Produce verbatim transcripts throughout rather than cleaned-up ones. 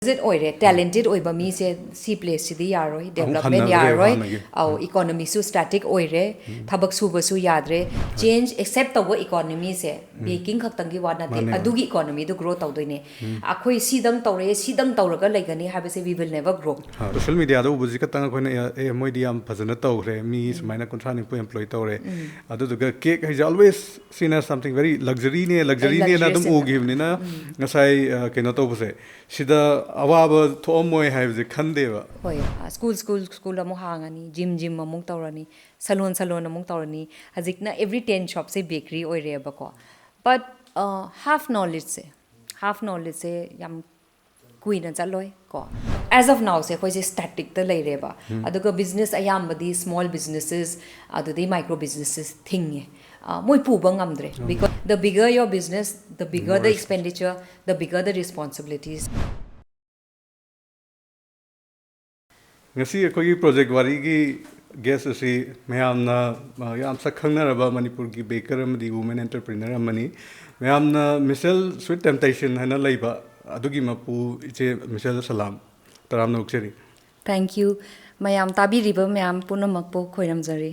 ꯍꯧꯖꯤꯛ ꯑꯣꯏꯔꯦ, ꯇꯦꯂꯦꯟꯇꯦꯠ ꯑꯣꯏꯕ ꯃꯤꯁꯦ ꯁꯤ ꯄ꯭ꯂꯦꯁꯁꯤꯗꯤ ꯌꯥꯔꯣꯏ, ꯑꯃꯨꯛ ꯗꯦꯕꯂꯞꯃꯦꯟ ꯍꯟꯅꯔꯛꯑꯦꯕ ꯌꯥꯔꯣꯏ꯫ ꯍꯥꯟꯅꯒꯤ꯫ ꯑꯧ, ꯏꯀꯣꯅꯣꯃꯤꯁꯨ ꯁ꯭ꯇꯦꯇꯤꯛ ꯑꯣꯏꯔꯦ, ꯊꯕꯛ ꯁꯨꯕꯁꯨ ꯌꯥꯗ꯭ꯔꯦ꯫ ꯆꯦꯟꯖ ꯑꯦꯛꯁꯦꯞ ꯇꯧꯕ ꯏꯀꯣꯅꯣꯃꯤꯁꯦ ꯕꯦꯀꯤꯡ ꯈꯛꯇꯪꯒꯤ ꯋꯥ ꯅꯠꯇꯦ, ꯃꯥꯅꯦ, ꯃꯥꯅꯦ꯫ ꯑꯗꯨꯒꯤ ꯏꯀꯣꯅꯣꯃꯤꯗꯨ ꯒ꯭ꯔꯣ ꯇꯧꯗꯣꯏꯅꯦ꯫ ꯑꯩꯈꯣꯏ ꯁꯤꯗꯪ ꯇꯧꯔꯦ, ꯁꯤꯗꯪ ꯇꯧꯔꯒ ꯂꯩꯒꯅꯤ ꯍꯥꯏꯕꯁꯦ we will never grow꯫ Social ꯃꯤꯗꯤꯌꯥꯗ ꯎꯕꯁꯤ ꯈꯛꯇꯪ ꯑꯩꯈꯣꯏꯅ ꯑꯦ, ꯑꯦ, ꯃꯣꯏꯗꯤ ꯌꯥꯝ ꯐꯖꯅ ꯇꯧꯈ꯭ꯔꯦ, ꯃꯤ ꯁꯨꯃꯥꯏꯅ ꯀꯨꯟꯊ꯭ꯔꯥ ꯅꯤꯐꯨ ꯑꯦꯝꯄ꯭ꯂꯣꯏ ꯇꯧꯔꯦ꯫ ꯑꯗꯨꯗꯨꯒ ꯀꯦꯛ ꯍꯥꯏꯁꯦ always seen as something very luxuryꯅꯦ, luxuryꯅꯦꯅ ꯑꯗꯨꯝ Luxuryꯁꯦ ꯎꯈꯤꯕꯅꯤꯅ ꯉꯁꯥꯏ ꯑ, ꯀꯩꯅꯣ ꯇꯧꯕꯁꯦ ꯁꯤꯗ ꯑꯋꯥꯕ ꯊꯣꯛꯑꯝꯃꯣꯏ ꯍꯥꯏꯕꯁꯦ ꯈꯟꯗꯦꯕ꯫ ꯍꯣꯏ, ꯁ꯭ꯀꯨꯜ ꯁ꯭ꯀꯨꯜ ꯁ꯭ꯀꯨꯜ ꯑꯃꯨꯛ ꯍꯥꯡꯉꯅꯤ, ꯖꯤꯝ ꯖꯤꯝ ꯑꯃꯨꯛ ꯇꯧꯔꯅꯤ, ꯁꯂꯣꯟ ꯁꯂꯣꯟ ꯑꯃꯨꯛ ꯇꯧꯔꯅꯤ꯫ ꯍꯧꯖꯤꯛꯅ every ten shopꯁꯦ ꯕꯦꯀꯔꯤ ꯑꯣꯏꯔꯦꯕꯀꯣ꯫ But half knowledgeꯁꯦ, half knowledgeꯁꯦ ꯌꯥꯝ ꯀꯨꯏꯅ ꯆꯠꯂꯣꯏ ꯀꯣ꯫ As of nowꯁꯦ ꯑꯩꯈꯣꯏꯁꯦ ꯁ꯭ꯇꯦꯇꯤꯛꯇ ꯂꯩꯔꯦꯕ꯫ ꯑꯗꯨꯒ ꯕꯤꯖꯤꯅꯦꯁ ꯑꯌꯥꯝꯕꯗꯤ ꯁ꯭ꯃꯣꯜ ꯕꯤꯖꯤꯅꯦꯁꯦꯁ ꯑꯗꯨꯗꯩ ꯃꯥꯏꯀ꯭ꯔꯣ ꯕꯤꯖꯤꯅꯦꯁꯦꯁ ꯊꯤꯡꯉꯦ꯫ ꯑ, ꯃꯣꯏ ꯄꯨꯕ ꯉꯝꯗ꯭ꯔꯦ꯫ Because the bigger your business, the bigger the expenditure, the bigger the responsibilities. ꯉꯁꯤ ꯑꯩꯈꯣꯏꯒꯤ ꯄ꯭ꯔꯣꯖꯦꯛ ꯋꯥꯔꯤꯒꯤ ꯒꯦꯁ ꯑꯁꯤ ꯃꯌꯥꯝꯅ ꯑ, ꯌꯥꯝ ꯁꯛ ꯈꯪꯅꯔꯕ ꯃꯅꯤꯄꯨꯔꯒꯤ ꯕꯦꯀꯔ ꯑꯃꯗꯤ ꯋꯨꯃꯦꯟ ꯑꯦꯟꯇꯔꯄ꯭ꯔꯤꯅꯔ ꯑꯃꯅꯤ꯫ ꯃꯌꯥꯝꯅ ꯃꯤꯁꯦꯜ ꯁ꯭ꯋꯤꯠ ꯇꯦꯝꯇꯦꯁꯟ ꯍꯥꯏꯅ ꯂꯩꯕ ꯑꯗꯨꯒꯤ ꯃꯄꯨ ꯏꯆꯦ ꯃꯤꯁꯦꯜ ꯁꯂꯥꯝ, ꯇꯔꯥꯝꯅ ꯑꯣꯛꯆꯔꯤ꯫ Thank you꯫ ꯃꯌꯥꯝ, ꯇꯥꯕꯤꯔꯤꯕ ꯃꯌꯥꯝ ꯄꯨꯝꯅꯃꯛꯄꯨ ꯈꯣꯏꯔꯝꯖꯔꯤ꯫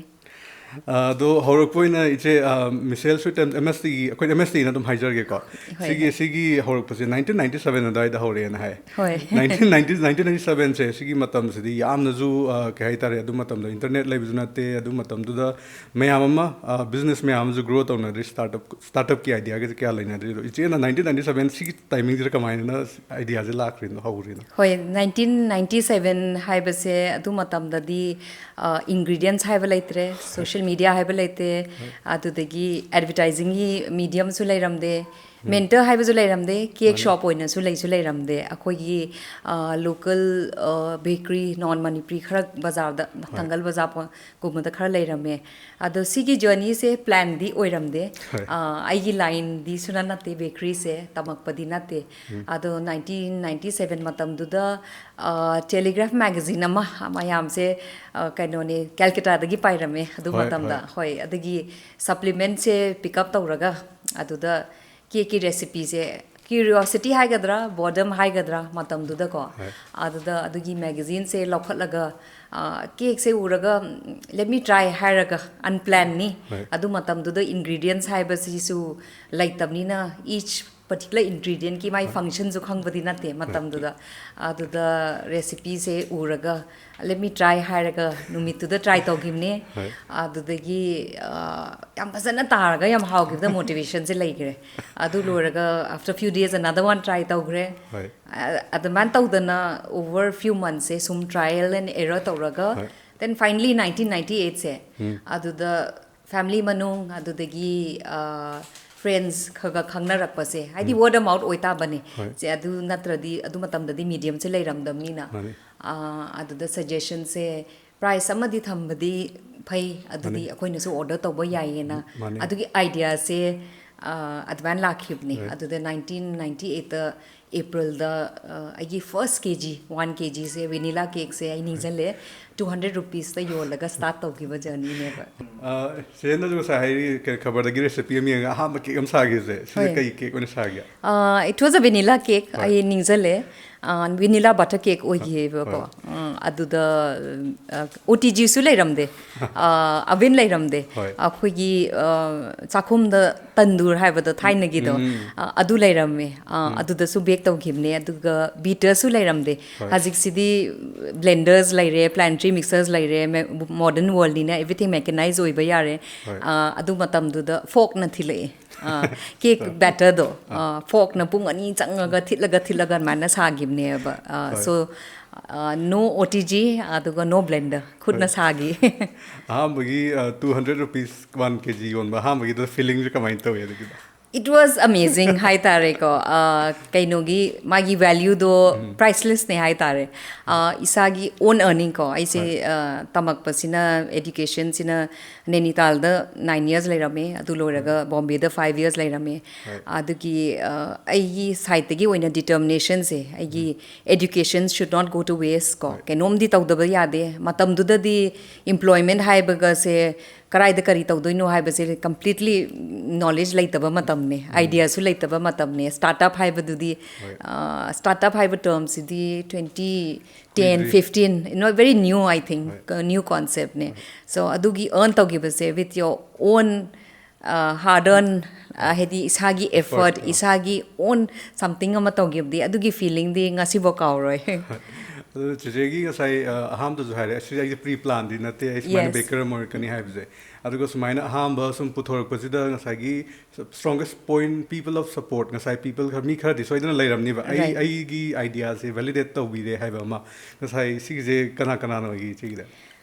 ꯑ, ꯑꯗꯣ ꯍꯧꯔꯛꯄ ꯑꯣꯏꯅ ꯏꯆꯦ, ꯑ, ꯃꯤꯁꯦꯜ ꯁ꯭ꯋꯤꯠ ꯇꯦꯝ-, ꯑꯦꯝ ꯑꯦꯁ ꯇꯤꯒꯤ, ꯑꯩꯈꯣꯏ ꯑꯦꯝ ꯑꯦꯁ ꯇꯤꯅ ꯑꯗꯨꯝ ꯍꯥꯏꯖꯔꯒꯦꯀꯣ꯫ ꯍꯣꯏ, ꯁꯤꯒꯤ ꯍꯣꯏ꯫ ꯁꯤꯒꯤ ꯍꯧꯔꯛꯄꯁꯦ nineteen ninety seven ꯑꯗꯨꯋꯥꯏꯗ ꯍꯧꯔꯛꯑꯦꯅ ꯍꯥꯏ꯫ ꯍꯣꯏ꯫ Nineteen ninety, nineteen ninety sevenꯁꯦ ꯁꯤꯒꯤ ꯃꯇꯝꯁꯤꯗꯤ ꯌꯥꯝꯅꯁꯨ, ꯑ, ꯀꯩ ꯍꯥꯏꯇꯥꯔꯦ, ꯑꯗꯨ ꯃꯇꯝꯗ ꯏꯟꯇꯔꯅꯦꯠ ꯂꯩꯕꯁꯨ ꯅꯠꯇꯦ꯫ ꯑꯗꯨ ꯃꯇꯝꯗꯨꯗ ꯃꯌꯥꯝ ꯑꯃ, ꯑ, ꯕꯤꯖꯤꯅꯦꯁ ꯃꯌꯥꯝ ꯑꯃꯁꯨ ꯒ꯭ꯔꯣ ꯇꯧꯅꯗ꯭ꯔꯤ, ꯁ꯭ꯇꯥꯔꯠ ꯑꯞ, ꯁ꯭ꯇꯥꯔꯠ ꯑꯞꯀꯤ ꯑꯥꯏꯗꯤꯌꯥꯒꯁꯦ ꯀꯌꯥ ꯂꯩꯅꯗ꯭ꯔꯤ꯫ ꯑꯗꯣ ꯏꯆꯦꯅ nineteen ninety seven ꯁꯤꯒꯤ ꯇꯥꯏꯃꯤꯡꯁꯤꯗ ꯀꯃꯥꯏꯅ ꯑꯥꯏꯗꯤꯌꯥꯁꯦ ꯂꯥꯛꯈ꯭ꯔꯤꯅꯣ, ꯍꯧꯈ꯭ꯔꯤꯅꯣ? ꯍꯣꯏ, nineteen ninety seven ꯍꯥꯏꯕꯁꯦ ꯑꯗꯨ ꯃꯇꯝꯗꯗꯤ, ꯑ, ingredients ꯍꯥꯏꯕ ꯂꯩꯇ꯭ꯔꯦ, ꯁꯣꯁꯤꯌꯦꯜ ꯃꯤꯗꯤꯌꯥ ꯍꯥꯏꯕ ꯂꯩꯇꯦ, ꯑꯗꯨꯗꯒꯤ ꯑꯦꯗꯚꯔꯇꯥꯏꯖꯤꯡꯒꯤ ꯃꯤꯗꯤꯌꯝꯁꯨ ꯂꯩꯔꯝꯗꯦ, ꯃꯦꯟꯇꯔ ꯍꯥꯏꯕꯁꯨ ꯂꯩꯔꯝꯗꯦ, ꯀꯦꯛ ꯁꯣꯞ ꯑꯣꯏꯅꯁꯨ ꯂꯩꯁꯨ ꯂꯩꯔꯝꯗꯦ꯫ ꯑꯩꯈꯣꯏꯒꯤ, ꯑ, ꯂꯣꯀꯦꯜ, ꯑ, ꯕꯦꯀꯔꯤ, ꯅꯣꯟ ꯃꯅꯤꯄꯨꯔꯤ ꯈꯔ ꯕꯖꯥꯔꯗ, ꯊꯪꯒꯜ ꯕꯖꯥꯔ ꯄꯣ-, ꯒꯨꯝꯕꯗ ꯈꯔ ꯂꯩꯔꯝꯃꯦ꯫ ꯑꯗꯣ ꯁꯤꯒꯤ ꯖꯔꯅꯤꯁꯦ ꯄ꯭ꯂꯥꯟꯗꯤ ꯑꯣꯏꯔꯝꯗꯦ꯫ ꯍꯣꯏ꯫ ꯑ, ꯑꯩꯒꯤ ꯂꯥꯏꯟꯗꯤ ꯁꯨꯅ ꯅꯠꯇꯦ, ꯕꯦꯀꯔꯤꯁꯦ ꯇꯝꯃꯛꯄꯗꯤ ꯅꯠꯇꯦ꯫ ꯑꯗꯣ nineteen ninety seven ꯃꯇꯝꯗꯨꯗ, ꯑ, ꯇꯦꯂꯤꯒ꯭ꯔꯥꯐ ꯃꯦꯒꯥꯖꯤꯟ ꯑꯃ ꯃꯌꯥꯝꯁꯦ, ꯑ, ꯀꯩꯅꯣꯅꯦ, ꯀꯦꯜꯀꯇꯥꯗꯒꯤ ꯄꯥꯏꯔꯝꯃꯦ ꯑꯗꯨ ꯍꯣꯏ, ꯃꯇꯝꯗ꯫ ꯍꯣꯏ꯫ ꯍꯣꯏ, ꯑꯗꯒꯤ ꯁꯄ꯭ꯂꯤꯃꯦꯟꯁꯦ ꯄꯤꯛ ꯑꯞ ꯇꯧꯔꯒ ꯑꯗꯨꯗ ꯀꯦꯛꯀꯤ ꯔꯦꯁꯤꯄꯤꯁꯦ ꯀ꯭ꯌꯨꯔꯤꯑꯣꯁꯤꯇꯤ ꯍꯥꯏꯒꯗ꯭ꯔꯥ, ꯕꯣꯔꯗꯝ ꯍꯥꯏꯒꯗ꯭ꯔꯥ, ꯃꯇꯝꯗꯨꯗꯀꯣ, ꯍꯣꯏ꯫ ꯑꯗꯨꯗ ꯑꯗꯨꯒꯤ ꯃꯦꯒꯥꯖꯤꯟꯁꯦ ꯂꯧꯈꯠꯂꯒ, ꯀꯦꯛꯁꯦ ꯎꯔꯒ, "Let me try" ꯍꯥꯏꯔꯒ, ꯑꯟꯄ꯭ꯂꯥꯟꯅꯤ꯫ ꯍꯣꯏ꯫ ꯑꯗꯨ ꯃꯇꯝꯗꯨꯗ ꯏꯟꯒ꯭ꯔꯤꯗꯤꯌꯦꯟꯁ ꯍꯥꯏꯕꯁꯤꯁꯨ ꯂꯩꯇꯕꯅꯤꯅ, ꯏꯆ ꯄꯔꯇꯤꯀꯨꯂꯔ ꯏꯟꯒ꯭ꯔꯤꯗꯤꯌꯦꯟꯀꯤ ꯃꯥꯏ ꯐꯪꯁꯟꯁꯨ ꯈꯪꯕꯗꯤ ꯅꯠꯇꯦ ꯃꯇꯝꯗꯨꯗ꯫ ꯑꯗꯨꯗ ꯔꯦꯁꯤꯄꯤꯁꯦ ꯎꯔꯒ, "Let me try" ꯍꯥꯏꯔꯒ ꯅꯨꯃꯤꯠꯇꯨꯗ ꯇ꯭ꯔꯥꯏ ꯇꯧꯈꯤꯕꯅꯦ꯫ ꯍꯣꯏ꯫ ꯑꯗꯨꯗꯒꯤ, ꯑ, ꯌꯥꯝ ꯐꯖꯅ ꯇꯥꯔꯒ ꯌꯥꯝ ꯍꯥꯎꯈꯤꯕꯗ ꯃꯣꯇꯤꯚꯦꯁꯟꯁꯦ ꯂꯩꯈ꯭ꯔꯦ꯫ ꯑꯗꯨ ꯂꯣꯏꯔꯒ, after few days, another one try ꯇꯧꯈ꯭ꯔꯦ꯫ ꯍꯣꯏ꯫ ꯑ-, ꯑꯗꯨꯃꯥꯏꯅ ꯇꯧꯗꯅ over few monthsꯁꯦ ꯁꯨꯝ trial and error ꯇꯧꯔꯒ, ꯍꯣꯏ꯫ then finally nineteen ninety eightꯁꯦ, ꯎꯝ꯫ ꯑꯗꯨꯗ family ꯃꯅꯨꯡ, ꯑꯗꯨꯗꯒꯤ, ꯑ, friends ꯈꯔ ꯈꯔ ꯈꯪꯅꯔꯛꯄꯁꯦ, ꯍꯥꯏꯗꯤ word of mouth ꯑꯣꯏꯇꯥꯕꯅꯦ꯫ ꯍꯣꯏ꯫ ꯁꯦ, ꯑꯗꯨ ꯅꯠꯇ꯭ꯔꯗꯤ, ꯑꯗꯨ ꯃꯇꯝꯗꯗꯤ mediumꯁꯦ ꯂꯩꯔꯝꯗꯕꯅꯤꯅ꯫ ꯃꯥꯅꯤ꯫ ꯑ, ꯑꯗꯨꯗ suggestionꯁꯦ, price ꯑꯃꯗꯤ ꯊꯝꯕꯗꯤ ꯐꯩ, ꯑꯗꯨꯗꯤ ꯃꯥꯅꯤ꯫ ꯑꯩꯈꯣꯏꯅꯁꯨ order ꯇꯧꯕ ꯌꯥꯏꯌꯦꯅ꯫ ꯃꯥꯅꯤ꯫ ꯑꯗꯨꯒꯤ ideaꯁꯦ, ꯑ, ꯑꯗꯨꯃꯥꯏꯅ ꯂꯥꯛꯈꯤꯕꯅꯦ꯫ ꯍꯣꯏ꯫ ꯑꯗꯨꯗ nineteen ninety eightꯇ Aprilꯗ, ꯑ, ꯑꯩꯒꯤ first KG, one KGꯁꯦ, vanilla cakeꯁꯦ ꯑꯩ ꯅꯤꯡꯁꯤꯡꯂꯦ, two hundred rupeesꯇ ꯌꯣꯜꯂꯒ start ꯇꯧꯈꯤꯕ journeyꯅꯦꯕ꯫ ꯑ, ꯆꯦꯅꯁꯨ ꯉꯁꯥꯏ ꯍꯥꯏꯔꯤ, ꯀꯩ, ꯈꯕꯔꯗꯒꯤ recipe ꯑꯃ ꯌꯦꯡꯉꯒ ꯑꯍꯥꯟꯕ cake ꯑꯃ ꯁꯥꯈꯤꯕꯁꯦ, ꯁꯤꯅ ꯍꯣꯏ꯫ ꯀꯩ cake ꯑꯣꯏꯅ ꯁꯥꯒꯦ? ꯑ, it was a vanilla cake, ꯍꯣꯏ꯫ ꯑꯩ ꯅꯤꯡꯁꯤꯡꯂꯦ꯫ ꯑ, vanilla butter cake ꯑꯣꯏꯈꯤꯑꯕꯀꯣ꯫ ꯍꯣꯏ꯫ ꯑ, ꯑꯗꯨꯗ, ꯑ, OTGꯁꯨ ꯂꯩꯔꯝꯗꯦ, ꯑ, oven ꯂꯩꯔꯝꯗꯦ꯫ ꯍꯣꯏ꯫ ꯑꯩꯈꯣꯏꯒꯤ, ꯑ, ꯆꯥꯛꯈꯨꯝꯗ ꯇꯟꯗꯨꯔ ꯍꯥꯏꯕꯗꯣ ꯊꯥꯏꯅꯒꯤꯗꯣ, ꯎꯝ꯫ ꯑ, ꯑꯗꯨ ꯂꯩꯔꯝꯃꯦ꯫ ꯑ, ꯑꯗꯨꯗꯁꯨ bake ꯇꯧꯈꯤꯕꯅꯦ, ꯑꯗꯨꯒ beaterꯁꯨ ꯂꯩꯔꯝꯗꯦ꯫ ꯍꯣꯏ꯫ ꯍꯧꯖꯤꯛꯁꯤꯗꯤ blenders ꯂꯩꯔꯦ, planetary mixers ꯂꯩꯔꯦ, ꯃꯦ-, modern worldꯅꯤꯅ everything mechanize ꯑꯣꯏꯕ ꯌꯥꯔꯦ꯫ ꯍꯣꯏ꯫ ꯑ, ꯑꯗꯨ ꯃꯇꯝꯗꯨꯗ forkꯅ ꯊꯤꯜꯂꯛꯑꯦ꯫ ꯑ, cake batterꯗꯣ, ꯑ, forkꯅ ꯄꯨꯡ ꯑꯅꯤ ꯆꯪꯉꯒ ꯊꯤꯠꯂꯒ ꯊꯤꯠꯂꯒ ꯑꯗꯨꯃꯥꯏꯅ ꯁꯥꯈꯤꯕꯅꯦꯕ꯫ ꯑ, ꯍꯣꯏ꯫ so, ꯑ, no OTG, ꯑꯗꯨꯒ no blender, ꯈꯨꯠꯅ ꯍꯣꯏ꯫ ꯁꯥꯈꯤ꯫ ꯑꯍꯥꯟꯕꯒꯤ, ꯑ, two hundred rupees one KG ꯌꯣꯟꯕ ꯑꯍꯥꯟꯕꯒꯤꯗ feelingꯁꯦ ꯀꯃꯥꯏꯅ ꯇꯧꯋꯤ ꯑꯗꯨꯒꯤꯗꯣ? It was amazing ꯍꯥꯏꯇꯥꯔꯦꯀꯣ꯫ ꯑ, ꯀꯩꯅꯣꯒꯤ ꯃꯥꯒꯤ valueꯗꯣ pricelessꯅꯦ ꯍꯥꯏꯇꯥꯔꯦ꯫ ꯑ, ꯏꯁꯥꯒꯤ own earning ꯀꯣ, ꯑꯩꯁꯦ, ꯍꯣꯏ꯫ ꯑ, ꯇꯝꯃꯛꯄꯁꯤꯅ, educationꯁꯤꯅ ꯅꯦꯅꯤꯇꯥꯜꯗ nine years ꯂꯩꯔꯝꯃꯦ, ꯑꯗꯨ ꯂꯣꯏꯔꯒ ꯕꯣꯝꯕꯦꯗ five years ꯂꯩꯔꯝꯃꯦ꯫ ꯍꯣꯏ꯫ ꯑꯗꯨꯒꯤ, ꯑ, ꯑꯩꯒꯤ sideꯇꯒꯤ ꯑꯣꯏꯅ determinationꯁꯦ, ꯑꯩꯒꯤ education should not go to waste ꯀꯣ, ꯍꯣꯏ꯫ ꯀꯩꯅꯣꯝꯗꯤ ꯇꯧꯗꯕ ꯌꯥꯗꯦ꯫ ꯃꯇꯝꯗꯨꯗꯗꯤ employment ꯍꯥꯏꯕꯒꯁꯦ ꯀꯔꯥꯏꯗ ꯀꯔꯤ ꯇꯧꯗꯣꯏꯅꯣ ꯍꯥꯏꯕꯁꯦ completely knowledge ꯂꯩꯇꯕ ꯃꯇꯝꯅꯦ, ideaꯁꯨ ꯂꯩꯇꯕ ꯃꯇꯝꯅꯦ꯫ Startup ꯍꯥꯏꯕꯗꯨꯗꯤ, startup ꯍꯥꯏꯕ termꯁꯤꯗꯤ twenty ten, fifteen, you know, very new, I think, new conceptꯅꯦ꯫ So ꯑꯗꯨꯒꯤ earn ꯇꯧꯈꯤꯕꯁꯦ with your own hard earn, ꯍꯥꯏꯗꯤ ꯏꯁꯥꯒꯤ effort, ꯏꯁꯥꯒꯤ own something ꯑꯃ ꯇꯧꯈꯤꯕꯗꯤ, ꯑꯗꯨꯒꯤ feelingꯗꯤ ꯉꯁꯤꯐꯥꯎ ꯀꯥꯎꯔꯣꯏ꯫ ꯑꯗꯨ ꯆꯦꯆꯦꯒꯤ ꯉꯁꯥꯏ ꯑꯍꯥꯟꯕꯗꯁꯨ ꯍꯥꯏꯔꯦ, ꯑꯁꯤꯗꯤ ꯑꯩꯒꯤ pre planꯗꯤ ꯅꯠꯇꯦ, ꯑꯩ ꯁꯨꯃꯥꯏꯅ baker ꯑꯃ ꯑꯣꯏꯔꯛꯀꯅꯤ ꯍꯥꯏꯕꯁꯦ꯫ ꯑꯗꯨꯒ ꯁꯨꯃꯥꯏꯅ ꯑꯍꯥꯟꯕ ꯁꯨꯝ ꯄꯨꯊꯣꯔꯛꯄꯁꯤꯗ ꯉꯁꯥꯏꯒꯤ strongest point, people of support, ꯉꯁꯥꯏ people ꯈꯔ, ꯃꯤ ꯈꯔꯗꯤ ꯁꯣꯏꯗꯅ ꯂꯩꯔꯝꯅꯤꯕ, ꯑꯩ ꯑꯩꯒꯤ ideaꯁꯦ validate ꯇꯧꯕꯤꯔꯦ ꯍꯥꯏꯕ ꯑꯃ꯫ ꯉꯁꯥꯏ ꯁꯤꯒꯤꯁꯦ ꯀꯅꯥ ꯀꯅꯥꯅ ꯑꯣꯏꯒꯦ ꯏꯆꯦꯒꯤꯗ?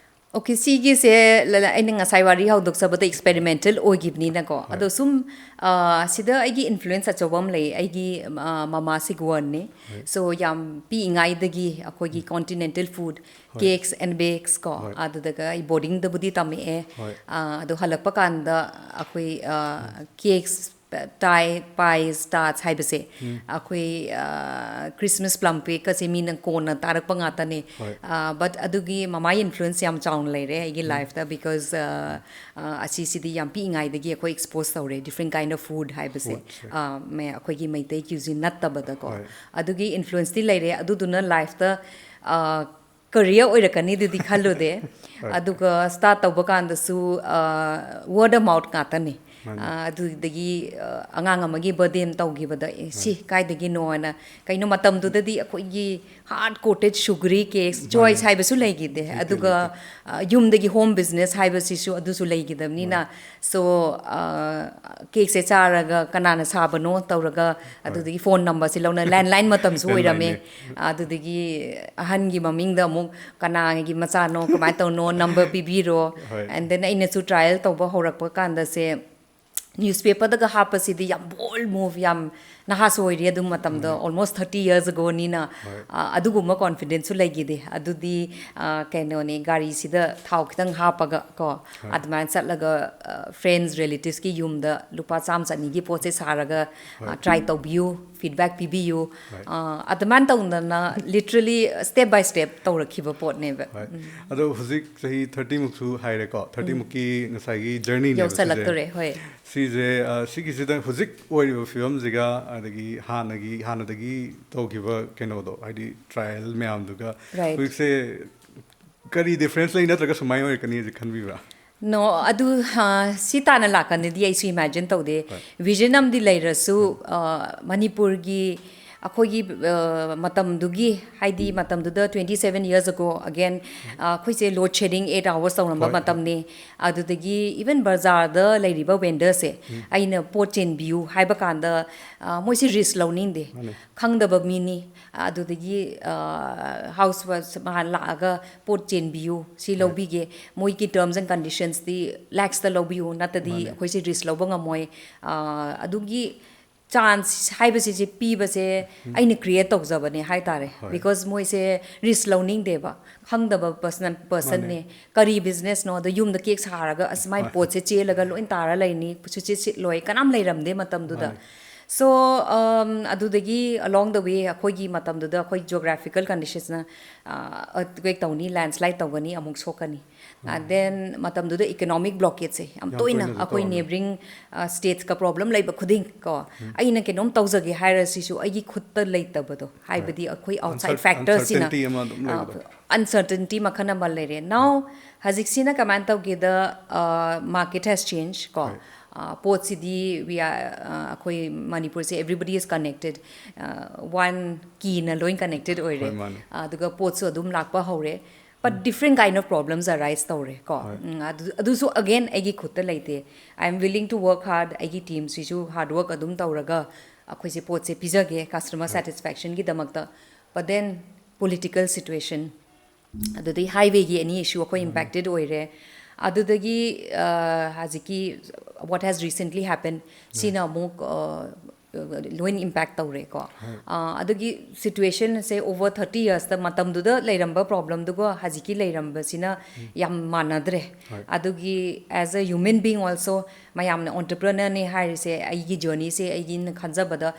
Okay, ꯁꯤꯒꯤꯁꯦ ꯑꯩꯅ ꯉꯁꯥꯏ ꯋꯥꯔꯤ ꯍꯧꯗꯣꯛꯆꯕꯗ experimental ꯑꯣꯏꯈꯤꯕꯅꯤꯅꯀꯣ꯫ ꯑꯗꯣ ꯁꯨꯝ ꯁꯤꯗ ꯑꯩꯒꯤ influence ꯑꯆꯧꯕ ꯑꯃ ꯂꯩ꯫ ꯑꯩꯒꯤ ꯃꯃꯥ ꯁꯤꯒꯋꯟꯅꯦ꯫ So ꯌꯥꯝ ꯄꯤꯛꯏꯉꯩꯗꯒꯤ ꯑꯩꯈꯣꯏꯒꯤ continental food, cakes and bakes ꯀꯣ, ꯑꯗꯨꯗꯒ ꯑꯩ boardingꯗꯕꯨꯗꯤ ꯇꯝꯃꯛꯑꯦ꯫ ꯑꯗꯣ ꯍꯜꯂꯛꯄ ꯀꯥꯟꯗ ꯑꯩꯈꯣꯏ cakes, ꯇꯥꯏ, pies, tarts ꯍꯥꯏꯕꯁꯦ ꯑꯩꯈꯣꯏ Christmas plum cakeꯀꯁꯦ ꯃꯤꯅ ꯀꯣꯟꯅ ꯇꯥꯔꯛꯄ ꯉꯥꯛꯇꯅꯦ꯫ But ꯑꯗꯨꯒꯤ ꯃꯃꯥꯒꯤ influence ꯌꯥꯝ ꯆꯥꯎꯅ ꯂꯩꯔꯦ ꯑꯩꯒꯤ lifeꯇ, because ꯑꯁꯤꯁꯤꯗꯤ ꯌꯥꯝ ꯄꯤꯛꯏꯉꯩꯗꯒꯤ ꯑꯩꯈꯣꯏ expose ꯇꯧꯔꯦ, different kind of food ꯍꯥꯏꯕꯁꯦ꯫ ꯑꯩꯈꯣꯏꯒꯤ ꯃꯩꯇꯩ cuisine ꯅꯠꯇꯕꯗꯀꯣ꯫ ꯑꯗꯨꯒꯤ influenceꯇꯤ ꯂꯩꯔꯦ꯫ ꯑꯗꯨꯗꯨꯅ lifeꯇ career ꯑꯣꯏꯔꯛꯀꯅꯤꯗꯨꯗꯤ ꯈꯜꯂꯨꯗꯦ꯫ ꯑꯗꯨꯒ start ꯇꯧꯕ ꯀꯥꯟꯗꯁꯨ word of mouth ꯉꯥꯛꯇꯅꯤ꯫ ꯑꯗꯨꯗꯒꯤ ꯑꯉꯥꯡ ꯑꯃꯒꯤ birthday ꯑꯃ ꯇꯧꯈꯤꯕꯗ, "ꯑꯦ, ꯁꯤ ꯀꯥꯏꯗꯒꯤꯅꯣ?" ꯍꯥꯏꯅ, ꯀꯩꯅꯣ, ꯃꯇꯝꯗꯨꯗꯗꯤ ꯑꯩꯈꯣꯏꯒꯤ hard coated sugary cakes, choice ꯍꯥꯏꯕꯁꯨ ꯂꯩꯈꯤꯗꯦ꯫ ꯑꯗꯨꯒ ꯌꯨꯝꯗꯒꯤ home business ꯍꯥꯏꯕꯁꯤꯁꯨ ꯑꯗꯨꯁꯨ ꯂꯩꯈꯤꯗꯕꯅꯤꯅ꯫ So cakeꯁꯦ ꯆꯥꯔꯒ ꯀꯅꯥꯅ ꯁꯥꯕꯅꯣ ꯇꯧꯔꯒ, ꯑꯗꯨꯗꯒꯤ phone numberꯁꯦ ꯂꯧꯅ, landline ꯃꯇꯝꯁꯨ ꯑꯣꯏꯔꯝꯃꯦ꯫ ꯑꯗꯨꯗꯒꯤ ꯑꯍꯟꯒꯤ ꯃꯃꯤꯡꯗ ꯑꯃꯨꯛ ꯀꯅꯥꯒꯤ ꯃꯆꯥꯅꯣ, ꯀꯃꯥꯏꯅ ꯇꯧꯅꯣ, number ꯄꯤꯕꯤꯔꯣ꯫ And then ꯑꯩꯅꯁꯨ trial ꯇꯧꯕ ꯍꯧꯔꯛꯄ ꯀꯥꯟꯗꯁꯦ, newspaperꯗꯒ ꯍꯥꯞꯄꯁꯤꯗꯤ ꯌꯥꯝ bold move, ꯌꯥꯝ ꯅꯍꯥꯁꯨ ꯑꯣꯏꯔꯤ ꯑꯗꯨꯝ ꯃꯇꯝꯗꯣ, almost thirty years ago ꯅꯤꯅ꯫ ꯑꯗꯨꯒꯨꯝꯕ confidence ꯁꯨ ꯂꯩꯈꯤꯗꯦ꯫ ꯑꯗꯨꯗꯤ ꯀꯩꯅꯣꯅꯦ, ꯒꯥꯔꯤꯁꯤꯗ ꯊꯥꯎ ꯈꯤꯇꯪ ꯍꯥꯞꯄꯒ ꯀꯣ, ꯑꯗꯨꯃꯥꯏꯅ ꯆꯠꯂꯒ friends relatives ꯀꯤ ꯌꯨꯝꯗ ꯂꯨꯄꯥ ꯆꯥꯝꯃ ꯆꯅꯤꯒꯤ ꯄꯣꯠꯁꯦ ꯁꯥꯔꯒ try ꯇꯧꯕꯤꯌꯨ, feedback ꯄꯤꯕꯤꯌꯨ꯫ ꯑꯗꯨꯃꯥꯏꯅ ꯇꯧꯗꯅ literally step by step ꯇꯧꯔꯛꯈꯤꯕ ꯄꯣꯠꯅꯦꯕ꯫ ꯑꯗꯣ ꯍꯧꯖꯤꯛ ꯆꯍꯤ thirty ꯃꯨꯛꯁꯨ ꯍꯥꯏꯔꯦꯀꯣ, thirty ꯃꯨꯛꯀꯤ ꯉꯁꯥꯏꯒꯤ journey ꯅꯦꯕ ꯁꯤꯁꯦ꯫ ꯌꯧꯁꯜꯂꯛꯇꯣꯔꯦ꯫ ꯍꯣꯏ꯫ ꯁꯤꯁꯦ ꯁꯤꯒꯤꯁꯤꯗ ꯍꯧꯖꯤꯛ ꯑꯣꯏꯔꯤꯕ ꯐꯤꯕꯝꯁꯤꯒ ꯑꯗꯒꯤ ꯍꯥꯟꯅꯒꯤ ꯍꯥꯟꯅꯗꯒꯤ ꯇꯧꯈꯤꯕ ꯀꯩꯅꯣꯗꯣ, ꯍꯥꯏꯗꯤ trial ꯃꯌꯥꯝꯗꯨꯒ ꯍꯧꯖꯤꯛꯁꯦ ꯀꯔꯤ difference ꯂꯩ, ꯅꯠꯇ꯭ꯔꯒ ꯁꯨꯃꯥꯏꯅ ꯑꯣꯏꯔꯛꯀꯅꯤꯁꯦ ꯈꯟꯕꯤꯕ꯭ꯔꯥ? No, ꯑꯗꯨ ꯁꯤ ꯇꯥꯅ ꯂꯥꯛꯀꯅꯤꯗꯤ ꯑꯩꯁꯨ imagine ꯇꯧꯗꯦ꯫ Vision ꯑꯃꯗꯤ ꯂꯩꯔꯁꯨ, ꯃꯅꯤꯄꯨꯔꯒꯤ ꯑꯩꯈꯣꯏꯒꯤ ꯃꯇꯝꯗꯨꯒꯤ, ꯍꯥꯏꯗꯤ ꯃꯇꯝꯗꯨꯗ twenty seven years ago again, ꯑꯩꯈꯣꯏꯁꯦ load shedding eight hours ꯇꯧꯔꯝꯕ ꯃꯇꯝꯅꯤ꯫ ꯑꯗꯨꯗꯒꯤ even ꯕꯖꯥꯔꯗ ꯂꯩꯔꯤꯕ vendor ꯁꯦ ꯑꯩꯅ ꯄꯣꯠ ꯆꯦꯟꯕꯤꯌꯨ ꯍꯥꯏꯕ ꯀꯥꯟꯗ ꯃꯣꯏꯁꯦ risk ꯂꯧꯅꯤꯡꯗꯦ꯫ ꯈꯪꯗꯕ ꯃꯤꯅꯤ꯫ ꯑꯗꯨꯗꯒꯤ house wife ꯃꯥ ꯂꯥꯛꯑꯒ ꯄꯣꯠ ꯆꯦꯟꯕꯤꯌꯨ, ꯁꯤ ꯂꯧꯕꯤꯒꯦ, ꯃꯣꯏꯒꯤ terms and conditions T lakhs ꯇ ꯂꯧꯕꯤꯌꯨ, ꯅꯠꯇ꯭ꯔꯗꯤ ꯑꯩꯈꯣꯏꯁꯦ risk ꯂꯧꯕ ꯉꯝꯃꯣꯏ꯫ ꯑꯗꯨꯒꯤ chance ꯍꯥꯏꯕꯁꯤꯁꯦ ꯄꯤꯕꯁꯦ ꯑꯩꯅ create ꯇꯧꯖꯕꯅꯦ ꯍꯥꯏꯇꯥꯔꯦ꯫ Because ꯃꯣꯏꯁꯦ risk ꯂꯧꯅꯤꯡꯗꯦꯕ, ꯈꯪꯗꯕ personal person ꯅꯦ꯫ ꯀꯔꯤ business ꯅꯣ? ꯑꯗꯣ ꯌꯨꯝꯗ cake ꯁꯥꯔꯒ ꯑꯁ ꯃꯥꯏ ꯄꯣꯠꯁꯦ ꯆꯦꯜꯂꯒ ꯂꯣꯏ ꯇꯥꯔ ꯂꯩꯅꯤ, ꯁꯨꯆꯦ ꯁꯤꯠꯂꯣꯏ, ꯀꯅꯥꯝ ꯂꯩꯔꯝꯗꯦ ꯃꯇꯝꯗꯨꯗ꯫ So ꯑꯗꯨꯗꯒꯤ along the way ꯑꯩꯈꯣꯏꯒꯤ ꯃꯇꯝꯗꯨꯗ ꯑꯩꯈꯣꯏ geographical conditions ꯅ earthquake ꯇꯧꯅꯤ, landslide ꯇꯧꯒꯅꯤ, ꯑꯃꯨꯛ ꯁꯣꯛꯀꯅꯤ꯫ Then ꯃꯇꯝꯗꯨꯗ economic blockade ꯁꯦ ꯌꯥꯝ ꯇꯣꯏꯅ ꯑꯩꯈꯣꯏ neighbouring states ꯀ problem ꯂꯩꯕ ꯈꯨꯗꯤꯡ ꯀꯣ, ꯑꯩꯅ ꯀꯩꯅꯣꯝ ꯇꯧꯖꯒꯦ ꯍꯥꯏꯔꯁꯤꯁꯨ ꯑꯩꯒꯤ ꯈꯨꯠꯇ ꯂꯩꯇꯕꯗꯣ, ꯍꯥꯏꯕꯗꯤ ꯑꯩꯈꯣꯏ outside factor ꯁꯤꯅ uncertainty ꯃꯈꯜ ꯑꯃ ꯂꯩꯔꯦ꯫ Now ꯍꯧꯖꯤꯛꯁꯤꯅ ꯀꯃꯥꯏꯅ ꯇꯧꯒꯦꯗ, market has changed ꯀꯣ꯫ ꯄꯣꯠꯁꯤꯗꯤ we are, ꯑꯩꯈꯣꯏ ꯃꯅꯤꯄꯨꯔꯁꯦ everybody is connected, one key ꯅ ꯂꯣꯏ connected ꯑꯣꯏꯔꯦ꯫ ꯑꯗꯨꯒ ꯄꯣꯠꯁꯨ ꯑꯗꯨꯝ ꯂꯥꯛꯄ ꯍꯧꯔꯦ꯫ But different kind of problems arise ꯇꯧꯔꯦ ꯀꯣ꯫ ꯑꯗꯨꯁꯨ again ꯑꯩꯒꯤ ꯈꯨꯠꯇ ꯂꯩꯇꯦ꯫ I am willing to work hard, ꯑꯩꯒꯤ team ꯁꯤꯁꯨ hard work ꯑꯗꯨꯝ ꯇꯧꯔꯒ ꯑꯩꯈꯣꯏꯁꯦ ꯄꯣꯠꯁꯦ ꯄꯤꯖꯒꯦ customer satisfaction ꯒꯤꯗꯃꯛꯇ꯫ But then political situation, ꯑꯗꯨꯗꯩ highway ꯒꯤ any issue ꯑꯩꯈꯣꯏ impacted ꯑꯣꯏꯔꯦ꯫ ꯑꯗꯨꯗꯒꯤ ꯍꯧꯖꯤꯛꯀꯤ what has recently happened ꯁꯤꯅ ꯑꯃꯨꯛ ꯂꯣꯏꯅ ꯏꯝꯄꯦꯛ ꯇꯧꯔꯦꯀꯣ꯫ ꯑꯥ, ꯑꯗꯨꯒꯤ ꯁꯤꯆꯨꯋꯦꯁꯟꯁꯦ ꯑꯣꯚꯔ ꯊꯥꯔꯇꯤ ꯌꯔꯁꯇ ꯃꯇꯝꯗꯨꯗ ꯂꯩꯔꯝꯕ ꯄ꯭ꯔꯣꯕ꯭ꯂꯦꯝꯗꯨꯒ ꯍꯧꯖꯤꯛꯀꯤ ꯂꯩꯔꯝꯕꯁꯤꯅ ꯌꯥꯝ ꯃꯥꯟꯅꯗ꯭ꯔꯦ꯫ ꯑꯗꯨꯒꯤ as a human being also, ꯃꯌꯥꯝꯅ ꯑꯣꯟꯇꯔꯄ꯭ꯔꯅꯔꯅꯦ ꯍꯥꯏꯔꯤꯁꯦ, ꯑꯩꯒꯤ ꯖꯔꯅꯤꯁꯦ ꯑꯩꯒꯤꯅ ꯈꯟꯖꯕꯗ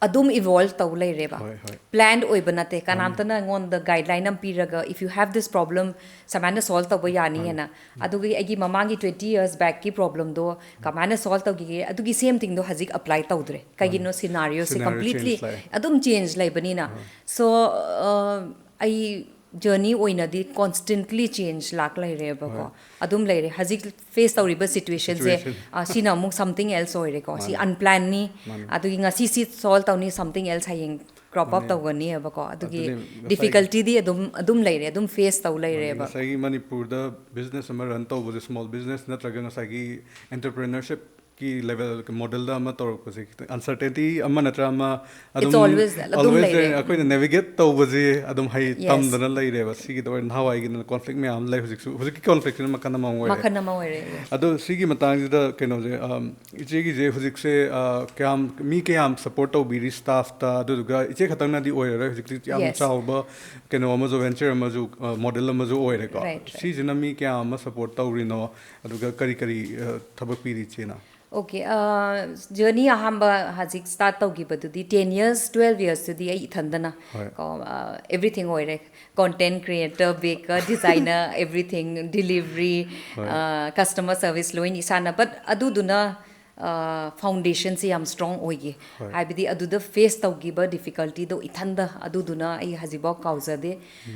ꯑꯗꯨꯝ ꯏꯚꯣꯜꯕ ꯇꯧ ꯂꯩꯔꯦꯕ꯫ ꯍꯣꯏ, ꯍꯣꯏ꯫ ꯄ꯭ꯂꯥꯟ ꯑꯣꯏꯕ ꯅꯠꯇꯦ, ꯀꯅꯥꯝꯇꯅ ꯑꯩꯉꯣꯟꯗ ꯒꯥꯏꯗꯂꯥꯏꯟ ꯑꯃ ꯄꯤꯔꯒ, "If you have this problem, ꯁꯨꯃꯥꯏꯅ ꯁꯣꯜꯕ ꯇꯧꯕ ꯌꯥꯅꯤ" ꯍꯥꯏꯅ꯫ ꯑꯗꯨꯒꯤ ꯑꯩꯒꯤ ꯃꯃꯥꯡꯒꯤ ꯇ꯭ꯋꯦꯟꯇꯤ ꯌꯔꯁ ꯕꯦꯛꯀꯤ ꯄ꯭ꯔꯣꯕ꯭ꯂꯦꯝꯗꯣ ꯀꯃꯥꯏꯅ ꯁꯣꯜꯕ ꯇꯧꯈꯤꯒꯦ, ꯑꯗꯨꯒꯤ ꯁꯦꯝ ꯊꯤꯡꯗꯣ ꯍꯧꯖꯤꯛ ꯑꯦꯄ꯭ꯂꯥꯏ ꯇꯧꯗ꯭ꯔꯦ꯫ ꯀꯩꯒꯤꯅꯣ? ꯁꯤꯅꯥꯔꯤꯑꯣꯁꯦ Scenario ꯀꯝꯄ꯭ꯂꯤꯠꯂꯤ change ꯂꯥꯛꯑꯦ꯫ ꯑꯗꯨꯝ ꯆꯦꯟꯖ ꯂꯩꯕꯅꯤꯅ꯫ ꯁꯣ ꯑꯩ ꯖꯔꯅꯤ ꯑꯣꯏꯅꯗꯤ ꯀꯣꯟꯁꯇꯦꯟꯠꯂꯤ ꯆꯦꯟꯖ ꯂꯥꯛ ꯂꯩꯔꯦꯕꯀꯣ꯫ ꯑꯗꯨꯝ ꯂꯩꯔꯦ꯫ ꯍꯧꯖꯤꯛ ꯐꯦꯁ ꯇꯧꯔꯤꯕ ꯁꯤꯆꯨꯋꯦꯁꯟꯁꯦ, Situation꯫ ꯑ, ꯁꯤꯅ ꯑꯃꯨꯛ ꯁꯝꯊꯤꯡ ꯑꯦꯜꯁ ꯑꯣꯏꯔꯦꯀꯣ꯫ ꯁꯤ ꯃꯥꯅꯦ꯫ ꯑꯟꯄ꯭ꯂꯥꯟꯅꯤ꯫ ꯃꯥꯅꯦ꯫ ꯑꯗꯨꯒꯤ ꯉꯁꯤ ꯁꯤ ꯁꯣꯜꯕ ꯇꯧꯅꯤ, ꯁꯝꯊꯤꯡ ꯑꯦꯜꯁ ꯍꯌꯦꯡ ꯀ꯭ꯔꯣꯞ ꯑꯞ ꯃꯥꯅꯦ꯫ ꯇꯧꯒꯅꯤꯕꯀꯣ꯫ ꯑꯗꯨꯒꯤ ꯑꯗꯨꯅꯦ ꯉꯁꯥꯏꯒꯤ ꯗꯤꯐꯤꯀꯜꯇꯤꯗꯤ ꯑꯗꯨꯝ ꯑꯗꯨꯝ ꯂꯩꯔꯦ, ꯑꯗꯨꯝ ꯐꯦꯁ ꯇꯧ ꯃꯥꯅꯦ, ꯂꯩꯔꯦꯕ꯫ ꯉꯁꯥꯏꯒꯤ ꯃꯅꯤꯄꯨꯔꯗ ꯕꯤꯖꯤꯅꯦꯁ ꯑꯃ ꯔꯟ ꯇꯧꯕꯁꯦ, ꯁ꯭ꯃꯣꯜ ꯕꯤꯖꯤꯅꯦꯁ ꯅꯠꯇ꯭ꯔꯒ ꯉꯁꯥꯏꯒꯤ ꯑꯦꯟꯇꯔꯄ꯭ꯔꯦꯅꯔꯁꯤꯞꯀꯤ ꯂꯦꯚꯦꯜ ꯃꯣꯗꯦꯜꯗ ꯑꯃ ꯇꯧꯔꯛꯄꯁꯦ ꯈꯤꯇꯪ ꯑꯟꯁꯔꯇꯦꯟꯇꯤ ꯑꯃ ꯅꯠꯇ꯭ꯔ ꯑꯃ ꯑꯗꯨꯝ It's always, ꯑꯗꯨꯝ always ꯂꯩꯔꯦ꯫ ꯑꯩꯈꯣꯏꯅ ꯅꯦꯚꯤꯒꯦꯠ ꯇꯧꯕꯁꯦ ꯑꯗꯨꯝ ꯍꯩ Yes꯫ ꯇꯝꯗꯅ ꯂꯩꯔꯦꯕ꯫ ꯁꯤꯒꯤꯗ ꯑꯣꯏꯅ ꯅꯍꯥꯟꯋꯥꯏꯒꯤꯅ ꯀꯣꯟꯐ꯭ꯂꯤꯛ ꯃꯌꯥꯝ ꯑꯃ ꯂꯩ, ꯍꯧꯖꯤꯛꯁꯨ ꯍꯧꯖꯤꯛꯀꯤ ꯀꯣꯟꯐ꯭ꯂꯤꯛꯁꯤꯅ ꯃꯈꯜ ꯑꯃ ꯑꯣꯏꯔꯦ꯫ ꯃꯈꯜ ꯑꯃ ꯑꯣꯏꯔꯦ꯫ Yes꯫ ꯑꯗꯣ ꯁꯤꯒꯤ ꯃꯇꯥꯡꯁꯤꯗ ꯀꯩꯅꯣꯁꯦ, ꯑꯝ, ꯏꯆꯦꯒꯤꯁꯦ ꯍꯧꯖꯤꯛꯁꯦ, ꯑ, ꯀꯌꯥꯝ, ꯃꯤ ꯀꯌꯥꯝ ꯁꯞꯄꯣꯔꯠ ꯇꯧꯕꯤꯔꯤ ꯁ꯭ꯇꯥꯐꯇ? ꯑꯗꯨꯗꯨꯒ ꯏꯆꯦ ꯈꯛꯇꯪꯅꯗꯤ ꯑꯣꯏꯔꯔꯣꯏ, ꯍꯧꯖꯤꯛꯇꯤ ꯌꯥꯝ Yes꯫ ꯆꯥꯎꯕ ꯀꯩꯅꯣ ꯑꯃꯁꯨ, ꯚꯦꯟꯆꯔ ꯑꯃꯁꯨ, ꯑ, ꯃꯣꯗꯦꯜ ꯑꯃꯁꯨ ꯑꯣꯏꯔꯦꯀꯣ꯫ Right, right꯫ ꯁꯤꯁꯤꯅ ꯃꯤ ꯀꯌꯥ ꯑꯃ ꯁꯞꯄꯣꯔꯠ ꯇꯧꯔꯤꯅꯣ? ꯑꯗꯨꯒ ꯀꯔꯤ ꯀꯔꯤ, ꯑ, ꯊꯕꯛ ꯄꯤꯔꯤ ꯏꯆꯦꯅ? ꯑꯣꯀꯦ, ꯑ, ꯖꯔꯅꯤ ꯑꯍꯥꯟꯕ ꯍꯧꯖꯤꯛ ꯁ꯭ꯇꯥꯔꯠ ꯇꯧꯈꯤꯕꯗꯨꯗꯤ, ꯇꯦꯟ ꯌꯔꯁ, ꯇ꯭ꯋꯦꯜꯐ ꯌꯔꯁꯇꯨꯗꯤ ꯑꯩ ꯏꯊꯟꯗꯅ ꯍꯣꯏ꯫ ꯀꯣ, ꯑ, ꯑꯦꯚ꯭ꯔꯤꯊꯤꯡ ꯑꯣꯏꯔꯦ꯫ Content creator, baker, designer, everything, delivery, ꯍꯣꯏ꯫ ꯑ, ꯀꯁꯇꯃꯔ ꯁꯔꯚꯤꯁ ꯂꯣꯏꯅ ꯏꯁꯥꯅ꯫ But ꯑꯗꯨꯗꯨꯅ, ꯑ, ꯐꯥꯎꯟꯗꯦꯁꯟꯁꯦ ꯌꯥꯝ ꯁ꯭ꯇꯔꯣꯡ ꯑꯣꯏꯈꯤ꯫ ꯍꯣꯏ꯫ ꯍꯥꯏꯕꯗꯤ ꯑꯗꯨꯗ ꯐꯦꯁ ꯇꯧꯈꯤꯕ ꯗꯤꯐꯤꯀꯜꯇꯤꯗꯣ ꯏꯊꯟꯗ ꯑꯗꯨꯗꯨꯅ ꯑꯩ ꯍꯧꯖꯤꯛꯐꯥꯎ ꯀꯥꯎꯖꯗꯦ꯫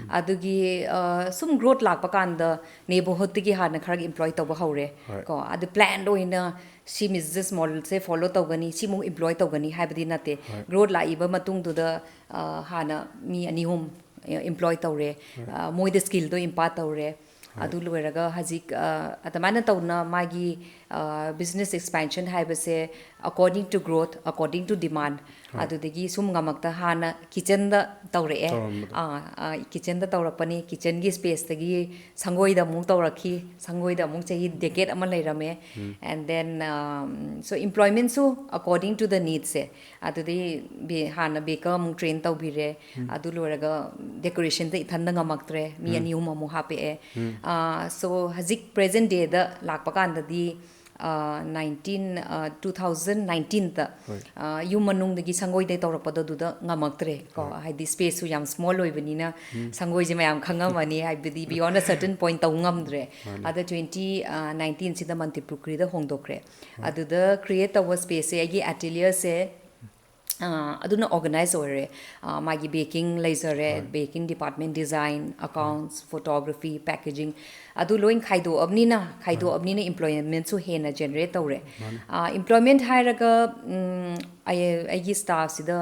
ꯑꯗꯨꯒꯤ, ꯑ, ꯁꯨꯝ ꯒ꯭ꯔꯣꯠ ꯂꯥꯛꯄ ꯀꯥꯟꯗ ꯅꯦꯕꯔꯍꯨꯗꯇꯒꯤ ꯍꯥꯟꯅ ꯈꯔ ꯏꯝꯄ꯭ꯂꯣꯏ ꯇꯧꯕ ꯍꯧꯔꯦ꯫ ꯍꯣꯏ꯫ ꯀꯣ, ꯑꯗꯨ ꯄ꯭ꯂꯥꯟ ꯑꯣꯏꯅ ꯁꯤ ꯕꯤꯖꯤꯅꯦꯁ ꯃꯣꯗꯦꯜꯁꯦ ꯐꯣꯂꯣ ꯇꯧꯒꯅꯤ, ꯁꯤꯃꯨꯛ ꯏꯝꯄ꯭ꯂꯣꯏ ꯇꯧꯒꯅꯤ ꯍꯥꯏꯕꯗꯤ ꯅꯠꯇꯦ꯫ ꯍꯣꯏ꯫ ꯒ꯭ꯔꯣꯠ ꯂꯥꯛꯏꯕ ꯃꯇꯨꯡꯗꯨꯗ, ꯑ, ꯍꯥꯟꯅ ꯃꯤ ꯑꯅꯤ ꯑꯍꯨꯝ ꯏꯝꯄ꯭ꯂꯣꯏ ꯇꯧꯔꯦ꯫ ꯑ, ꯃꯣꯏꯗ ꯁ꯭ꯀꯤꯜꯗꯣ ꯏꯝꯄꯥꯔꯠ ꯇꯧꯔꯦ꯫ ꯑꯗꯨ ꯂꯣꯏꯔꯒ ꯍꯧꯖꯤꯛ, ꯑ, ꯑꯗꯨꯃꯥꯏꯅ ꯇꯧꯅ ꯃꯥꯒꯤ, business expansion ꯍꯥꯏꯕꯁꯦ according to growth, according to demand, ꯑꯗꯨꯗꯒꯤ ꯁꯨꯝ ꯉꯝꯃꯛꯇ ꯍꯥꯟꯅ ꯀꯤꯆꯟꯗ ꯇꯧꯔꯛꯑꯦ꯫ ꯇꯧꯔꯝꯕꯗꯣ꯫ ꯑꯥ, ꯑꯥ, ꯀꯤꯆꯟꯗ ꯇꯧꯔꯛꯄꯅꯤ꯫ ꯀꯤꯆꯟꯒꯤ ꯁ꯭ꯄꯦꯁꯇꯒꯤ ꯁꯪꯒꯣꯏꯗ ꯑꯃꯨꯛ ꯇꯧꯔꯛꯈꯤ꯫ ꯁꯪꯒꯣꯏꯗ ꯑꯃꯨꯛ ꯆꯍꯤ decade ꯑꯃ ꯂꯩꯔꯝꯃꯦ꯫ And then, um, so employmentꯁꯨ according to the needsꯁꯦ꯫ ꯑꯗꯨꯗꯩ ꯕꯦ-, ꯍꯥꯟꯅ baker ꯑꯃꯨꯛ train ꯇꯧꯕꯤꯔꯦ꯫ ꯑꯗꯨ ꯂꯣꯏꯔꯒ decorationꯗ ꯏꯊꯟꯗ ꯉꯝꯃꯛꯇ꯭ꯔꯦ, ꯃꯤ ꯑꯅꯤ ꯑꯍꯨꯝ ꯑꯃꯨꯛ ꯍꯥꯞꯄꯛꯑꯦ꯫ ꯑꯥ, so ꯍꯧꯖꯤꯛ present dayꯗ ꯂꯥꯛꯄ ꯀꯥꯟꯗꯗꯤ, ꯑꯥ, nineteen, ꯑꯥ, two thousand nineteenꯗ, ꯍꯣꯏ꯫ ꯑꯥ, ꯌꯨꯝ ꯃꯅꯨꯡꯗꯒꯤ ꯁꯪꯒꯣꯏꯗꯩ ꯇꯧꯔꯛꯄꯗꯣ ꯑꯗꯨꯗ ꯉꯝꯃꯛꯇ꯭ꯔꯦ ꯀꯣ꯫ ꯍꯣꯏ꯫ ꯍꯥꯏꯗꯤ spaceꯁꯨ ꯌꯥꯝ small ꯑꯣꯏꯕꯅꯤꯅ ꯁꯪꯒꯣꯏꯁꯦ ꯃꯌꯥꯝ ꯈꯪꯉꯝꯃꯅꯤ, ꯍꯥꯏꯕꯗꯤ beyond a certain point ꯇꯧ ꯉꯝꯗ꯭ꯔꯦ꯫ ꯃꯥꯅꯦ꯫ ꯑꯗ twenty, ꯑꯥ, nineteenꯁꯤꯗ ꯃꯟꯇ꯭ꯔꯤ ꯄꯨꯈ꯭ꯔꯤꯗ ꯍꯣꯡꯗꯣꯛꯈ꯭ꯔꯦ꯫ ꯍꯣꯏ꯫ ꯑꯗꯨꯗ create ꯇꯧꯕ spaceꯁꯦ ꯑꯩꯒꯤ atelierꯁꯦ ꯑ, ꯑꯗꯨꯅ organize ꯑꯣꯏꯔꯦ꯫ ꯑ, ꯃꯥꯒꯤ baking ꯂꯩꯖꯔꯦ, ꯍꯣꯏ꯫ Baking department, design, ꯍꯣꯏ꯫ Accounts, photography, packaging, ꯑꯗꯨ ꯂꯣꯏ ꯈꯥꯏꯗꯣꯛꯑꯕꯅꯤꯅ, ꯍꯣꯏ꯫ ꯈꯥꯏꯗꯣꯛꯑꯕꯅꯤꯅ employmentꯁꯨ ꯍꯦꯟꯅ generate ꯇꯧꯔꯦ꯫ ꯃꯥꯅꯤ꯫ ꯑ, employment ꯍꯥꯏꯔꯒ, ꯎꯝ, ꯑꯩ, ꯑꯩꯒꯤ staffꯁꯤꯗ,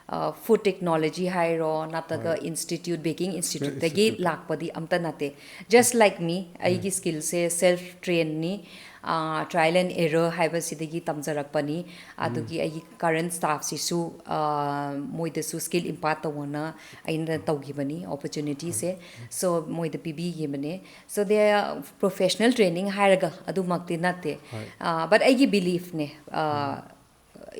ꯑ, food technology ꯍꯥꯏꯔꯣ, ꯅꯠꯇ꯭ꯔꯒ ꯍꯣꯏ꯫ Institute, baking instituteꯇꯒꯤ Institute꯫ ꯂꯥꯛꯄꯗꯤ ꯑꯝꯇ ꯅꯠꯇꯦ꯫ Just like me, ꯎꯝ꯫ ꯑꯩꯒꯤ skillꯁꯦ self trainꯅꯤ꯫ ꯑ, trial and error ꯍꯥꯏꯕꯁꯤꯗꯒꯤ ꯇꯝꯖꯔꯛꯄꯅꯤ꯫ ꯎꯝ꯫ ꯑꯗꯨꯒꯤ ꯑꯩꯒꯤ current staffꯁꯤꯁꯨ, ꯑ, ꯃꯣꯏꯗꯁꯨ skill impart ꯇꯧꯋꯣꯅ ꯑꯩꯅ ꯇꯧꯈꯤꯕꯅꯤ opportunityꯁꯦ꯫ ꯍꯣꯏ꯫ So, ꯃꯣꯏꯗ ꯄꯤꯕꯤꯈꯤꯕꯅꯦ꯫ So, they are professional training ꯍꯥꯏꯔꯒ ꯑꯗꯨꯃꯛꯇꯤ ꯅꯠꯇꯦ꯫ ꯍꯣꯏ꯫ ꯑ, but ꯑꯩꯒꯤ beliefꯅꯦ, ꯑ, ꯎꯝ꯫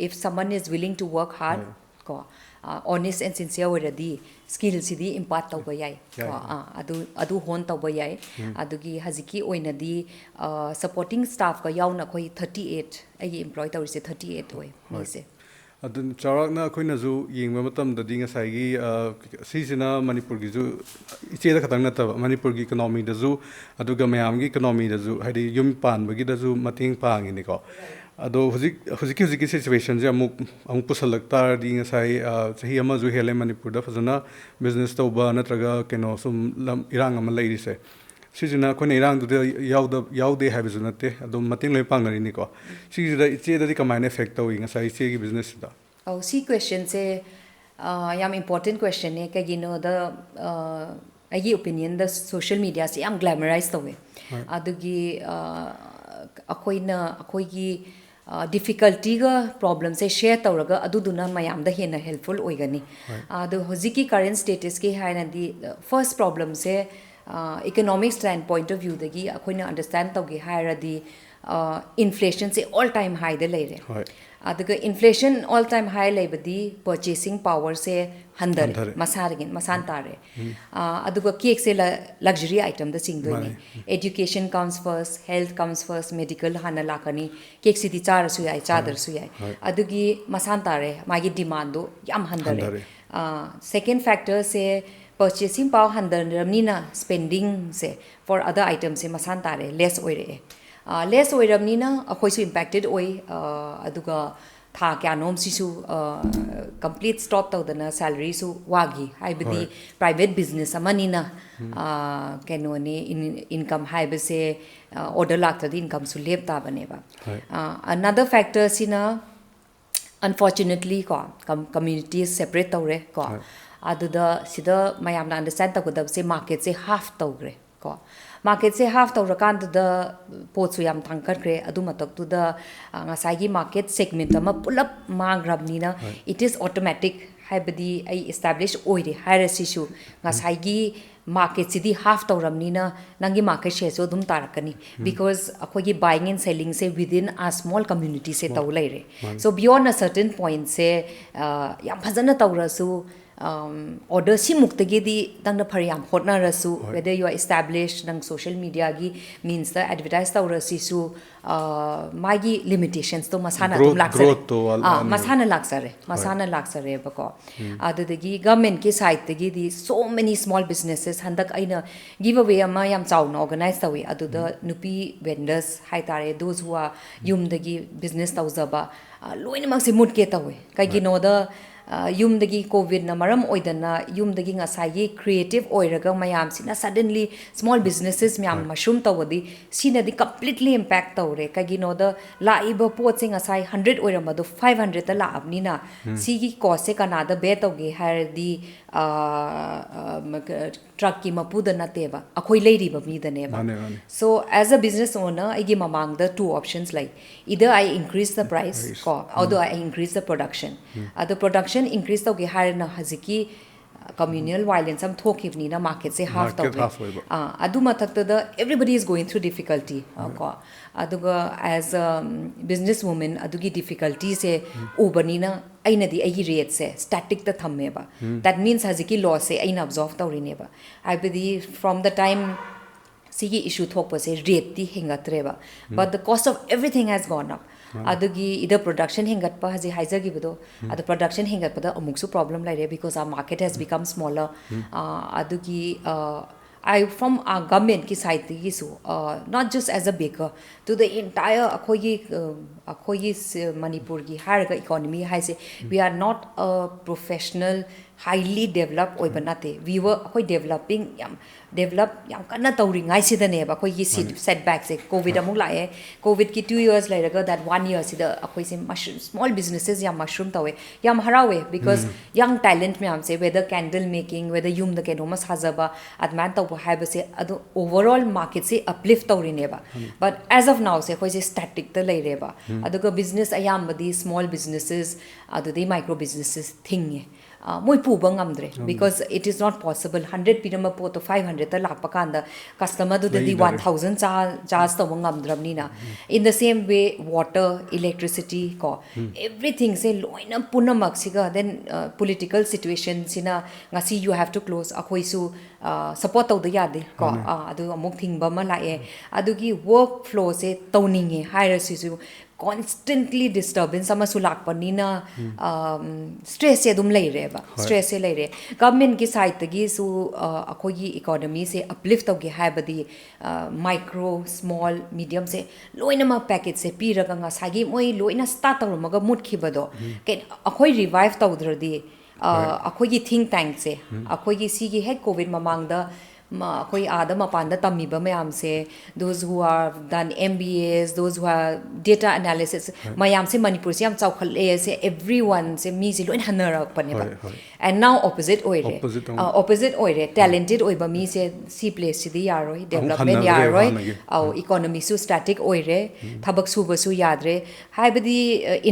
If someone is willing to work hard, ꯍꯣꯏ꯫ ꯀꯣ, ꯑ, honest and sincere ꯑꯣꯏꯔꯗꯤ skillꯁꯤꯗꯤ impart ꯇꯧꯕ ꯌꯥꯏ꯫ ꯌꯥꯏ, ꯀꯣ, ꯌꯥꯏ꯫ ꯑ, ꯑꯗꯨ, ꯑꯗꯨ hone ꯇꯧꯕ ꯌꯥꯏ꯫ ꯎꯝ꯫ ꯑꯗꯨꯒꯤ ꯍꯧꯖꯤꯛꯀꯤ ꯑꯣꯏꯅꯗꯤ, ꯑ, supporting staffꯀ ꯌꯥꯎꯅ ꯑꯩꯈꯣꯏ thirty eight, ꯑꯩꯒꯤ employ ꯇꯧꯔꯤꯁꯦ thirty eight ꯑꯣꯏ, ꯍꯣꯏ꯫ ꯃꯤꯁꯦ꯫ ꯑꯗꯨ ꯆꯥꯎꯔꯥꯛꯅ ꯑꯩꯈꯣꯏꯅꯁꯨ ꯌꯦꯡꯕ ꯃꯇꯝꯗꯗꯤ ꯉꯁꯥꯏꯒꯤ, ꯑ, ꯁꯤꯁꯤꯅ ꯃꯅꯤꯄꯨꯔꯒꯤꯁꯨ, ꯏꯆꯦꯗ ꯈꯛꯇꯪ ꯅꯠꯇꯕ, ꯃꯅꯤꯄꯨꯔꯒꯤ economyꯗꯁꯨ, ꯑꯗꯨꯒ ꯃꯌꯥꯝꯒꯤ economyꯗꯁꯨ, ꯍꯥꯏꯗꯤ ꯌꯨꯝ ꯄꯥꯟꯕꯒꯤꯗꯁꯨ ꯃꯇꯦꯡ ꯄꯥꯡꯉꯤꯅꯤꯀꯣ꯫ ꯑꯗꯣ ꯍꯧꯖꯤꯛ, ꯍꯧꯖꯤꯛꯀꯤ, ꯍꯧꯖꯤꯛꯀꯤ situationꯁꯦ ꯑꯃꯨꯛ, ꯑꯃꯨꯛ ꯄꯨꯁꯜꯂꯛ ꯇꯥꯔꯗꯤ, ꯉꯁꯥꯏ, ꯑ, ꯆꯍꯤ ꯑꯃꯁꯨ ꯍꯦꯜꯂꯦ ꯃꯅꯤꯄꯨꯔꯗ ꯐꯖꯅ business ꯇꯧꯕ ꯅꯠꯇ꯭ꯔꯒ ꯀꯩꯅꯣ ꯁꯨꯝ ꯂꯝ, ꯏꯔꯥꯡ ꯑꯃ ꯂꯩꯔꯤꯁꯦ꯫ ꯁꯤꯁꯤꯅ ꯑꯩꯈꯣꯏꯅ ꯏꯔꯥꯡꯗꯨꯗ ꯌꯥꯎꯗ-, ꯌꯥꯎꯗꯦ ꯍꯥꯏꯕꯁꯨ ꯅꯠꯇꯦ, ꯑꯗꯨꯝ ꯃꯇꯦꯡ ꯂꯣꯏ ꯄꯥꯡꯅꯔꯤꯅꯤꯀꯣ꯫ ꯁꯤꯁꯤꯗ ꯏꯆꯦꯗꯗꯤ ꯀꯃꯥꯏꯅ effect ꯇꯧꯏ ꯉꯁꯥꯏ ꯏꯆꯦꯒꯤ businessꯁꯤꯗ? ꯑꯧ, ꯁꯤ questionꯁꯦ, ꯑ, ꯌꯥꯝ important questionꯅꯦ꯫ ꯀꯩꯒꯤꯅꯣꯗ, ꯑ, ꯑꯩꯒꯤ opinionꯗ social mediaꯁꯦ ꯌꯥꯝ glamorize ꯇꯧꯋꯦ꯫ ꯍꯣꯏ꯫ ꯑꯗꯨꯒꯤ, ꯑ, ꯑꯩꯈꯣꯏꯅ ꯑꯩꯈꯣꯏꯒꯤ ꯗꯤꯐꯤꯀꯜꯇꯤꯒ ꯄ꯭ꯔꯣꯕ꯭ꯂꯦꯝꯁꯦ ꯁꯦꯌꯔ ꯇꯧꯔꯒ ꯑꯗꯨꯗꯨꯅ ꯃꯌꯥꯝꯗ ꯍꯦꯟꯅ ꯍꯦꯜꯞꯐꯨꯜ ꯑꯣꯏꯒꯅꯤ꯫ ꯑꯗꯣ ꯍꯧꯖꯤꯛꯀꯤ ꯀꯔꯦꯟ ꯁ꯭ꯇꯦꯇꯁꯀꯤ ꯍꯥꯏꯔꯗꯤ, ꯐꯥꯔꯁ ꯄ꯭ꯔꯣꯕ꯭ꯂꯦꯝꯁꯦ ꯏꯀꯣꯅꯣꯃꯤꯛ ꯁ꯭ꯇꯦꯟ ꯄꯣꯏꯟꯠ ꯑꯣꯐ ꯚ꯭ꯌꯨꯗꯒꯤ ꯑꯩꯈꯣꯏꯅ ꯑꯟꯗꯔꯁ꯭ꯇꯦꯟ ꯇꯧꯒꯦ ꯍꯥꯏꯔꯗꯤ, ꯏꯟꯐ꯭ꯂꯦꯁꯟꯁꯦ ꯑꯣꯜ ꯇꯥꯏꯝ ꯍꯥꯏꯗ ꯂꯩꯔꯦ꯫ ꯍꯣꯏ꯫ ꯑꯗꯨꯒ ꯏꯟꯐ꯭ꯂꯦꯁꯟ ꯑꯣꯜ ꯇꯥꯏꯝ ꯍꯥꯏ ꯂꯩꯕꯗꯤ ꯄꯔꯆꯦꯁꯤꯡ ꯄꯥꯋꯔꯁꯦ ꯍꯟꯊꯔꯦ, ꯍꯟꯊꯔꯦ꯫ ꯃꯁꯥꯗꯒꯤ ꯃꯁꯥꯅ ꯇꯥꯔꯦ꯫ ꯑꯥ, ꯑꯗꯨꯒ ꯀꯦꯛꯁꯦ ꯂꯛꯖꯔꯤ ꯑꯥꯏꯇꯝꯗ ꯆꯤꯡꯗꯣꯏꯅꯦ꯫ ꯃꯥꯅꯦ꯫ Education comes first, health comes first, medical ꯍꯥꯟꯅ ꯂꯥꯛꯀꯅꯤ꯫ ꯀꯦꯛꯁꯤꯗꯤ ꯆꯥꯔꯁꯨ ꯌꯥꯏ, ꯆꯥꯗ꯭ꯔꯁꯨ ꯌꯥꯏ꯫ ꯍꯣꯏ꯫ ꯑꯗꯨꯒꯤ ꯃꯁꯥꯅ ꯇꯥꯔꯦ, ꯃꯥꯒꯤ ꯗꯤꯃꯥꯟꯗꯣ ꯌꯥꯝ ꯍꯟꯊꯔꯦ꯫ ꯍꯟꯊꯔꯦ꯫ ꯁꯦꯀꯦꯟ ꯐꯦꯛꯇꯔꯁꯦ, ꯄꯔꯆꯦꯁꯤꯡ ꯄꯥꯋꯔ ꯍꯟꯊꯔꯕꯅꯤꯅ ꯁ꯭ꯄꯦꯟꯗꯤꯡꯁꯦ for other items ꯁꯦ ꯃꯁꯥꯅ ꯇꯥꯔꯦ, ꯂꯦꯁ ꯑꯣꯏꯔꯛꯑꯦ꯫ ꯂꯦꯁ ꯑꯣꯏꯔꯕꯅꯤꯅ ꯑꯩꯈꯣꯏꯁꯨ ꯏꯝꯄꯦꯛꯇꯦꯠ ꯑꯣꯏ꯫ ꯑꯥ, ꯑꯗꯨꯒ ꯊꯥ ꯀꯌꯥꯅꯣꯝꯁꯤꯁꯨ ꯀꯝꯄ꯭ꯂꯤꯠ ꯁ꯭ꯇꯣꯞ ꯇꯧꯗꯅ ꯁꯦꯂꯔꯤꯁꯨ ꯋꯥꯈꯤ꯫ ꯍꯥꯏꯕꯗꯤ ꯍꯣꯏ꯫ ꯄ꯭ꯔꯥꯏꯚꯦꯠ ꯕꯤꯖꯤꯅꯦꯁ ꯑꯃꯅꯤꯅ, ꯑꯥ, ꯀꯩꯅꯣꯅꯤ, ꯏꯟꯀꯝ ꯍꯥꯏꯕꯁꯦ, ꯑꯣꯔꯗꯔ ꯂꯥꯛꯇ꯭ꯔꯗꯤ ꯏꯟꯀꯝꯁꯨ ꯂꯦꯞ ꯇꯥꯕꯅꯦꯕ꯫ ꯍꯣꯏ꯫ ꯑꯅꯗꯔ ꯐꯦꯛꯇꯔꯁꯤꯅ, ꯑꯟꯐꯣꯔꯆꯨꯅꯦꯠꯂꯤ ꯀꯣ, ꯀꯝ ꯀꯝꯃ꯭ꯌꯨꯅꯤꯇꯤꯁ ꯁꯦꯄꯔꯦꯠ ꯇꯧꯔꯦ ꯀꯣ꯫ ꯍꯣꯏ꯫ ꯑꯗꯨꯗ ꯁꯤꯗ ꯃꯌꯥꯝꯅ ꯑꯟꯗꯔꯁ꯭ꯇꯦꯟ ꯇꯧꯒꯗꯕꯁꯦ, ꯃꯥꯔꯀꯦꯠꯁꯦ ꯍꯥꯐ ꯇꯧꯈ꯭ꯔꯦ ꯀꯣ꯫ ꯃꯥꯔꯀꯦꯠꯁꯦ ꯍꯥꯐ ꯇꯧꯔꯀꯥꯟꯗꯨꯗ ꯄꯣꯠꯁꯨ ꯌꯥꯝ ꯇꯥꯡꯈꯠꯈ꯭ꯔꯦ꯫ ꯑꯗꯨ ꯃꯊꯛꯇꯨꯗ, ꯑ, ꯉꯁꯥꯏꯒꯤ ꯃꯥꯔꯀꯦꯠ ꯁꯦꯒꯃꯦꯟꯠ ꯑꯃ ꯄꯨꯂꯞ ꯃꯥꯡꯈ꯭ꯔꯕꯅꯤꯅ, ꯍꯣꯏ꯫ It is automatic, ꯍꯥꯏꯕꯗꯤ ꯑꯩ ꯏꯁꯇꯥꯕ꯭ꯂꯤꯁ ꯑꯣꯏꯔꯦ ꯍꯥꯏꯔꯁꯤꯁꯨ, ꯉꯁꯥꯏꯒꯤ ꯃꯥꯔꯀꯦꯠꯁꯤꯗꯤ ꯍꯥꯐ ꯇꯧꯔꯕꯅꯤꯅ ꯅꯪꯒꯤ ꯃꯥꯔꯀꯦꯠ ꯁꯦꯌꯔꯁꯨ ꯑꯗꯨꯝ ꯇꯥꯔꯛꯀꯅꯤ꯫ Because ꯑꯩꯈꯣꯏꯒꯤ buying and selling say within a small community ꯁꯦ ꯇꯧ ꯂꯩꯔꯦ꯫ ꯃꯥꯅꯤ꯫ So beyond a certain point ꯁꯦ, ꯑ, ꯌꯥꯝ ꯐꯖꯅ ꯇꯧꯔꯁꯨ, ꯑꯣꯔꯗꯔ ꯁꯤꯃꯨꯛꯇꯒꯤꯗꯤ ꯅꯪꯅ ꯐꯔ ꯌꯥꯝ ꯍꯣꯠꯅꯔꯁꯨ, ꯍꯣꯏ꯫ Whether you are established, ꯅꯪ ꯁꯣꯁꯤꯌꯦꯜ ꯃꯤꯗꯤꯌꯥꯒꯤ ꯃꯤꯟꯁꯇ ꯑꯦꯗꯚꯔꯇꯥꯏꯁ ꯇꯧꯔꯁꯤꯁꯨ, ꯑ, ꯃꯥꯒꯤ ꯂꯤꯃꯤꯇꯦꯁꯟꯁꯇꯣ ꯃꯁꯥꯅ Growth, ꯑꯗꯨꯝ ꯂꯥꯛꯆꯔꯦ꯫ growth ꯇꯣ ꯋꯥꯠꯂꯛꯑꯅꯤ꯫ ꯑꯥ, ꯃꯁꯥꯅ ꯂꯥꯛꯆꯔꯦ, ꯍꯣꯏ꯫ ꯃꯁꯥꯅ ꯂꯥꯛꯆꯔꯦꯕꯀꯣ꯫ ꯑꯗꯨꯗꯒꯤ ꯒꯚꯔꯟꯃꯦꯟꯠꯀꯤ ꯁꯥꯏꯠꯇꯒꯤꯗꯤ so many small businesses, ꯍꯟꯗꯛ ꯑꯩꯅ ꯒꯤꯚ ꯑꯋꯦ ꯑꯃ ꯌꯥꯝ ꯆꯥꯎꯅ ꯑꯣꯔꯒꯅꯥꯏꯖ ꯇꯧꯋꯤ, ꯑꯗꯨꯗ ꯅꯨꯄꯤ ꯚꯦꯟꯗꯔꯁ ꯍꯥꯏꯇꯥꯔꯦ, those who are ꯌꯨꯝꯗꯒꯤ ꯕꯤꯖꯤꯅꯦꯁ ꯇꯧꯖꯕ, ꯑ, ꯂꯣꯏꯅꯃꯛꯁꯦ ꯃꯨꯠꯀꯦ ꯇꯧꯋꯦ꯫ ꯀꯩꯒꯤꯅꯣꯗ, ꯑ, ꯌꯨꯝꯗꯒꯤ ꯀꯣꯚꯤꯗꯅ ꯃꯔꯝ ꯑꯣꯏꯗꯅ ꯌꯨꯝꯗꯒꯤ ꯉꯁꯥꯏꯒꯤ ꯀ꯭ꯔꯤꯌꯦꯇꯤꯞ ꯑꯣꯏꯔꯒ ꯃꯌꯥꯝꯁꯤꯅ suddenly small businesses ꯃꯌꯥꯝ ꯃꯁꯔꯨꯝ ꯇꯧꯕꯗꯤ, ꯁꯤꯅꯗꯤ ꯀꯝꯄ꯭ꯂꯤꯠꯂꯤ ꯏꯝꯄꯦꯛ ꯇꯧꯔꯦ꯫ ꯀꯩꯒꯤꯅꯣꯗ ꯂꯥꯛꯏꯕ ꯄꯣꯠꯁꯦ ꯉꯁꯥꯏ ꯍꯟꯗ꯭ꯔꯦꯠ ꯑꯣꯏꯔꯝꯕꯗꯣ ꯐꯥꯏꯚ ꯍꯟꯗ꯭ꯔꯦꯠꯇ ꯂꯥꯛꯑꯕꯅꯤꯅ, ꯁꯤꯒꯤ ꯀꯣꯁꯁꯦ ꯀꯅꯥꯗ ꯕꯦꯌꯔ ꯇꯧꯒꯦ ꯍꯥꯏꯔꯗꯤ, ꯑ, ꯑ, ꯇ꯭ꯔꯛꯀꯤ ꯃꯄꯨꯗ ꯅꯠꯇꯦꯕ, ꯑꯩꯈꯣꯏ ꯂꯩꯔꯤꯕ ꯃꯤꯗꯅꯦꯕ꯫ ꯃꯥꯅꯦ, ꯃꯥꯅꯦ꯫ So as a business owner, ꯑꯩꯒꯤ ꯃꯃꯥꯡꯗ two options ꯂꯩ. Either I increase the price, Price. ꯀꯣ, or do I increase the production? ꯑꯗꯣ production increase ꯇꯧꯒꯦ ꯍꯥꯏꯔꯅ ꯍꯧꯖꯤꯛꯀꯤ communal violence ꯑꯃ ꯊꯣꯛꯈꯤꯕꯅꯤꯅ marketꯁꯦ half Market ꯇꯧꯋꯦ꯫ Half ꯑꯣꯏꯕ꯫ ꯑꯥ, ꯑꯗꯨ ꯃꯊꯛꯇꯗ everybody is going through difficulty, ꯀꯣ, ꯑꯗꯨꯒ as a business woman ꯑꯗꯨꯒꯤ difficultyꯁꯦ ꯎꯕꯅꯤꯅ ꯑꯩꯅꯗꯤ ꯑꯩꯒꯤ rateꯁꯦ staticꯇ ꯊꯝꯃꯦꯕ꯫ That means ꯍꯧꯖꯤꯛꯀꯤ lossꯁꯦ ꯑꯩꯅ absorb ꯇꯧꯔꯤꯅꯦꯕ꯫ ꯍꯥꯏꯕꯗꯤ from the time ꯁꯤꯒꯤ issue ꯊꯣꯛꯄꯁꯦ rateꯇꯤ ꯍꯦꯟꯒꯠꯇ꯭ꯔꯦꯕ, but the cost of everything has gone up. ꯑꯗꯨꯒꯤ either production ꯍꯦꯟꯒꯠꯄ ꯍꯧꯖꯤꯛ ꯍꯥꯏꯖꯈꯤꯕꯗꯣ, ꯑꯗꯣ production ꯍꯦꯟꯒꯠꯄꯗ ꯑꯃꯨꯛꯁꯨ problem ꯂꯩꯔꯦ because our market has become smaller. ꯑꯥ, ꯑꯗꯨꯒꯤ ꯑꯥ, I from governmentꯀꯤ sideꯇꯒꯤꯁꯨ, not just as a baker, to the entire ꯑꯩꯈꯣꯏꯒꯤ ꯑꯩꯈꯣꯏꯒꯤ ꯃꯅꯤꯄꯨꯔꯒꯤ ꯍꯥꯏꯔꯒ economy ꯍꯥꯏꯁꯦ, we are not a professional, highly developed ꯑꯣꯏꯕ ꯅꯠꯇꯦ꯫ We were ꯑꯩꯈꯣꯏ developing, ꯌꯥꯝ develop ꯌꯥꯝ ꯀꯟꯅ ꯇꯧꯔꯤꯉꯩꯁꯤꯗꯅꯦꯕ ꯑꯩꯈꯣꯏꯒꯤ setbackꯁꯦ꯫ Covid ꯑꯃꯨꯛ ꯂꯥꯛꯑꯦ꯫ Covidꯀꯤ two years ꯂꯩꯔꯒ that one yearꯁꯤꯗ ꯑꯩꯈꯣꯏꯁꯦ mushroom, small businesses ꯌꯥꯝ mushroom ꯇꯧꯋꯦ꯫ ꯌꯥꯝ ꯍꯔꯥꯎꯋꯦ because young talent ꯃꯌꯥꯝꯁꯦ, whether candle making, whether ꯌꯨꯝꯗ ꯀꯩꯅꯣꯝꯃ ꯁꯥꯖꯕ, ꯑꯗꯨꯃꯥꯏꯅ ꯇꯧꯕ ꯍꯥꯏꯕꯁꯦ, ꯑꯗꯨ overall marketꯁꯦ uplift ꯇꯧꯔꯤꯅꯦꯕ꯫ But as of nowꯁꯦ ꯑꯩꯈꯣꯏꯁꯦ staticꯇ ꯂꯩꯔꯦꯕ꯫ ꯑꯗꯨꯒ business ꯑꯌꯥꯝꯕꯗꯤ small businesses, ꯑꯗꯨꯗꯩ micro businesses ꯊꯤꯡꯉꯦ꯫ ꯃꯣꯏ ꯄꯨꯕ ꯉꯝꯗ꯭ꯔꯦ because it is not possible. Hundred ꯄꯤꯔꯝꯕ ꯄꯣꯠꯇꯣ five hundredꯇ ꯂꯥꯛꯄ ꯀꯥꯟꯗ customerꯗꯨꯗꯗꯤ ꯂꯩꯗꯔꯦ꯫ One thousand charge ꯇꯧꯕ ꯉꯝꯗ꯭ꯔꯕꯅꯤꯅ꯫ In the same way, water, electricity, ꯀꯣ, everythingꯁꯦ ꯂꯣꯏꯅ ꯄꯨꯝꯅꯃꯛꯁꯤꯒ, then political situationꯁꯤꯅ ꯉꯁꯤ you have to close, ꯑꯩꯈꯣꯏꯁꯨ support ꯇꯧꯗ ꯌꯥꯗꯦ, ꯀꯣ꯫ ꯑꯗꯨ ꯑꯃꯨꯛ ꯊꯤꯡꯕ ꯑꯃ ꯂꯥꯛꯑꯦ꯫ ꯑꯗꯨꯒꯤ work flowꯁꯦ ꯇꯧꯅꯤꯡꯉꯦ ꯍꯥꯏꯔꯁꯤꯁꯨ constantly disturbance ꯑꯃꯁꯨ ꯂꯥꯛꯄꯅꯤꯅ stresssꯦ ꯑꯗꯨꯝ ꯂꯩꯔꯦꯕ꯫ Stressssꯦ ꯂꯩꯔꯦ꯫ Governmentꯀꯤ sideꯇꯒꯤꯁꯨ ꯑꯩꯈꯣꯏꯒꯤ economyꯁꯦ uplift ꯇꯧꯒꯦ ꯍꯥꯏꯕꯗꯤ micro, small, mediumꯁꯦ ꯂꯣꯏꯅꯃꯛ packageꯁꯦ ꯄꯤꯔꯒ ꯉꯁꯥꯏꯒꯤ ꯃꯣꯏ ꯂꯣꯏꯅ start ꯇꯧꯔꯝꯃꯒ ꯃꯨꯠꯈꯤꯕꯗꯣ, ꯑꯩꯈꯣꯏ revive ꯇꯧꯗ꯭ꯔꯗꯤ ꯑꯩꯈꯣꯏꯒꯤ think tankꯁꯦ, ꯑꯩꯈꯣꯏꯒꯤ ꯁꯤꯒꯤ ꯍꯦꯛ Covid ꯃꯃꯥꯡꯗ ꯑꯩꯈꯣꯏ ꯑꯥꯗ ꯃꯄꯥꯟꯗ ꯇꯝꯃꯤꯕ ꯃꯌꯥꯝꯁꯦ, those who have done M B As, those who are data analysis, ꯃꯌꯥꯝꯁꯦ ꯃꯅꯤꯄꯨꯔꯁꯦ ꯌꯥꯝ ꯆꯥꯎꯈꯠꯂꯛꯑꯦ ꯁꯦ, everyoneꯁꯦ, ꯃꯤꯁꯦ ꯂꯣꯏ ꯍꯟꯅꯔꯛꯄꯅꯦꯕ꯫ And now opposite ꯑꯣꯏꯔꯦ꯫ Opposite ꯑꯃꯨꯛ꯫ ꯑ, opposite ꯑꯣꯏꯔꯦ꯫ Talented ꯑꯣꯏꯕ ꯃꯤꯁꯦ ꯁꯤ place ꯁꯤꯗꯤ ꯌꯥꯔꯣꯏ, development ꯍꯟꯅꯈ꯭ꯔꯦꯕ ꯌꯥꯔꯣꯏ꯫ ꯍꯥꯟꯅꯒꯤ꯫ ꯑꯧ, economy ꯁꯨ static ꯑꯣꯏꯔꯦ, ꯊꯕꯛ ꯁꯨꯕꯁꯨ ꯌꯥꯗ꯭ꯔꯦ꯫ ꯍꯥꯏꯕꯗꯤ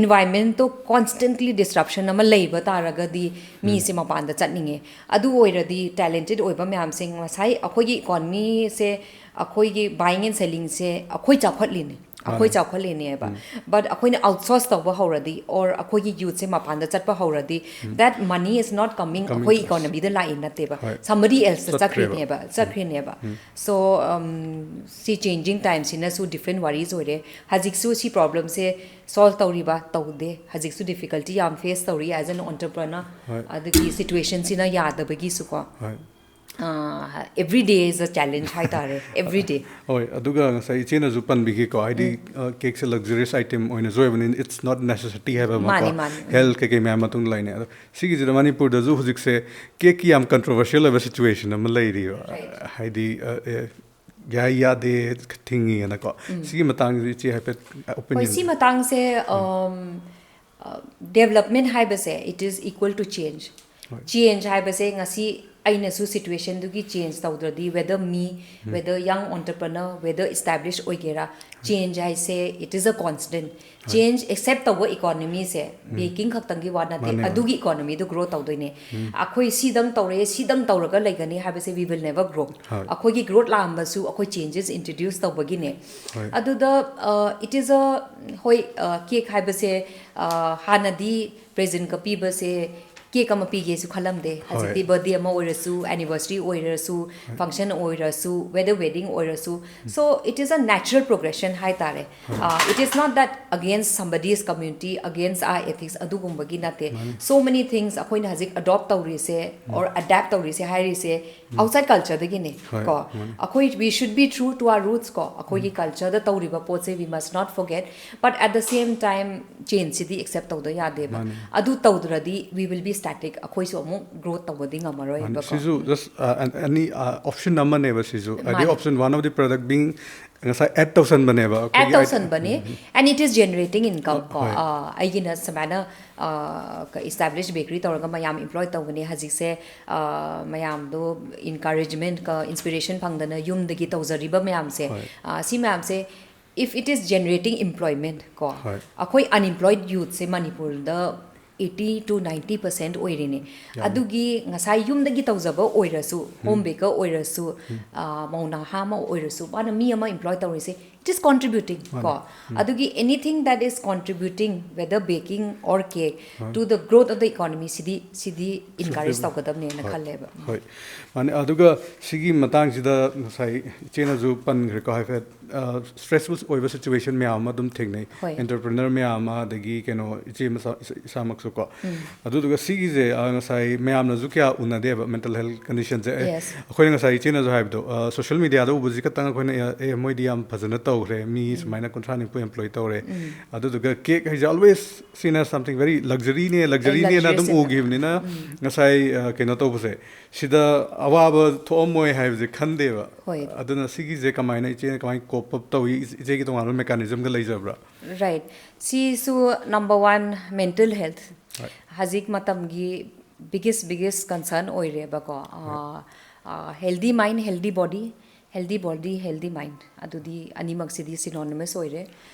environment ꯇꯣ constantly disruption ꯑꯃ ꯂꯩꯕ ꯇꯥꯔꯒꯗꯤ ꯃꯤꯁꯦ ꯃꯄꯥꯟꯗ ꯆꯠꯅꯤꯡꯉꯦ꯫ ꯑꯗꯨ ꯑꯣꯏꯔꯗꯤ talented ꯑꯣꯏꯕ ꯃꯌꯥꯝꯁꯦ, ꯉꯁꯥꯏ ꯑꯩꯈꯣꯏꯒꯤ economy ꯁꯦ, ꯑꯩꯈꯣꯏꯒꯤ buying and selling ꯁꯦ ꯑꯩꯈꯣꯏ ꯆꯥꯎꯈꯠꯂꯤꯅꯦ, ꯑꯩꯈꯣꯏ ꯃꯥꯅꯦ꯫ ꯆꯥꯎꯈꯠꯂꯤꯅꯦꯕ꯫ But ꯑꯩꯈꯣꯏꯅ outsource ꯇꯧꯕ ꯍꯧꯔꯗꯤ, or ꯑꯩꯈꯣꯏꯒꯤ youth ꯁꯦ ꯃꯄꯥꯟꯗ ꯆꯠꯄ ꯍꯧꯔꯗꯤ, that money is not coming, Coming ꯑꯩꯈꯣꯏ to us. Economy ꯗ ꯂꯥꯛꯏ ꯅꯠꯇꯦꯕ, ꯍꯣꯏ꯫ somebody else ꯇ ꯆꯠꯈ꯭ꯔꯦꯕ꯫ ꯆꯠꯈ꯭ꯔꯤꯅꯦꯕ, ꯆꯠꯈ꯭ꯔꯤꯅꯦꯕ꯫ So, um, ꯁꯤ changing time ꯁꯤꯅꯁꯨ different worries ꯑꯣꯏꯔꯦ꯫ ꯍꯧꯖꯤꯛꯁꯨ ꯁꯤ problem ꯁꯦ solve ꯇꯧꯔꯤꯕ? ꯇꯧꯗꯦ꯫ ꯍꯧꯖꯤꯛꯁꯨ difficulty ꯌꯥꯝ face ꯇꯧꯔꯤ as an entrepreneur꯫ ꯍꯣꯏ꯫ ꯑꯗꯨꯒꯤ situation ꯁꯤꯅ ꯌꯥꯗꯕꯒꯤꯁꯨꯀꯣ꯫ ꯍꯣꯏ꯫ Uh, every day is a challenge ꯍꯥꯏꯇꯥꯔꯦ, every day꯫ ꯍꯣꯏ, ꯑꯗꯨꯒ ꯉꯁꯥꯏ ꯏꯆꯦꯅꯁꯨ ꯄꯟꯕꯤꯈꯤꯀꯣ, ꯍꯥꯏꯗꯤ, ꯑ, cake ꯁꯦ luxurious item ꯑꯣꯏꯅꯁꯨ ꯑꯣꯏꯕꯅꯤꯅ, it's not necessity ꯍꯥꯏꯕ ꯑꯃꯀꯣ꯫ ꯃꯥꯅꯤ, ꯃꯥꯅꯤ, ꯎꯝ꯫ Health ꯀꯩꯀꯩ ꯃꯌꯥꯝ ꯃꯇꯨꯡ ꯂꯩꯅꯦ꯫ ꯑꯗꯣ ꯁꯤꯒꯤꯁꯤꯗ ꯃꯅꯤꯄꯨꯔꯗꯁꯨ ꯍꯧꯖꯤꯛꯁꯦ cake ꯀꯤ ꯌꯥꯝ controversial ꯑꯣꯏꯕ situation ꯑꯃ ꯂꯩꯔꯤꯕ꯫ Right. ꯍꯥꯏꯗꯤ, ꯑ, ꯑꯦ, ꯌꯥꯏ ꯌꯥꯗꯦ ꯊꯤꯡꯉꯤꯅꯀꯣ꯫ ꯁꯤꯒꯤ ꯃꯇꯥꯡꯁꯤꯗ ꯏꯆꯦ ꯍꯥꯏꯐꯦꯠ opinion꯫ ꯍꯣꯏ, ꯁꯤ ꯃꯇꯥꯡꯁꯦ, um, uh, development ꯍꯥꯏꯕꯁꯦ, it is equal to change꯫ ꯍꯣꯏ꯫ Change ꯍꯥꯏꯕꯁꯦ ꯉꯁꯤ ꯑꯩꯅꯁꯨ situation ꯗꯨꯒꯤ change ꯇꯧꯗ꯭ꯔꯗꯤ, whether me, whether young entrepreneur, whether established ꯑꯣꯏꯒꯦꯔꯥ, change ꯍꯥꯏꯁꯦ, it is a constant꯫ Change accept ꯇꯧꯕ economy ꯁꯦ baking ꯈꯛꯇꯪꯒꯤ ꯋꯥ ꯅꯠꯇꯦ, ꯃꯥꯅꯦ, ꯃꯥꯅꯦ꯫ ꯑꯗꯨꯒꯤ economy ꯗꯨ grow ꯇꯧꯗꯣꯏꯅꯦ꯫ ꯑꯩꯈꯣꯏ ꯁꯤꯗꯪ ꯇꯧꯔꯦ, ꯁꯤꯗꯪ ꯇꯧꯔꯒ ꯂꯩꯒꯅꯤ ꯍꯥꯏꯕꯁꯦ, we will never grow꯫ ꯍꯣꯏ꯫ ꯑꯩꯈꯣꯏꯒꯤ growth ꯂꯥꯛꯑꯝꯕꯁꯨ ꯑꯩꯈꯣꯏ changes introduce ꯇꯧꯕꯒꯤꯅꯦ꯫ ꯍꯣꯏ꯫ ꯑꯗꯨꯗ, uh, it is a, ꯍꯣꯏ, uh, cake ꯍꯥꯏꯕꯁꯦ, uh, ꯍꯥꯟꯅꯗꯤ present ꯀ ꯄꯤꯕꯁꯦ cake ꯑꯃ ꯄꯤꯒꯦꯁꯨ ꯈꯜꯂꯝꯗꯦ꯫ ꯍꯣꯏ꯫ ꯍꯧꯖꯤꯛꯇꯤ birthday ꯑꯃ ꯑꯣꯏꯔꯁꯨ, anniversary ꯑꯣꯏꯔꯁꯨ, function ꯑꯣꯏꯔꯁꯨ, whether wedding ꯑꯣꯏꯔꯁꯨ, so it is a natural progression ꯍꯥꯏꯇꯥꯔꯦ꯫ Uh, it is not that against somebody's community, against our ethics, ꯑꯗꯨꯒꯨꯝꯕꯒꯤ ꯅꯠꯇꯦ꯫ So many things ꯑꯩꯈꯣꯏꯅ ꯍꯧꯖꯤꯛ adopt ꯇꯧꯔꯤꯁꯦ, or adapt ꯇꯧꯔꯤꯁꯦ ꯍꯥꯏꯔꯤꯁꯦ, outside culture ꯗꯒꯤꯅꯦ, ꯍꯣꯏ, ꯀꯣ꯫ ꯃꯥꯅꯦ꯫ ꯑꯩꯈꯣꯏ, we should be true to our roots ꯀꯣ꯫ ꯑꯩꯈꯣꯏꯒꯤ culture ꯗ ꯇꯧꯔꯤꯕ ꯄꯣꯠꯁꯦ, we must not forget, but at the same time change CD accept ꯇꯧꯗ ꯌꯥꯗꯦꯕ꯫ ꯃꯥꯅꯦ꯫ ꯑꯗꯨ ꯇꯧꯗ꯭ꯔꯗꯤ we will be static, ꯑꯩꯈꯣꯏꯁꯨ ꯑꯃꯨꯛ growth ꯇꯧꯕꯗꯤ ꯉꯝꯃꯔꯣꯏꯕꯀꯣ꯫ ꯁꯤꯁꯨ just ꯑꯅꯤ option ꯑꯃꯅꯦꯕ ꯁꯤꯁꯨ, ꯍꯥꯏꯗꯤ ꯃꯥꯅꯤ꯫ Option, one of the product being ꯉꯁꯥꯏ add ꯇꯧꯁꯟꯕꯅꯦꯕ add ꯑꯩꯈꯣꯏꯒꯤ ꯇꯧꯁꯟꯕꯅꯤ꯫ And it is generating income ꯀꯣ꯫ ꯍꯣꯏ꯫ ꯑꯩꯒꯤꯅ ꯁꯨꯃꯥꯏꯅ established bakery ꯇꯧꯔꯒ ꯃꯌꯥꯝ employ ꯇꯧꯒꯅꯤ ꯍꯧꯖꯤꯛꯁꯦ꯫ ꯃꯌꯥꯝꯗꯣ encouragement ꯀ inspiration ꯐꯪꯗꯅ ꯌꯨꯝꯗꯒꯤ ꯇꯧꯖꯔꯤꯕ ꯃꯌꯥꯝꯁꯦ, ꯍꯣꯏ꯫ ꯁꯤ ꯃꯌꯥꯝꯁꯦ, if it is generating employment ꯀꯣ, ꯍꯣꯏ꯫ ꯑꯩꯈꯣꯏ unemployed youthꯁꯦ ꯃꯅꯤꯄꯨꯔꯗ eighty to ninety percent ꯑꯣꯏꯔꯤꯅꯤ꯫ ꯌꯥꯝꯃꯤ꯫ ꯑꯗꯨꯒꯤ ꯉꯁꯥꯏ ꯌꯨꯝꯗꯒꯤ ꯇꯧꯖꯕ ꯑꯣꯏꯔꯁꯨ, home baker ꯑꯣꯏꯔꯁꯨ, ꯃꯧ ꯅꯍꯥ ꯑꯃ ꯑꯣꯏꯔꯁꯨ, ꯃꯥꯅ ꯃꯤ ꯑꯃ employ ꯇꯧꯔꯤꯁꯦ, it is contributing ꯀꯣ꯫ ꯑꯗꯨꯒꯤ anything that is contributing, whether baking or cake, to the growth of the economy, CD CD encourage ꯇꯧꯒꯗꯕꯅꯦꯅ ꯈꯜꯂꯦꯕ꯫ ꯍꯣꯏ꯫ ꯃꯥꯅꯦ꯫ ꯑꯗꯨꯒ ꯁꯤꯒꯤ ꯃꯇꯥꯡꯁꯤꯗ ꯉꯁꯥꯏ ꯏꯆꯦꯅꯁꯨ ꯄꯟꯈ꯭ꯔꯦꯀꯣ ꯍꯥꯏꯐꯦꯠ꯫ Stressful ꯑꯣꯏꯕ situation ꯃꯌꯥꯝ ꯑꯃ ꯑꯗꯨꯝ ꯊꯦꯡꯅꯩ꯫ ꯍꯣꯏ꯫ Entrepreneur ꯃꯌꯥꯝ ꯑꯃ, ꯑꯗꯒꯤ ꯀꯩꯅꯣ, ꯏꯆꯦ ꯃꯁꯥ ꯏꯁꯥꯃꯛꯁꯨ ꯀꯣ꯫ ꯑꯗꯨꯗꯨꯒ ꯁꯤꯒꯤꯁꯦ ꯉꯁꯥꯏ ꯃꯌꯥꯝꯅꯁꯨ ꯀꯌꯥ ꯎꯅꯗꯦꯕ mental health conditionꯁꯦ꯫ ꯑꯦ, Yes. ꯑꯩꯈꯣꯏꯅ ꯉꯁꯥꯏ ꯏꯆꯦꯅꯁꯨ ꯍꯥꯏꯕꯗꯣ, social mediaꯗ ꯎꯕꯁꯤ ꯈꯛꯇꯪ ꯑꯩꯈꯣꯏꯅ ꯑꯦ, ꯑꯦ ꯃꯣꯏꯗꯤ ꯌꯥꯝ ꯐꯖꯅ ꯇꯧꯈ꯭ꯔꯦ, ꯃꯤ ꯁꯨꯃꯥꯏꯅ ꯀꯨꯟꯊ꯭ꯔꯥ ꯅꯤꯐꯨ employ ꯇꯧꯔꯦ꯫ ꯑꯗꯨꯗꯨꯒ cake ꯍꯥꯏꯁꯦ always seen as something very luxuryꯅꯦ, luxuryꯅꯦꯅ ꯑꯗꯨꯝ Luxurious. ꯎꯈꯤꯕꯅꯤꯅ ꯉꯁꯥꯏ ꯀꯩꯅꯣ ꯇꯧꯕꯁꯦ, ꯁꯤꯗ ꯑꯋꯥꯕ ꯊꯣꯛꯑꯝꯃꯣꯏ ꯍꯥꯏꯕꯁꯦ ꯈꯟꯗꯦꯕ꯫ ꯍꯣꯏ꯫ ꯑꯗꯨꯅ ꯁꯤꯒꯤꯁꯦ ꯀꯃꯥꯏꯅ ꯏꯆꯦꯅ ꯀꯃꯥꯏꯅ cope up ꯇꯧꯏ? ꯏꯆꯦꯒꯤ ꯇꯣꯉꯥꯟꯕ mechanismꯒ ꯂꯩꯖꯕ꯭ꯔꯥ? Right. ꯁꯤꯁꯨ number one mental health꯫ ꯍꯣꯏ꯫ ꯍꯧꯖꯤꯛ ꯃꯇꯝꯒꯤ biggest biggest concern ꯑꯣꯏꯔꯦꯕꯀꯣ꯫ Healthy mind, healthy body, healthy body, healthy mind, ꯑꯗꯨꯗꯤ ꯑꯅꯤꯃꯛꯁꯤꯗꯤ synonymous ꯑꯣꯏꯔꯦ꯫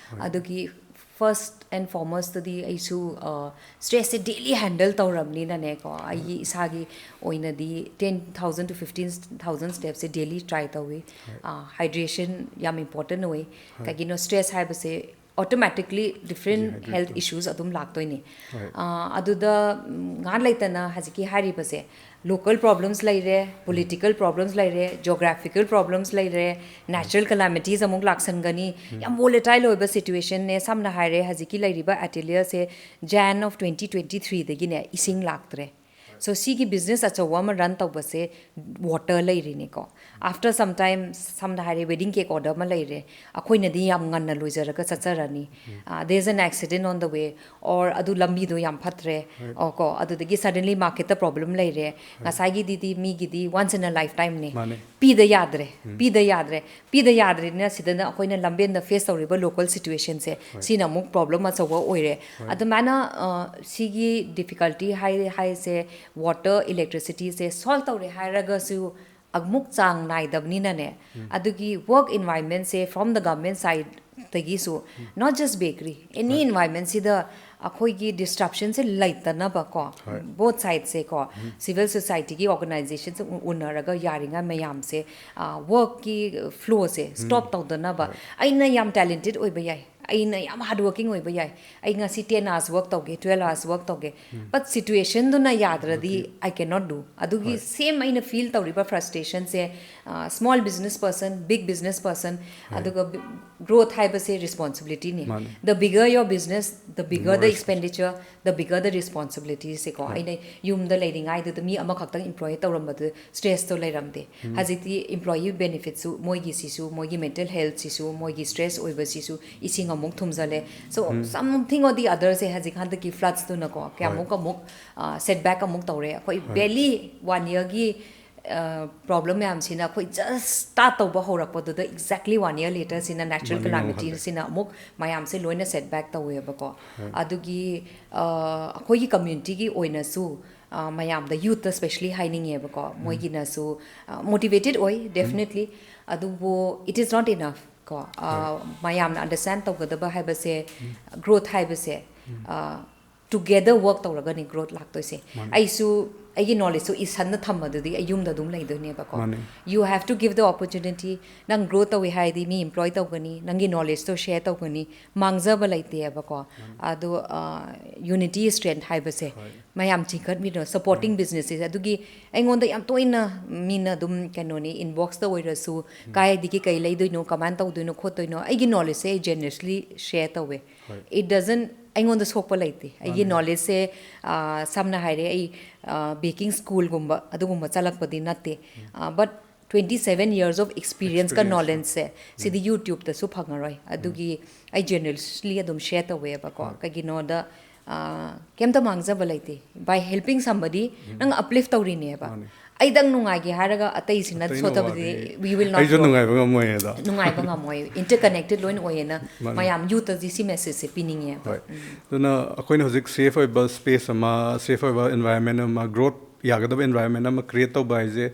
ꯑꯗꯨꯒꯤ first and foremostꯇꯗꯤ ꯑꯩꯁꯨ stressꯁꯦ daily handle ꯇꯧꯔꯕꯅꯤꯅꯅꯦꯀꯣ, ꯑꯩꯒꯤ ꯏꯁꯥꯒꯤ ꯑꯣꯏꯅꯗꯤ ten thousand to fifteen thousand stepsꯁꯦ daily try ꯇꯧꯏ꯫ Hydration ꯌꯥꯝ important ꯑꯣꯏ꯫ ꯀꯩꯒꯤꯅꯣ, stress ꯍꯥꯏꯕꯁꯦ automatically different health issues ꯑꯗꯨꯝ ꯂꯥꯛꯇꯣꯏꯅꯤ꯫ ꯑꯗꯨꯗ ꯉꯥꯏꯍꯥꯛ ꯂꯩꯇꯅ ꯍꯧꯖꯤꯛꯀꯤ ꯍꯥꯏꯔꯤꯕꯁꯦ, local problems ꯂꯩꯔꯦ, political problems ꯂꯩꯔꯦ, geographical problems ꯂꯩꯔꯦ, natural calamities ꯑꯃꯨꯛ ꯂꯥꯛꯁꯟꯒꯅꯤ꯫ ꯌꯥꯝ volatile ꯑꯣꯏꯕ situationꯅꯦ꯫ ꯁꯝꯅ ꯍꯥꯏꯔꯦ, ꯍꯧꯖꯤꯛꯀꯤ ꯂꯩꯔꯤꯕ ꯑꯦꯇꯤꯂꯤꯌꯥꯁꯦ Jan of twenty twenty threeꯗꯒꯤꯅꯦ ꯏꯁꯤꯡ ꯂꯥꯛꯇ꯭ꯔꯦ꯫ So ꯁꯤꯒꯤ business ꯑꯆꯧꯕ ꯑꯃ run ꯇꯧꯕꯁꯦ water ꯂꯩꯔꯤꯅꯤꯀꯣ. After some time, ꯁꯝꯅ ꯍꯥꯏꯔꯦ wedding cake order ꯑꯃ ꯂꯩꯔꯦ, ꯑꯩꯈꯣꯏꯅꯗꯤ ꯌꯥꯝ ꯉꯟꯅ ꯂꯣꯏꯖꯔꯒ ꯆꯠꯆꯔꯅꯤ. There is an accident on the way, or ꯑꯗꯨ ꯂꯝꯕꯤꯗꯣ ꯌꯥꯝ ꯐꯠꯇ꯭ꯔꯦ, ꯀꯣ, ꯑꯗꯨꯗꯒꯤ suddenly marketꯇ problem ꯂꯩꯔꯦ. ꯉꯁꯥꯏꯒꯤꯗꯤ ꯃꯤꯒꯤꯗꯤ once in a lifetimeꯅꯦ. ꯄꯤꯗ ꯌꯥꯗ꯭ꯔꯦ, ꯄꯤꯗ ꯌꯥꯗ꯭ꯔꯦ, ꯄꯤꯗ ꯌꯥꯗ꯭ꯔꯦꯅ ꯁꯤꯗꯅ ꯑꯩꯈꯣꯏꯅ ꯂꯝꯕꯦꯟꯗ face ꯇꯧꯔꯤꯕ local situationꯁꯦ, ꯁꯤꯅ ꯑꯃꯨꯛ problem ꯑꯆꯧꯕ ꯑꯣꯏꯔꯦ. ꯑꯗꯨꯃꯥꯏꯅ ꯁꯤꯒꯤ difficulty ꯍꯥꯏ ꯍꯥꯏꯁꯦ, water, electricityꯁꯦ solve ꯇꯧꯔꯦ ꯍꯥꯏꯔꯒꯁꯨ ꯑꯃꯨꯛ ꯆꯥꯡ ꯅꯥꯏꯗꯕꯅꯤꯅꯅꯦ, ꯑꯗꯨꯒꯤ work environmentꯁꯦ from the government sideꯗꯒꯤꯁꯨ, not just bakery, any environmentꯁꯤꯗ ꯑꯩꯈꯣꯏꯒꯤ disruptionꯁꯦ ꯂꯩꯇꯅꯕ ꯀꯣ, both sideꯁꯦ ꯀꯣ, civil societyꯒꯤ organizationꯁꯦ ꯎ- ꯎꯅꯔꯒ ꯌꯥꯔꯤꯉꯩ ꯃꯌꯥꯝꯁꯦ, workꯀꯤ flowꯁꯦ stop ꯇꯧꯗꯅꯕ. ꯑꯩꯅ ꯌꯥꯝ talented ꯑꯣꯏꯕ ꯌꯥꯏ, ꯑꯩꯅ ꯌꯥꯝ hard working ꯑꯣꯏꯕ ꯌꯥꯏ, ꯑꯩ ꯉꯁꯤ ten hours work ꯇꯧꯒꯦ, twelve hours work ꯇꯧꯒꯦ, but situationꯗꯨꯅ ꯌꯥꯗ꯭ꯔꯗꯤ I cannot do. ꯑꯗꯨꯒꯤ same ꯑꯩꯅ feel ꯇꯧꯔꯤꯕ frustrationꯁꯦ, small business person, big business person, ꯑꯗꯨꯒ growth ꯍꯥꯏꯕꯁꯦ responsibilityꯅꯤ. The bigger your business, the bigger the expenditure, the bigger the responsibility ꯁꯦꯀꯣ. ꯑꯩꯅ ꯌꯨꯝꯗ ꯂꯩꯔꯤꯉꯩꯗꯨꯗ ꯃꯤ ꯑꯃꯈꯛꯇꯪ employ ꯇꯧꯔꯝꯕꯗꯨ stressto ꯂꯩꯔꯝꯗꯦ. ꯍꯧꯖꯤꯛꯇꯤ employee benefitꯁꯨ, ꯃꯣꯏꯒꯤꯁꯤꯁꯨ, ꯃꯣꯏꯒꯤ mental healthꯁꯤꯁꯨ, ꯃꯣꯏꯒꯤ stress ꯑꯣꯏꯕꯁꯤꯁꯨ, ꯏꯁꯤꯡ ꯑꯃꯨꯛ ꯊꯨꯝꯖꯜꯂꯦ. So something or the otherꯁꯦ ꯍꯧꯖꯤꯛ ꯍꯟꯗꯛꯀꯤ floodsꯇꯨꯅꯀꯣ ꯀꯌꯥꯃꯨꯛ ꯑꯃꯨꯛ setback ꯑꯃꯨꯛ ꯇꯧꯔꯦ. ꯑꯩꯈꯣꯏ barely one yearꯒꯤ problem ꯃꯌꯥꯝꯁꯤꯅ ꯑꯩꯈꯣꯏ just start ꯇꯧꯕ ꯍꯧꯔꯛꯄꯗꯨꯗ exactly one year laterꯁꯤꯅ natural calamityꯁꯤꯅ ꯑꯃꯨꯛ ꯃꯌꯥꯝꯁꯦ ꯂꯣꯏꯅ setback ꯇꯧꯋꯦꯕꯀꯣ. ꯑꯗꯨꯒꯤ ꯑꯩꯈꯣꯏꯒꯤ communityꯒꯤ ꯑꯣꯏꯅꯁꯨ ꯃꯌꯥꯝꯗ, youthꯇ specially ꯍꯥꯏꯅꯤꯡꯉꯦꯕꯀꯣ, ꯃꯣꯏꯒꯤꯅꯁꯨ motivated ꯑꯣꯏ definitely. ꯑꯗꯨꯕꯨ it is not enough ꯀꯣ. ꯃꯌꯥꯝꯅ understand ꯇꯧꯒꯗꯕ ꯍꯥꯏꯕꯁꯦ, growth ꯍꯥꯏꯕꯁꯦ together work ꯇꯧꯔꯒꯅꯤ growth ꯂꯥꯛꯇꯣꯏꯁꯦ. ꯑꯩꯁꯨ ꯑꯩꯒꯤ knowledgeꯇꯣ ꯏꯁꯟꯅ ꯊꯝꯕꯗꯨꯗꯤ ꯑꯩ ꯌꯨꯝꯗ ꯑꯗꯨꯝ ꯂꯩꯗꯣꯏꯅꯦꯕꯀꯣ. You have to give the opportunity. ꯅꯪ grow ꯇꯧꯏ ꯍꯥꯏꯔꯗꯤ ꯃꯤ employ ꯇꯧꯒꯅꯤ, ꯅꯪꯒꯤ knowledgeꯇꯣ share ꯇꯧꯒꯅꯤ, ꯃꯥꯡꯖꯕ ꯂꯩꯇꯦꯕꯀꯣ. ꯑꯗꯣ unity strength ꯍꯥꯏꯕꯁꯦ, ꯃꯌꯥꯝ ꯆꯤꯡꯈꯠꯃꯤꯟꯅ supporting businesses. ꯑꯗꯨꯒꯤ ꯑꯩꯉꯣꯟꯗ ꯌꯥꯝ ꯇꯣꯏꯅ ꯃꯤꯅ ꯑꯗꯨꯝ ꯀꯩꯅꯣꯅꯤ, inboxꯇ ꯑꯣꯏꯔꯁꯨ, ꯀꯥꯏꯗꯒꯤ ꯀꯩ ꯂꯩꯗꯣꯏꯅꯣ, ꯀꯃꯥꯏꯅ ꯇꯧꯗꯣꯏꯅꯣ ꯈꯣꯠꯇꯣꯏꯅꯣ, ꯑꯩꯒꯤ knowledgeꯁꯦ ꯑꯩ generously share ꯇꯧꯋꯦ. It doesn't ꯑꯩꯉꯣꯟꯗ ꯁꯣꯛꯄ ꯂꯩꯇꯦ꯫ ꯑꯩꯒꯤ ꯅꯣꯂꯦꯖꯁꯦ, ꯁꯝꯅ ꯍꯥꯏꯔꯦ, ꯑꯩ ꯕꯦꯀꯤꯡ ꯁ꯭ꯀꯨꯜꯒꯨꯝꯕ ꯑꯗꯨꯒꯨꯝꯕ ꯆꯠꯂꯛꯄꯗꯤ ꯅꯠꯇꯦ, but twenty seven years of experience ꯀ Experience. ꯅꯣꯂꯦꯖꯁꯦ ꯁꯤꯗꯤ ꯌꯨꯇ꯭ꯌꯨꯕꯇꯁꯨ ꯐꯪꯉꯔꯣꯏ꯫ ꯑꯗꯨꯒꯤ ꯑꯩ ꯖꯦꯅꯔꯦꯁꯂꯤ ꯑꯗꯨꯝ ꯁꯦꯌꯔ ꯇꯧꯋꯦꯕꯀꯣ꯫ ꯀꯩꯒꯤꯅꯣꯗ, ꯀꯩꯝꯇ ꯃꯥꯡꯖꯕ ꯂꯩꯇꯦ꯫ By helping somebody, ꯅꯪ ꯑꯞꯂꯤꯐ ꯇꯧꯔꯤꯅꯦꯕ꯫ ꯃꯥꯅꯦ꯫ ꯑꯩꯗꯪ ꯅꯨꯡꯉꯥꯏꯒꯦ ꯍꯥꯏꯔꯒ ꯑꯇꯩꯁꯤꯅ ꯑꯇꯩꯅ ꯁꯣꯠꯇꯕꯗꯤ ꯋꯥꯔꯤ, we will not ꯑꯩꯁꯨ grow. ꯅꯨꯡꯉꯥꯏꯕ ꯉꯝꯃꯣꯏ ꯑꯗꯣ꯫ ꯅꯨꯡꯉꯥꯏꯕ ꯉꯝꯃꯣꯏ꯫ ꯏꯟꯇꯔꯀꯅꯦꯛꯇꯦꯗ ꯂꯣꯏꯅ ꯑꯣꯏꯌꯦꯅ ꯃꯥꯅꯦ꯫ ꯃꯌꯥꯝ ꯌꯨꯠꯇꯗꯤ ꯁꯤ ꯃꯦꯁꯦꯖꯁꯦ ꯄꯤꯅꯤꯡꯉꯦꯕ꯫ ꯍꯣꯏ꯫ ꯑꯗꯨꯅ ꯑꯩꯈꯣꯏꯅ ꯍꯧꯖꯤꯛ ꯁꯦꯐ ꯑꯣꯏꯕ ꯁ꯭ꯄꯦꯁ ꯑꯃ, ꯁꯦꯐ ꯑꯣꯏꯕ ꯑꯦꯟꯚꯥꯏꯔꯟꯃꯦꯟ ꯑꯃ, ꯒ꯭ꯔꯣꯠ ꯌꯥꯒꯗꯕ ꯑꯦꯟꯚꯥꯏꯔꯟꯃꯦꯟ ꯑꯃ ꯀ꯭ꯔꯤꯌꯦꯠ ꯇꯧꯕ ꯍꯥꯏꯁꯦ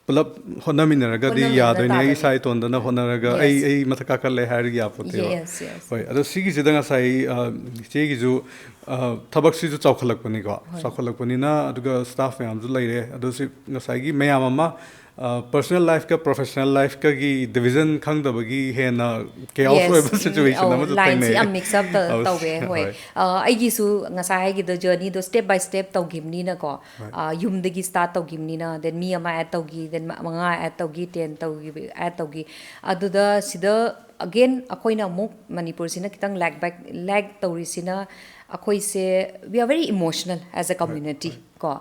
ꯄꯨꯂꯞ ꯍꯣꯠꯅꯃꯤꯟꯅꯔꯒꯗꯤ ꯍꯣꯠꯅꯃꯤꯟꯅꯔ ꯌꯥꯗꯣꯏꯅꯦ꯫ ꯑꯩ ꯇꯥꯗꯣꯏꯅꯦ꯫ ꯏꯁꯥ ꯏꯇꯣꯟꯗꯅ ꯍꯣꯠꯅꯔꯒ ꯑꯩ Yes. ꯑꯩ ꯃꯊꯛ ꯀꯥꯈꯠꯂꯦ ꯍꯥꯏꯔꯒ ꯌꯥꯄꯣꯠꯇꯦꯕ꯫ Yes, yes. ꯍꯣꯏ꯫ ꯑꯗꯣ ꯁꯤꯒꯤꯁꯤꯗ ꯉꯁꯥꯏ, ꯑ, ꯏꯆꯦꯒꯤꯁꯨ, ꯑ, ꯊꯕꯛꯁꯤꯁꯨ ꯆꯥꯎꯈꯠꯂꯛꯄꯅꯤꯀꯣ꯫ ꯍꯣꯏ꯫ ꯆꯥꯎꯈꯠꯂꯛꯄꯅꯤꯅ, ꯑꯗꯨꯒ ꯁ꯭ꯇꯥꯐ ꯃꯌꯥꯝꯁꯨ ꯂꯩꯔꯦ꯫ ꯑꯗꯣ ꯁꯤ ꯉꯁꯥꯏꯒꯤ ꯃꯌꯥꯝ ꯑꯃ, ꯑ, ꯄꯔꯁꯣꯅꯦꯜ ꯂꯥꯏꯐꯀ ꯄ꯭ꯔꯣꯐꯦꯁꯅꯦꯜ ꯂꯥꯏꯐꯀꯒꯤ ꯗꯤꯚꯤꯖꯟ ꯈꯪꯗꯕꯒꯤ ꯍꯦꯟꯅ ꯀꯦꯑꯣꯁ Yes. ꯑꯣꯏꯕ ꯁꯤꯆꯨꯋꯦꯁꯟ ꯑꯧ, ꯑꯃꯁꯨ ꯂꯥꯏꯟꯁꯤ ꯊꯦꯡꯅꯩ꯫ ꯌꯥꯝ ꯃꯤꯛꯁ ꯑꯞ ꯇ-, ꯑꯧ, ꯇꯧꯋꯦ꯫ ꯍꯣꯏ꯫ ꯍꯣꯏ꯫ ꯑ, ꯑꯩꯒꯤꯁꯨ ꯉꯁꯥꯏ ꯍꯥꯏꯒꯤꯗꯣ ꯖꯔꯅꯤꯗꯣ ꯁ꯭ꯇꯦꯞ ꯕꯥꯏ ꯁ꯭ꯇꯦꯞ ꯇꯧꯈꯤꯕꯅꯤꯅꯀꯣ꯫ ꯍꯣꯏ꯫ ꯑ, ꯌꯨꯝꯗꯒꯤ ꯁ꯭ꯇꯥꯔꯠ ꯇꯧꯈꯤꯕꯅꯤꯅ, ꯗꯦꯟ ꯃꯤ ꯑꯃ ꯑꯦꯗ ꯇꯧꯈꯤ, ꯗꯦꯟ ꯃ-, ꯃꯉꯥ ꯑꯦꯗ ꯇꯧꯈꯤ, ꯇꯦꯟ ꯇꯧꯈꯤ, ꯑꯦꯗ ꯇꯧꯈꯤ꯫ ꯑꯗꯨꯗ ꯁꯤꯗ ꯑꯒꯦꯟ ꯑꯩꯈꯣꯏꯅ ꯑꯃꯨꯛ ꯃꯅꯤꯄꯨꯔꯁꯤꯅ ꯈꯤꯇꯪ ꯂꯦꯛ ꯕꯦꯛ, ꯂꯦꯛ ꯇꯧꯔꯤꯁꯤꯅ ꯑꯩꯈꯣꯏꯁꯦ, we are very emotional as a community, ꯀꯣ꯫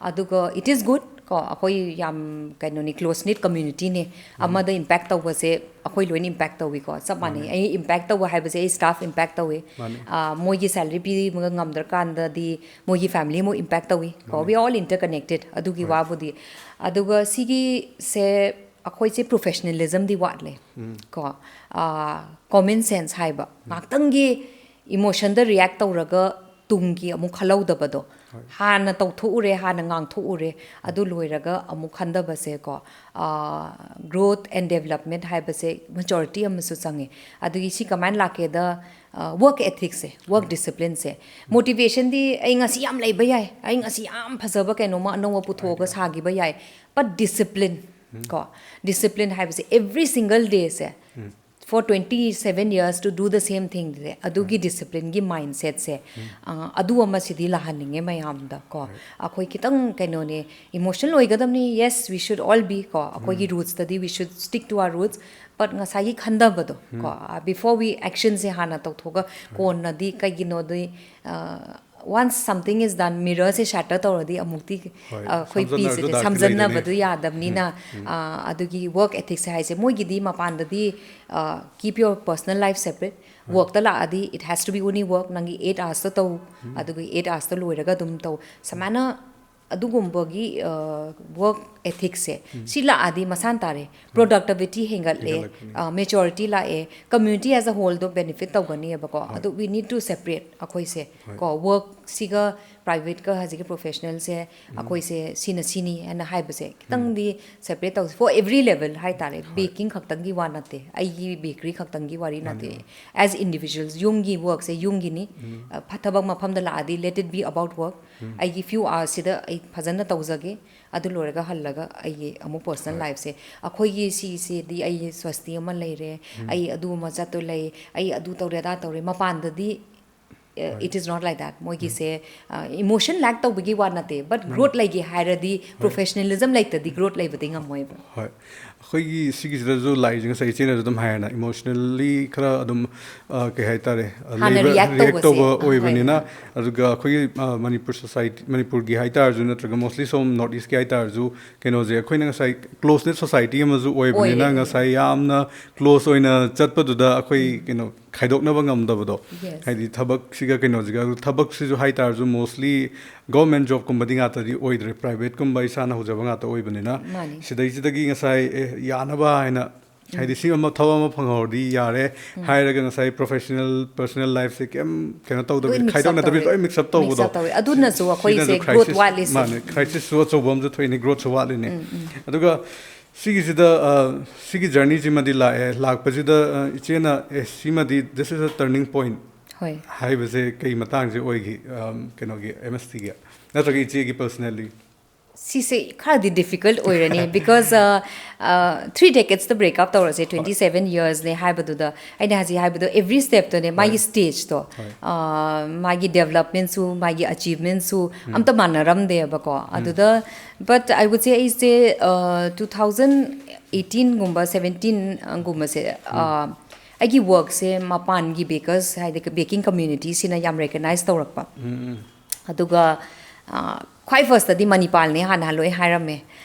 ꯑꯗꯨꯒ it is good, ꯀꯣ, ꯑꯩꯈꯣꯏ ꯌꯥꯝ ꯀꯩꯅꯣꯅꯤ, ꯀ꯭ꯂꯣꯁ ꯅꯤꯠ ꯀꯝꯃ꯭ꯌꯨꯅꯤꯇꯤꯅꯤ꯫ ꯑꯃꯗ ꯏꯝꯄꯦꯛ ꯇꯧꯕꯁꯦ ꯑꯩꯈꯣꯏ ꯂꯣꯏꯅ ꯏꯝꯄꯦꯛ ꯇꯧꯋꯤꯀꯣ, ꯆꯞ ꯃꯥꯟꯅꯩ꯫ ꯃꯥꯅꯦ꯫ ꯑꯩ ꯏꯝꯄꯦꯛ ꯇꯧꯕ ꯍꯥꯏꯕꯁꯦ ꯑꯩ ꯁ꯭ꯇꯥꯐ ꯏꯝꯄꯦꯛ ꯇꯧꯋꯤ꯫ ꯃꯥꯅꯦ꯫ ꯑ, ꯃꯣꯏꯒꯤ ꯁꯦꯂꯔꯤ ꯄꯤꯕ ꯉꯝꯗ꯭ꯔꯀꯥꯟꯗꯗꯤ ꯃꯣꯏꯒꯤ ꯐꯦꯃꯤꯂꯤ ꯑꯃꯨꯛ ꯏꯝꯄꯦꯛ ꯇꯧꯋꯤ ꯀꯣ꯫ ꯃꯥꯅꯦ꯫ We are all interconnected, ꯑꯗꯨꯒꯤ ꯍꯣꯏ꯫ ꯋꯥꯕꯨꯗꯤ꯫ ꯑꯗꯨꯒ ꯁꯤꯒꯤꯁꯦ ꯑꯩꯈꯣꯏꯁꯦ ꯄ꯭ꯔꯣꯐꯦꯁꯅꯦꯂꯤꯖꯝꯗꯤ ꯋꯥꯠꯂꯦ꯫ ꯀꯣ, ꯀꯣꯃꯟ ꯁꯦꯟꯁ ꯍꯥꯏꯕ, ꯉꯥꯛꯇꯪꯒꯤ ꯏꯃꯣꯁꯟꯗ ꯔꯤꯌꯦꯛ ꯇꯧꯔꯒ ꯇꯨꯡꯒꯤ ꯑꯃꯨꯛ ꯈꯜꯍꯧꯗꯕꯗꯣ꯫ ꯍꯣꯏ꯫ ꯍꯥꯟꯅ ꯇꯧꯊꯣꯛꯎꯔꯦ, ꯍꯥꯟꯅ ꯉꯥꯡꯊꯣꯛꯎꯔꯦ, ꯑꯗꯨ ꯂꯣꯏꯔꯒ ꯑꯃꯨꯛ ꯈꯟꯊꯕꯁꯦꯀꯣ, growth and development ꯍꯥꯏꯕꯁꯦ ꯃꯦꯆꯣꯔꯤꯇꯤ ꯑꯃꯁꯨ ꯆꯪꯉꯦ꯫ ꯑꯗꯨꯒꯤ ꯁꯤ ꯀꯃꯥꯏꯅ ꯂꯥꯛꯀꯦꯗ, ꯋꯥꯔꯛ ꯑꯦꯊꯤꯛꯁꯁꯦ, ꯋꯥꯔꯛ ꯗꯤꯁꯤꯄ꯭ꯂꯤꯟꯁꯦ꯫ ꯃꯣꯇꯤꯚꯦꯁꯟꯗꯤ ꯑꯩ ꯉꯁꯤ ꯌꯥꯝ ꯂꯩꯕ ꯌꯥꯏ, ꯑꯩ ꯉꯁꯤ ꯌꯥꯝ ꯐꯖꯕ ꯀꯩꯅꯣꯝꯃ ꯑꯅꯧꯕ ꯄꯨꯊꯣꯛꯑꯒ ꯁꯥꯈꯤꯕ ꯌꯥꯏ, ꯕꯠ ꯗꯤꯁꯤꯄ꯭ꯂꯤꯟ ꯀꯣ, ꯗꯤꯁꯤꯄ꯭ꯂꯤꯟ ꯍꯥꯏꯕꯁꯦ ꯑꯦꯚ꯭ꯔꯤ ꯁꯤꯡꯒꯜ ꯗꯦꯁꯦ for twenty seven years to do the same thing ꯁꯦ, ꯑꯗꯨꯒꯤ ꯗꯤꯁꯤꯄ꯭ꯂꯤꯟꯒꯤ ꯃꯥꯏꯟꯁꯦꯠꯁꯦ, ꯑꯗꯨ ꯑꯃꯁꯤꯗꯤ ꯂꯥꯛꯍꯟꯅꯤꯡꯉꯦ ꯃꯌꯥꯝꯗ ꯀꯣ꯫ ꯑꯩꯈꯣꯏ ꯈꯤꯇꯪ ꯀꯩꯅꯣꯅꯦ, ꯏꯃꯣꯁꯅꯦꯜ ꯑꯣꯏꯒꯗꯕꯅꯤ, yes, we should all be ꯀꯣ, ꯑꯩꯈꯣꯏꯒꯤ ꯔꯨꯠꯁꯇꯗꯤ we should stick to our roots, but ꯉꯁꯥꯏꯒꯤ ꯈꯟꯊꯕꯗꯣ ꯀꯣ, before we actionꯁꯦ ꯍꯥꯟꯅ ꯇꯧꯊꯣꯛꯑꯒ ꯀꯣꯟꯅꯗꯤ ꯀꯩꯒꯤꯅꯣꯗꯤ, once something is done, mirrorꯁꯦ shatter ꯇꯧꯔꯗꯤ ꯑꯃꯨꯛꯇꯤ, ꯍꯣꯏ, ꯑ, ꯑꯩꯈꯣꯏ ꯁꯝꯖꯟꯅꯔꯁꯨ ꯄꯤꯁꯤꯗꯤ ꯗꯥꯛꯇꯤ ꯁꯝꯖꯟꯅꯕꯗꯨ ꯂꯩꯗꯣꯏꯅꯦ꯫ ꯌꯥꯗꯕꯅꯤꯅ, ꯑ, ꯑꯗꯨꯒꯤ ꯋꯥꯔꯛ ꯑꯦꯊꯤꯛꯁꯁꯦ ꯍꯥꯏꯁꯦ ꯃꯣꯏꯒꯤꯗꯤ ꯃꯄꯥꯟꯗꯗꯤ, keep your personal life separate, ꯋꯥꯔꯛꯇ ꯂꯥꯛꯑꯗꯤ it has to be only work, ꯅꯪꯒꯤ eight hoursꯇ ꯇꯧ, ꯑꯗꯨꯒ eight hoursꯇ ꯂꯣꯏꯔꯒ ꯑꯗꯨꯝ ꯇꯧ, ꯁꯨꯃꯥꯏꯅ ꯑꯗꯨꯒꯨꯝꯕꯒꯤ ꯋꯥꯔꯛ ꯑꯦꯊꯤꯛꯁꯁꯦ ꯁꯤ ꯂꯥꯛꯑꯗꯤ ꯃꯁꯥꯟ ꯇꯥꯔꯦ, ꯄ꯭ꯔꯣꯗꯛꯇꯤꯕꯤꯇꯤ ꯍꯦꯟꯒꯠꯂꯦ, ꯍꯦꯟꯒꯠꯂꯛꯀꯅꯤ꯫ ꯃꯦꯆꯣꯔꯤꯇꯤ ꯂꯥꯛꯑꯦ, ꯀꯝꯃ꯭ꯌꯨꯅꯤꯇꯤ ꯑꯦꯁ ꯑ ꯍꯣꯜꯗꯣ ꯕꯦꯅꯤꯐꯤꯠ ꯇꯧꯒꯅꯤꯕꯀꯣ꯫ ꯑꯗꯨ we need to separate ꯑꯩꯈꯣꯏꯁꯦ ꯀꯣ, ꯋꯥꯔꯛꯁꯤꯒ ꯄ꯭ꯔꯥꯏꯚꯦꯠꯀ ꯍꯧꯖꯤꯛꯀꯤ ꯄ꯭ꯔꯣꯐꯦꯁꯅꯦꯜꯁꯦ ꯑꯩꯈꯣꯏꯁꯦ ꯁꯤꯅ ꯁꯤꯅꯤ ꯍꯥꯏꯅ ꯍꯥꯏꯕꯁꯦ ꯈꯤꯇꯪꯗꯤ ꯁꯦꯄꯔꯦꯠ ꯇꯧꯁꯦ, for every level ꯍꯥꯏꯇꯥꯔꯦ꯫ ꯕꯦꯀꯤꯡ ꯈꯛꯇꯪꯒꯤ ꯋꯥ ꯅꯠꯇꯦ, ꯑꯩꯒꯤ ꯕꯦꯀꯔꯤ ꯈꯛꯇꯪꯒꯤ ꯋꯥꯔꯤ ꯅꯠꯇꯦ꯫ As individuals, ꯌꯨꯝꯒꯤ ꯋꯥꯔꯛꯁꯦ ꯌꯨꯝꯒꯤꯅꯤ꯫ ꯑ, ꯐ-, ꯊꯕꯛ ꯃꯐꯝꯗ ꯂꯥꯛꯑꯗꯤ let it be about work꯫ ꯑꯩꯒꯤ ꯐ꯭ꯌꯨ ꯑꯥꯋꯔꯁꯤꯗ ꯑꯩ ꯐꯖꯅ ꯇꯧꯖꯒꯦ, ꯑꯗꯨ ꯂꯣꯏꯔꯒ ꯍꯜꯂꯒ ꯑꯩꯒꯤ ꯑꯃꯨꯛ ꯄꯔꯁꯅꯦꯜ ꯂꯥꯏꯐꯁꯦ, ꯑꯩꯈꯣꯏꯒꯤ ꯁꯤꯁꯤꯗꯤ ꯑꯩ ꯁ꯭ꯋꯁꯇꯤ ꯑꯃ ꯂꯩꯔꯦ, ꯑꯩ ꯑꯗꯨ ꯑꯃ ꯆꯠꯇꯣ ꯂꯩ, ꯑꯩ ꯑꯗꯨ ꯇꯧꯔꯦ ꯑꯗꯥ ꯇꯧꯔꯦ, ꯃꯄꯥꯟꯗꯗꯤ, uh, it is not like that꯫ ꯃꯣꯏꯒꯤꯁꯦ ꯏꯃꯣꯁꯟ ꯂꯦꯛ ꯇꯧꯕꯒꯤ ꯋꯥ ꯅꯠꯇꯦ, ꯕꯠ ꯒ꯭ꯔꯣꯠ ꯂꯩꯒꯦ ꯍꯥꯏꯔꯗꯤ ꯄ꯭ꯔꯣꯐꯦꯁꯅꯦꯂꯤꯖꯝ ꯂꯩꯇꯗꯤ ꯒ꯭ꯔꯣꯠ ꯂꯩꯕꯗꯤ ꯉꯝꯃꯣꯏꯕ꯫ ꯍꯣꯏ, ꯑꯩꯈꯣꯏꯒꯤ ꯁꯤꯒꯤꯁꯤꯗꯁꯨ ꯂꯥꯛꯏꯁꯦ ꯉꯁꯥꯏ ꯏꯆꯦꯅꯁꯨ ꯑꯗꯨꯝ ꯍꯥꯏꯔꯦꯅ, ꯏꯃꯣꯁꯅꯦꯜꯂꯤ ꯈꯔ ꯑꯗꯨꯝ, ꯑ, ꯀꯩ ꯍꯥꯏꯇꯥꯔꯦ, ꯑ, ꯍꯥꯟꯅ ꯂꯩꯕ, ꯔꯤꯌꯦꯛ ꯔꯤꯌꯦꯛ ꯇꯧꯕꯁꯦ꯫ ꯇꯧꯕ ꯑ, ꯍꯣꯏ꯫ ꯑꯣꯏꯕꯅꯤꯅ꯫ ꯑꯗꯨꯒ ꯑꯩꯈꯣꯏꯒꯤ, ꯑ, ꯃꯅꯤꯄꯨꯔ ꯁꯣꯁꯥꯏꯇꯤ, ꯃꯅꯤꯄꯨꯔꯒꯤ ꯍꯥꯏꯇꯥꯔꯁꯨ ꯅꯠꯇ꯭ꯔꯒ ꯃꯣꯁꯂꯤ ꯁꯣꯝ ꯅꯣꯔꯠ ꯏꯁꯀꯤ ꯍꯥꯏꯇꯥꯔꯁꯨ ꯀꯩꯅꯣꯁꯦ, ꯑꯩꯈꯣꯏꯅ ꯉꯁꯥꯏ ꯀ꯭ꯂꯣꯁ ꯅꯦꯠ ꯁꯣꯁꯥꯏꯇꯤ ꯑꯃꯁꯨ ꯑꯣꯏꯕꯅꯤꯅ, ꯑꯣꯏꯌꯦ꯫ ꯉꯁꯥꯏ ꯌꯥꯝꯅ ꯀ꯭ꯂꯣꯁ ꯑꯣꯏꯅ ꯆꯠꯄꯗꯨꯗ ꯑꯩꯈꯣꯏ ꯀꯩꯅꯣ ꯈꯥꯏꯗꯣꯛꯅꯕ ꯉꯝꯗꯕꯗꯣ꯫ Yes꯫ ꯍꯥꯏꯗꯤ ꯊꯕꯛꯁꯤꯒ ꯀꯩꯅꯣꯁꯤꯒ, ꯑꯗꯨ ꯊꯕꯛꯁꯤꯁꯨ ꯍꯥꯏꯇꯥꯔꯁꯨ ꯃꯣꯁꯂꯤ ꯒꯣꯔꯃꯦꯟ ꯖꯣꯕꯀꯨꯝꯕꯗꯤ ꯉꯥꯛꯇꯗꯤ ꯑꯣꯏꯗ꯭ꯔꯦ, ꯄ꯭ꯔꯥꯏꯚꯦꯠꯀꯨꯝꯕ ꯏꯁꯥꯅ ꯍꯧꯖꯕ ꯉꯥꯛꯇ ꯑꯣꯏꯕꯅꯤꯅ꯫ ꯃꯥꯅꯤ꯫ ꯁꯤꯗꯩꯁꯤꯗꯒꯤ ꯉꯁꯥꯏ, ꯑꯦ, ꯌꯥꯅꯕ ꯍꯥꯏꯅ, ꯍꯥꯏꯗꯤ ꯁꯤ ꯑꯃ, ꯊꯕꯛ ꯑꯃ ꯐꯪꯍꯧꯔꯗꯤ ꯌꯥꯔꯦ ꯍꯥꯏꯔꯒ ꯉꯁꯥꯏ ꯄ꯭ꯔꯣꯐꯦꯁꯅꯦꯜ, ꯄꯔꯁꯅꯦꯜ ꯂꯥꯏꯐꯁꯦ ꯀꯩꯝ ꯀꯩꯅꯣ ꯇꯧꯗꯕꯤ, ꯂꯣꯏ mix up ꯈꯥꯏꯗꯣꯛꯅꯗꯕꯤ, ꯇꯧꯋꯦ꯫ ꯂꯣꯏ ꯃꯤꯛꯁ ꯑꯞ ꯇꯧꯕꯗꯣ꯫ Mix up ꯇꯧꯋꯦ꯫ ꯑꯗꯨꯅꯁꯨ ꯑꯩꯈꯣꯏꯁꯦ ꯁꯤꯅꯁꯨ ꯒ꯭ꯔꯣꯠ ꯀ꯭ꯔꯥꯏꯁꯤꯁ, ꯋꯥꯠꯂꯤꯁꯦ꯫ ꯃꯥꯅꯦ, ꯀ꯭ꯔꯥꯏꯁꯤꯁꯁꯨ ꯑꯆꯧꯕ ꯑꯃꯁꯨ ꯊꯣꯛꯏꯅꯤ, ꯒ꯭ꯔꯣꯠꯁꯨ ꯋꯥꯠꯂꯤꯅꯤ꯫ ꯑꯗꯨꯒ ꯁꯤꯒꯤꯁꯤꯗ, ꯑ, ꯁꯤꯒꯤ ꯖꯔꯅꯤꯁꯤꯃꯗꯤ ꯂꯥꯛꯑꯦ꯫ ꯂꯥꯛꯄꯁꯤꯗ, ꯑ, ꯏꯆꯦꯅ, "ꯑꯦ, ꯁꯤꯃꯗꯤ, this is a turning point" ꯍꯣꯏ꯫ ꯍꯥꯏꯕꯁꯦ ꯀꯩ ꯃꯇꯥꯡꯁꯦ ꯑꯣꯏꯈꯤ, ꯑꯝ, ꯀꯩꯅꯣꯒꯤ, ꯑꯦꯝ ꯑꯦꯁ ꯇꯤꯒꯤ? ꯅꯠꯇ꯭ꯔꯒ ꯏꯆꯦꯒꯤ ꯄꯔꯁꯅꯦꯜꯂꯤ? ꯁꯤꯁꯦ ꯈꯔꯗꯤ difficult ꯑꯣꯏꯔꯅꯤ, because uh, uh, three decades ꯇ break up ꯇꯧꯔꯁꯦ, twenty seven years ꯅꯦ ꯍꯥꯏꯕꯗꯨꯗ, ꯑꯩꯅ ꯍꯧꯖꯤꯛ ꯍꯥꯏꯕꯗꯣ every step ꯇꯣꯅꯦ, ꯃꯥꯒꯤ stage ꯇꯣ, uh, ꯃꯥꯒꯤ development ꯁꯨ, ꯃꯥꯒꯤ achievement ꯁꯨ ꯑꯝꯇ ꯃꯥꯟꯅꯔꯝꯗꯦꯕꯀꯣ꯫ ꯑꯗꯨꯗ, but I would say ꯑꯩꯁꯦ uh, two thousand eighteen ꯒꯨꯝꯕ, seventeen ꯒꯨꯝꯕꯁꯦ, uh, ꯑꯩꯒꯤ work ꯁꯦ ꯃꯄꯥꯟꯒꯤ bakers, ꯍꯥꯏꯗꯤ baking community ꯁꯤꯅ ꯌꯥꯝ recognize ꯇꯧꯔꯛꯄ꯫ ꯑꯗꯨꯒ ꯑ, ꯈ꯭ꯋꯥꯏ first ꯇꯗꯤ ꯃꯅꯤꯄꯥꯜꯅꯦ ꯍꯥꯟꯅ ꯂꯣꯏ ꯍꯥꯏꯔꯝꯃꯦ꯫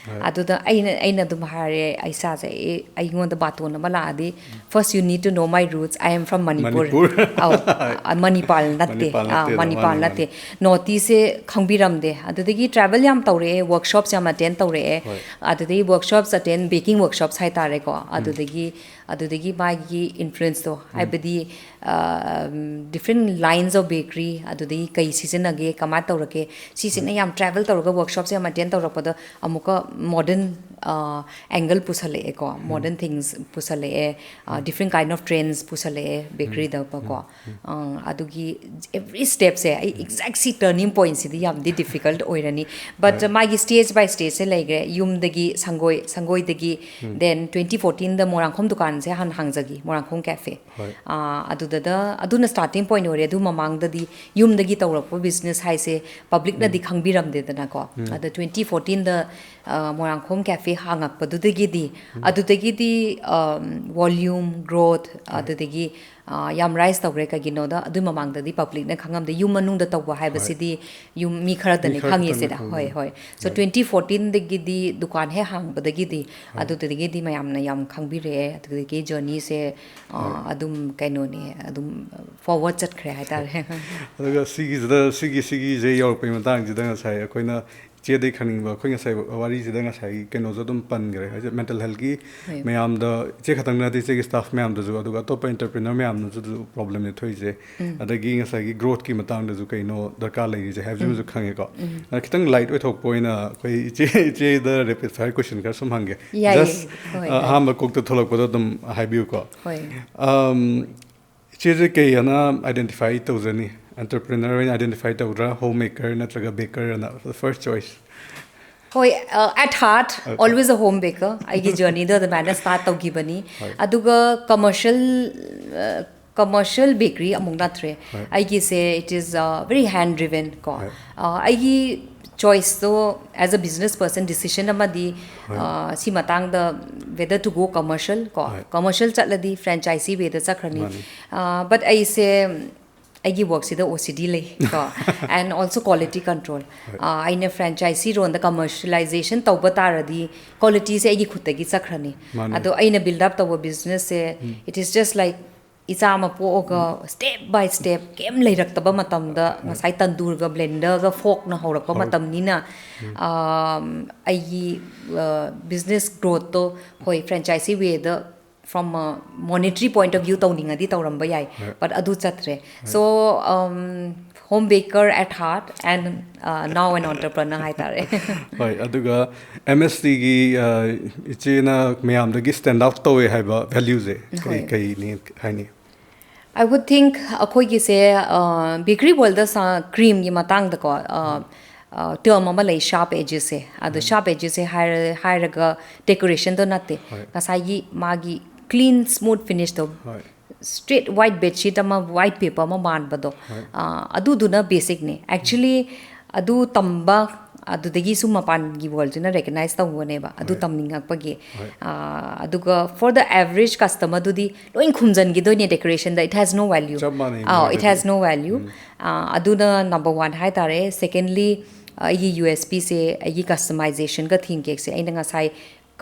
ꯑꯗꯨꯗ ꯑꯩꯅ, ꯑꯩꯅ ꯑꯗꯨꯝ ꯍꯥꯏꯔꯦ, ꯑꯩ ꯏꯁꯥꯁꯦ, ꯑꯩ, ꯑꯩꯉꯣꯟꯗ ꯕꯥꯇꯣꯟ ꯑꯃ ꯂꯥꯛꯑꯗꯤ, "First you need to know my roots, I am from Manipur." Manipur. ꯑꯧ, ꯑ, ꯃꯅꯤꯄꯥꯜ ꯅꯠꯇꯦ꯫ ꯃꯅꯤꯄꯥꯜ ꯑꯥ, ꯅꯠꯇꯦ, ꯃꯅꯤꯄꯥꯜ ꯃꯥꯅꯤ, ꯅꯠꯇꯦ꯫ ꯃꯥꯅꯤ꯫ North East ꯁꯦ ꯈꯪꯕꯤꯔꯝꯗꯦ꯫ ꯑꯗꯨꯗꯒꯤ travel ꯌꯥꯝ ꯇꯧꯔꯛꯑꯦ, workshops ꯌꯥꯝ attend ꯇꯧꯔꯛꯑꯦ꯫ ꯑꯗꯨꯗꯒꯤ workshops attend, baking workshops ꯍꯥꯏꯇꯥꯔꯦꯀꯣ꯫ ꯑꯗꯨꯗꯒꯤ, ꯑꯗꯨꯗꯒꯤ ꯃꯥꯒꯤ influence ꯇꯣ, ꯍꯥꯏꯕꯗꯤ, ꯑ, different lines of bakery, ꯑꯗꯨꯗꯒꯤ ꯀꯩ ꯁꯤꯖꯤꯟꯅꯒꯦ, ꯀꯃꯥꯏꯅ ꯇꯧꯔꯒꯦ, ꯁꯤꯁꯤꯅ ꯌꯥꯝ travel ꯇꯧꯔꯒ, workshop ꯁꯦ ꯌꯥꯝ attend ꯇꯧꯔꯛꯄꯗ, ꯑꯃꯨꯛꯀ modern, ꯑ, angle ꯄꯨꯁꯜꯂꯛꯑꯦꯀꯣ, modern things ꯄꯨꯁꯜꯂꯛꯑꯦ, ꯑ, different kind of trends ꯄꯨꯁꯜꯂꯛꯑꯦ bakery ꯗꯀꯣ꯫ ꯑ, ꯑꯗꯨꯒꯤ every step ꯁꯦ ꯑꯩ exact ꯁꯤ turning point ꯁꯤꯗꯤ ꯌꯥꯝꯗꯤ difficult ꯑꯣꯏꯔꯅꯤ, but ꯃꯥꯒꯤ stage by stage ꯁꯦ ꯂꯩꯈ꯭ꯔꯦ꯫ ꯌꯨꯝꯗꯒꯤ ꯁꯪꯒꯣꯏ, ꯁꯪꯒꯣꯏꯗꯒꯤ, then twenty fourteen ꯗ ꯃꯣꯏꯔꯥꯡꯈꯣꯝ ꯗꯨꯀꯥꯟꯁꯦ ꯍꯥꯟꯅ ꯍꯥꯡꯖꯈꯤ, ꯃꯣꯏꯔꯥꯡꯈꯣꯝ cafe꯫ ꯑꯥ, ꯑꯗꯨꯗꯗ, ꯑꯗꯨꯅ starting point ꯑꯣꯏꯔꯦ꯫ ꯑꯗꯨ ꯃꯃꯥꯡꯗꯗꯤ ꯌꯨꯝꯗꯒꯤ ꯇꯧꯔꯛꯄ business ꯍꯥꯏꯁꯦ public ꯅꯗꯤ ꯈꯪꯕꯤꯔꯝꯗꯦꯗꯅꯀꯣ꯫ ꯑꯗ twenty fourteen ꯗ, ꯑ, ꯃꯣꯏꯔꯥꯡꯈꯣꯝ cafe ꯍꯥꯡꯉꯛꯄꯗꯨꯗꯒꯤꯗꯤ, ꯑꯗꯨꯗꯒꯤꯗꯤ, ꯑꯝ, volume growth, ꯑꯗꯨꯗꯒꯤ, ꯑ, ꯌꯥꯝ rise ꯇꯧꯈ꯭ꯔꯦ꯫ ꯀꯩꯒꯤꯅꯣꯗ, ꯑꯗꯨ ꯃꯃꯥꯡꯗꯗꯤ public ꯅ ꯈꯪꯉꯝꯗꯦ꯫ ꯌꯨꯝ ꯃꯅꯨꯡꯗ ꯇꯧꯕ ꯍꯥꯏꯕꯁꯤꯗꯤ ꯌꯨꯝ ꯃꯤ ꯈꯔꯗꯅꯦ ꯈꯔ ꯈꯪꯉꯤꯁꯤꯗ꯫ ꯈꯛꯇꯅ ꯈꯪꯉꯤ꯫ ꯍꯣꯏ, ꯍꯣꯏ꯫ So, twenty fourteen ꯗꯒꯤꯗꯤ ꯗꯨꯀꯥꯟ ꯍꯦꯛ ꯍꯥꯡꯕꯗꯒꯤꯗꯤ, ꯑꯗꯨꯗꯒꯤꯗꯤ ꯃꯌꯥꯝꯅ ꯌꯥꯝ ꯈꯪꯕꯤꯔꯛꯑꯦ꯫ ꯑꯗꯨꯗꯒꯤ journey ꯁꯦ, ꯑ, ꯑꯗꯨꯝ ꯀꯩꯅꯣꯅꯦ, ꯑꯗꯨꯝ forward ꯆꯠꯈ꯭ꯔꯦ ꯍꯥꯏꯇꯥꯔꯦ꯫ ꯑꯗꯨꯒ ꯁꯤꯒꯤꯁꯤꯗ, ꯁꯤꯒꯤ, ꯁꯤꯒꯤꯁꯦ ꯌꯧꯔꯛꯄꯩ ꯃꯇꯥꯡꯁꯤꯗ ꯉꯁꯥꯏ ꯑꯩꯈꯣꯏꯅ ꯏꯆꯦꯗꯩ ꯈꯪꯅꯤꯡꯕ, ꯑꯩꯈꯣꯏ ꯉꯁꯥꯏ ꯋꯥꯔꯤꯁꯤꯗ ꯉꯁꯥꯏꯒꯤ ꯀꯩꯅꯣꯁꯨ ꯑꯗꯨꯝ ꯄꯟꯈ꯭ꯔꯦ, ꯍꯥꯏꯗꯤ mental health ꯀꯤ ꯍꯣꯏ꯫ ꯃꯌꯥꯝꯗ, ꯏꯆꯦ ꯈꯛꯇꯪ ꯅꯠꯇꯦ, ꯏꯆꯦꯒꯤ staff ꯃꯌꯥꯝꯗꯁꯨ, ꯑꯗꯨꯒ ꯑꯇꯣꯞꯄ entrepreneur ꯃꯌꯥꯝꯗꯁꯨ problem ꯅꯦ ꯊꯣꯛꯏꯁꯦ꯫ ꯑꯗꯒꯤ ꯉꯁꯥꯏꯒꯤ growth ꯀꯤ ꯃꯇꯥꯡꯗꯁꯨ ꯀꯩꯅꯣ ꯗꯔꯀꯥꯔ ꯂꯩꯔꯤꯁꯦ ꯍꯥꯏꯕꯁꯤꯃꯁꯨ ꯈꯪꯉꯦꯀꯣ꯫ ꯑꯗ ꯈꯤꯇꯪ light ꯑꯣꯏꯊꯣꯛꯄ ꯑꯣꯏꯅ ꯑꯩꯈꯣꯏ ꯏꯆꯦ, ꯏꯆꯦꯗ rapid fire question ꯈꯔ ꯁꯨꯝ ꯍꯪꯒꯦ꯫ ꯌꯥꯏꯌꯦ꯫ Just, ꯍꯣꯏ, ꯑ, ꯍꯣꯏ꯫ ꯑꯍꯥꯟꯕ ꯀꯣꯛꯇ ꯊꯣꯛꯂꯛꯄꯗꯣ ꯑꯗꯨꯝ ꯍꯥꯏꯕꯤꯌꯨꯀꯣ꯫ ꯍꯣꯏ꯫ ꯑꯝ, ꯏꯆꯦꯁꯦ ꯀꯩ ꯑꯅ identify ꯇꯧꯖꯅꯤ? Entrepreneur ꯑꯣꯏꯅ identify ꯇꯧꯗ꯭ꯔꯥ, home maker ꯅꯠꯇ꯭ꯔꯒ baker ꯑꯅ? The first choice꯫ ꯍꯣꯏ, ꯑꯦꯠ ꯍꯥꯔꯠ ꯑꯣꯜꯋꯦꯁ ꯑ ꯍꯣꯝ ꯕꯦꯀꯔ꯫ ꯑꯩꯒꯤ ꯖꯔꯅꯤꯗꯣ ꯑꯗꯨꯃꯥꯏꯅ ꯁ꯭ꯇꯥꯔꯠ ꯇꯧꯈꯤꯕꯅꯤ꯫ ꯍꯣꯏ꯫ ꯑꯗꯨꯒ ꯀꯃꯔꯁꯤꯌꯦꯜ ꯀꯃꯔꯁꯤꯌꯦꯜ ꯕꯦꯀꯔꯤ ꯑꯃꯨꯛ ꯅꯠꯇ꯭ꯔꯦ꯫ ꯍꯣꯏ꯫ ꯑꯩꯒꯤꯁꯦ it is very hand driven ꯀꯣ꯫ ꯍꯣꯏ꯫ ꯑ, ꯑꯩꯒꯤ ꯆꯣꯏꯁꯇꯣ, as a business person, decision ꯑꯃꯗꯤ ꯍꯣꯏ꯫ ꯑ, ꯁꯤ ꯃꯇꯥꯡꯗ whether to go commercial ꯀꯣ, ꯍꯣꯏ꯫ ꯀꯃꯔꯁꯤꯌꯦꯜ ꯆꯠꯂꯗꯤ ꯐ꯭ꯔꯦꯟꯆꯥꯏꯖꯤ ꯋꯦꯗ ꯆꯠꯈ꯭ꯔꯅꯤ꯫ ꯃꯥꯅꯤ꯫ ꯕꯠ ꯑꯩꯁꯦ ꯑꯩꯒꯤ ꯋꯥꯔꯛꯁꯤꯗ ꯑꯣ ꯁꯤ ꯗꯤ ꯂꯩ ꯀꯣ꯫ And also quality control. ꯑꯩꯅ ꯐ꯭ꯔꯦꯟꯆꯥꯏꯖꯤ ꯔꯣꯟꯗ ꯀꯃꯔꯁꯤꯌꯦꯂꯥꯏꯖꯦꯁꯟ ꯇꯧꯕ ꯇꯥꯔꯗꯤ ꯀ꯭ꯋꯥꯂꯤꯇꯤꯁꯦ ꯑꯩꯒꯤ ꯈꯨꯠꯇꯒꯤ ꯆꯠꯈ꯭ꯔꯅꯤ꯫ ꯃꯥꯅꯤ꯫ ꯑꯗꯣ ꯑꯩꯅ ꯕꯤꯜꯗ ꯑꯞ ꯇꯧꯕ ꯕꯤꯖꯤꯅꯦꯁꯁꯦ, it is just like ꯏꯆꯥ ꯑꯃ ꯄꯣꯛꯑꯒ ꯁ꯭ꯇꯦꯞ ꯕꯥꯏ ꯁ꯭ꯇꯦꯞ ꯀꯩꯝ ꯂꯩꯔꯛꯇꯕ ꯃꯇꯝꯗ ꯉꯁꯥꯏ ꯇꯟꯗꯨꯔꯒ ꯕ꯭ꯂꯦꯟꯗꯔꯒ ꯐꯣꯛꯅ ꯍꯧꯔꯛꯄ ꯍꯧꯔꯛ- ꯃꯇꯝꯅꯤꯅ, ꯑꯝ, ꯑꯩꯒꯤ ꯕꯤꯖꯤꯅꯦꯁ ꯒ꯭ꯔꯣꯠꯇꯣ, ꯍꯣꯏ, ꯐ꯭ꯔꯦꯟꯆꯥꯏꯖꯤ ꯋꯦꯗ from a monetary point of view ꯇꯧꯅꯤꯡꯉꯗꯤ ꯇꯧꯔꯝꯕ ꯌꯥꯏ꯫ ꯍꯣꯏ꯫ ꯕꯠ ꯑꯗꯨ ꯆꯠꯇ꯭ꯔꯦ꯫ So, home baker at heart and now an entrepreneur ꯍꯥꯏꯇꯥꯔꯦ꯫ ꯍꯣꯏ, ꯑꯗꯨꯒ ꯑꯦꯝ ꯑꯦꯁ ꯇꯤꯒꯤ ꯏꯆꯦꯅ ꯃꯌꯥꯝꯗꯒꯤ ꯁ꯭ꯇꯦꯟꯗ ꯑꯥꯎꯠ ꯇꯧꯋꯦ ꯍꯥꯏꯕ ꯚꯦꯂ꯭ꯌꯨꯁꯦ ꯀꯔꯤ ꯍꯣꯏ꯫ ꯀꯔꯤꯅꯤ ꯍꯥꯏꯅꯤ? I would think ꯑꯩꯈꯣꯏꯒꯤꯁꯦ ꯕꯦꯀꯔꯤ ꯋꯥꯔꯜꯗ ꯀ꯭ꯔꯤꯝꯒꯤ ꯃꯇꯥꯡꯗꯀꯣ, ꯇꯔꯝ ꯑꯃ ꯂꯩ, ꯁꯥꯔꯞ ꯑꯦꯖꯦꯁꯁꯦ꯫ ꯑꯗꯣ ꯁꯥꯔꯞ ꯑꯦꯖꯦꯁꯁꯦ ꯍꯥꯏꯔ ꯍꯥꯏꯔꯒ ꯗꯦꯀꯣꯔꯦꯁꯟꯗꯣ ꯅꯠꯇꯦ, ꯍꯣꯏ꯫ ꯉꯁꯥꯏꯒꯤ ꯃꯥꯒꯤ ꯀ꯭ꯂꯤꯟ ꯁ꯭ꯃꯨꯠ ꯐꯤꯅꯤꯁꯇꯣ, ꯍꯣꯏ꯫ ꯁ꯭ꯇ꯭ꯔꯦꯠ ꯋꯥꯏꯠ ꯕꯦꯗꯁꯤꯠ ꯑꯃ, ꯋꯥꯏꯠ ꯄꯦꯄꯔ ꯑꯃ ꯃꯥꯟꯕꯗꯣ, ꯍꯣꯏ꯫ ꯑ, ꯑꯗꯨꯗꯨꯅ ꯕꯦꯁꯤꯛꯅꯦ꯫ ꯑꯦꯛꯆꯨꯂꯤ ꯑꯗꯨ ꯇꯝꯕ, ꯑꯗꯨꯗꯒꯤꯁꯨ ꯃꯄꯥꯟꯒꯤ ꯋꯥꯔꯜꯁꯤꯅ ꯔꯦꯀꯒꯅꯥꯏꯁ ꯇꯧꯕꯅꯦꯕ ꯑꯗꯨ ꯍꯣꯏ꯫ ꯇꯝꯅꯤꯡꯉꯛꯄꯒꯤ꯫ ꯍꯣꯏ꯫ ꯑ, ꯑꯗꯨꯒ for the average customerꯗꯨꯗꯤ ꯂꯣꯏ ꯈꯨꯝꯖꯟꯈꯤꯗꯣꯏꯅꯦ ꯗꯦꯀꯣꯔꯦꯁꯟꯗ, it has no value꯫ ꯆꯞ ꯃꯥꯟꯅꯩ, ꯑꯥꯎ, it ꯃꯥꯟꯅꯩ꯫ has no value꯫ ꯑ, ꯑꯗꯨꯅ ꯅꯝꯕꯔ ꯋꯥꯟ ꯍꯥꯏꯇꯥꯔꯦ꯫ ꯁꯦꯀꯦꯟꯂꯤ, ꯑꯩꯒꯤ ꯌꯨ ꯑꯦꯁ ꯄꯤꯁꯦ, ꯑꯩꯒꯤ ꯀꯁꯇꯃꯥꯏꯖꯦꯁꯟꯒ ꯊꯤꯝ ꯀꯦꯛꯁꯦ ꯑꯩꯅ ꯉꯁꯥꯏ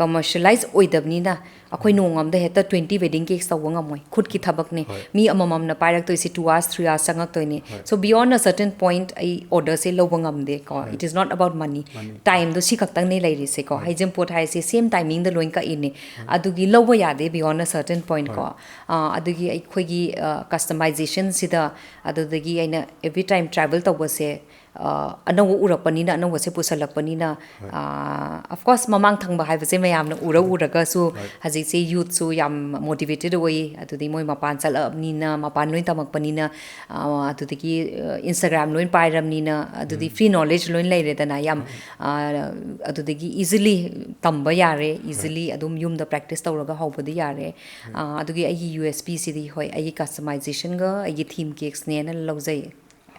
ꯀꯃꯔꯁꯤꯌꯦꯂꯥꯏꯁ ꯑꯣꯏꯗꯕꯅꯤꯅ ꯑꯩꯈꯣꯏ ꯅꯣꯡꯃ ꯑꯃꯗ ꯍꯦꯛꯇ ꯇ꯭ꯋꯦꯟꯇꯤ ꯋꯦꯗꯤꯡ ꯀꯦꯛꯁ ꯇꯧꯕ ꯉꯝꯃꯣꯏ, ꯈꯨꯠꯀꯤ ꯊꯕꯛꯅꯤ꯫ ꯍꯣꯏ꯫ ꯃꯤ ꯑꯃꯃꯝꯅ ꯄꯥꯏꯔꯛꯇꯣꯏꯁꯦ two hours, three hours ꯆꯪꯉꯛꯇꯣꯏꯅꯤ꯫ ꯍꯣꯏ꯫ So beyond a certain point ꯑꯩ ꯑꯣꯔꯗꯔꯁꯦ ꯂꯧꯕ ꯉꯝꯗꯦꯀꯣ꯫ ꯍꯣꯏ꯫ It is not about money꯫ Money꯫ ꯇꯥꯏꯝꯗꯣ ꯁꯤ ꯈꯛꯇꯪꯅꯦ ꯂꯩꯔꯤꯁꯦꯀꯣ꯫ ꯍꯣꯏ꯫ ꯍꯩꯖꯤꯡꯄꯣꯠ ꯍꯥꯏꯁꯦ ꯁꯦꯝ ꯇꯥꯏꯃꯤꯡꯗ ꯂꯣꯏ ꯀꯛꯏꯅꯦ꯫ ꯑꯗꯨꯒꯤ ꯂꯧꯕ ꯌꯥꯗꯦ beyond a certain point ꯀꯣ꯫ ꯍꯣꯏ꯫ ꯑ, ꯑꯗꯨꯒꯤ ꯑꯩꯈꯣꯏꯒꯤ ꯀꯁꯇꯃꯥꯏꯖꯦꯁꯟꯁꯤꯗ, ꯑꯗꯨꯗꯒꯤ ꯑꯩꯅ every time travel ꯇꯧꯕꯁꯦ, ꯑ, ꯑꯅꯧꯕ ꯎꯔꯛꯄꯅꯤꯅ, ꯑꯅꯧꯕꯁꯦ ꯄꯨꯁꯜꯂꯛꯄꯅꯤꯅ, ꯍꯣꯏ꯫ ꯑ, of course, ꯃꯃꯥꯡ ꯊꯪꯕ ꯍꯥꯏꯕꯁꯦ ꯃꯌꯥꯝꯅ ꯎꯔ ꯎꯔꯒꯁꯨ, ꯍꯣꯏ꯫ ꯍꯧꯖꯤꯛꯁꯦ youthꯁꯨ ꯌꯥꯝ motivated ꯑꯣꯏ, ꯑꯗꯨꯗꯤ ꯃꯣꯏ ꯃꯄꯥꯟ ꯆꯠꯂꯛꯑꯕꯅꯤꯅ, ꯃꯄꯥꯟ ꯂꯣꯏ ꯇꯝꯃꯛꯄꯅꯤꯅ, ꯑ, ꯑꯗꯨꯗꯒꯤ, ꯑ, Instagram ꯂꯣꯏ ꯄꯥꯏꯔꯕꯅꯤꯅ, ꯑꯗꯨꯗꯤ ꯎꯝ꯫ Free knowledge ꯂꯣꯏ ꯂꯩꯔꯦꯗꯅ, ꯌꯥꯝ, ꯍꯣꯏ꯫ ꯑ, ꯑꯗꯨꯗꯒꯤ easily ꯇꯝꯕ ꯌꯥꯔꯦ, ꯍꯣꯏ꯫ Easily ꯑꯗꯨꯝ ꯌꯨꯝꯗ practice ꯇꯧꯔꯒ ꯍꯧꯕꯗꯤ ꯌꯥꯔꯦ꯫ ꯍꯣꯏ꯫ ꯑ, ꯑꯗꯨꯒꯤ ꯑꯩꯒꯤ USPꯁꯤꯗꯤ, ꯍꯣꯏ, ꯑꯩꯒꯤ customizationꯒ ꯑꯩꯒꯤ theme cakesꯅꯦꯅ ꯂꯧꯖꯩ꯫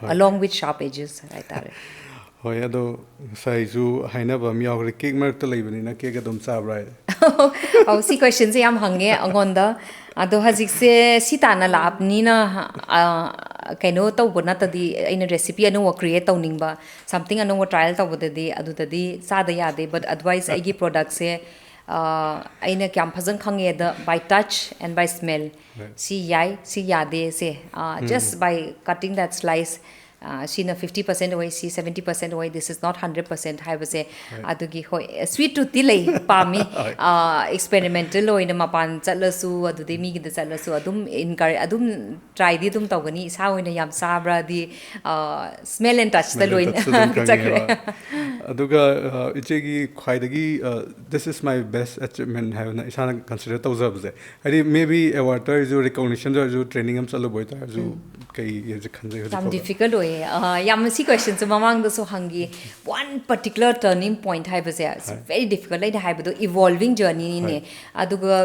ꯍꯣꯏ꯫ Along with sharp edges ꯍꯥꯏꯇꯥꯔꯦ꯫ ꯍꯣꯏ, ꯑꯗꯣ ꯉꯁꯥꯏꯁꯨ ꯍꯥꯏꯅꯕ ꯑꯃ ꯌꯥꯎꯈ꯭ꯔꯦ, cake ꯃꯔꯛꯇ ꯂꯩꯕꯅꯤꯅ cake ꯑꯗꯨꯝ ꯆꯥꯕ꯭ꯔꯥ ꯍꯥꯏ? ꯑꯧ, ꯁꯤ questionꯁꯦ ꯌꯥꯝ ꯍꯪꯉꯦ ꯑꯩꯉꯣꯟꯗ꯫ ꯑꯗꯣ ꯍꯧꯖꯤꯛꯁꯦ ꯁꯤ ꯇꯥꯟꯅ ꯂꯥꯛꯑꯕꯅꯤꯅ, ꯑ, ꯀꯩꯅꯣ ꯇꯧꯕ ꯅꯠꯇꯗꯤ, ꯑꯩꯅ recipe ꯑꯅꯧꯕ create ꯇꯧꯅꯤꯡꯕ, something ꯑꯅꯧꯕ trial ꯇꯧꯕꯗꯗꯤ, ꯑꯗꯨꯗꯗꯤ ꯆꯥꯗ ꯌꯥꯗꯦ꯫ But otherwise ꯑꯩꯒꯤ productꯁꯦ, ꯑ, ꯑꯩꯅ ꯀꯌꯥꯝ ꯐꯖꯅ ꯈꯪꯉꯦꯗ, by touch and by smell꯫ Right. ꯁꯤ ꯌꯥꯏ, ꯁꯤ ꯌꯥꯗꯦ ꯁꯦ, ꯑ, ꯎꯝ꯫ Just by cutting that slice, ꯑ, ꯁꯤꯅ fifty percent ꯑꯣꯏ, ꯁꯤ seventy percent ꯑꯣꯏ, this is not hundred percent ꯍꯥꯏꯕꯁꯦ, ꯍꯣꯏ꯫ ꯑꯗꯨꯒꯤ, ꯍꯣꯏ, sweet toothꯇꯤ ꯂꯩ, ꯄꯥꯝꯃꯤ꯫ ꯍꯣꯏ꯫ ꯑ, experimental ꯑꯣꯏꯅ ꯃꯄꯥꯟ ꯆꯠꯂꯁꯨ, ꯑꯗꯨꯗꯩ ꯃꯤꯒꯤꯗ ꯆꯠꯂꯁꯨ, ꯑꯗꯨꯝ encourage, ꯑꯗꯨꯝ tryꯗꯤ ꯑꯗꯨꯝ ꯇꯧꯒꯅꯤ꯫ ꯏꯁꯥ ꯑꯣꯏꯅ ꯌꯥꯝ ꯆꯥꯕ꯭ꯔꯥꯗꯤ, ꯑ, smell and touchꯇ Smell and ꯂꯣꯏꯅ touchꯇ ꯑꯗꯨꯝ ꯆꯠꯈ꯭ꯔꯦ꯫ ꯈꯪꯉꯦꯕ꯫ ꯑꯗꯨꯒ, ꯑ, ꯏꯆꯦꯒꯤ ꯈ꯭ꯋꯥꯏꯗꯒꯤ, ꯑ, "This is my best achievement" ꯍꯥꯏꯕꯅ ꯏꯁꯥꯅ consider ꯇꯧꯖꯕꯁꯦ, ꯍꯥꯏꯗꯤ, maybe awardꯇ ꯑꯣꯏꯔꯁꯨ, recognitionꯗ ꯑꯣꯏꯔꯁꯨ, training ꯑꯃ ꯆꯠꯂꯨꯕ ꯑꯣꯏꯇꯥꯔꯁꯨ, ꯎꯝ꯫ ꯀꯩ ꯍꯥꯏꯁꯦ ꯈꯟꯖꯩ ꯍꯧꯖꯤꯛ ꯌꯥꯝ ꯐꯥꯎꯗ? Difficult ꯑꯣꯏꯌꯦ꯫ ꯑ, ꯌꯥꯝ, ꯁꯤ questionꯁꯦ ꯃꯃꯥꯡꯗꯁꯨ ꯍꯪꯈꯤ꯫ One particular turning point ꯍꯥꯏꯕꯁꯦ, it's ꯍꯣꯏ꯫ Very difficult꯫ ꯑꯩꯅ ꯍꯥꯏꯕꯗꯣ evolving journeyꯅꯤꯅꯦ꯫ ꯍꯣꯏ꯫ ꯑꯗꯨꯒ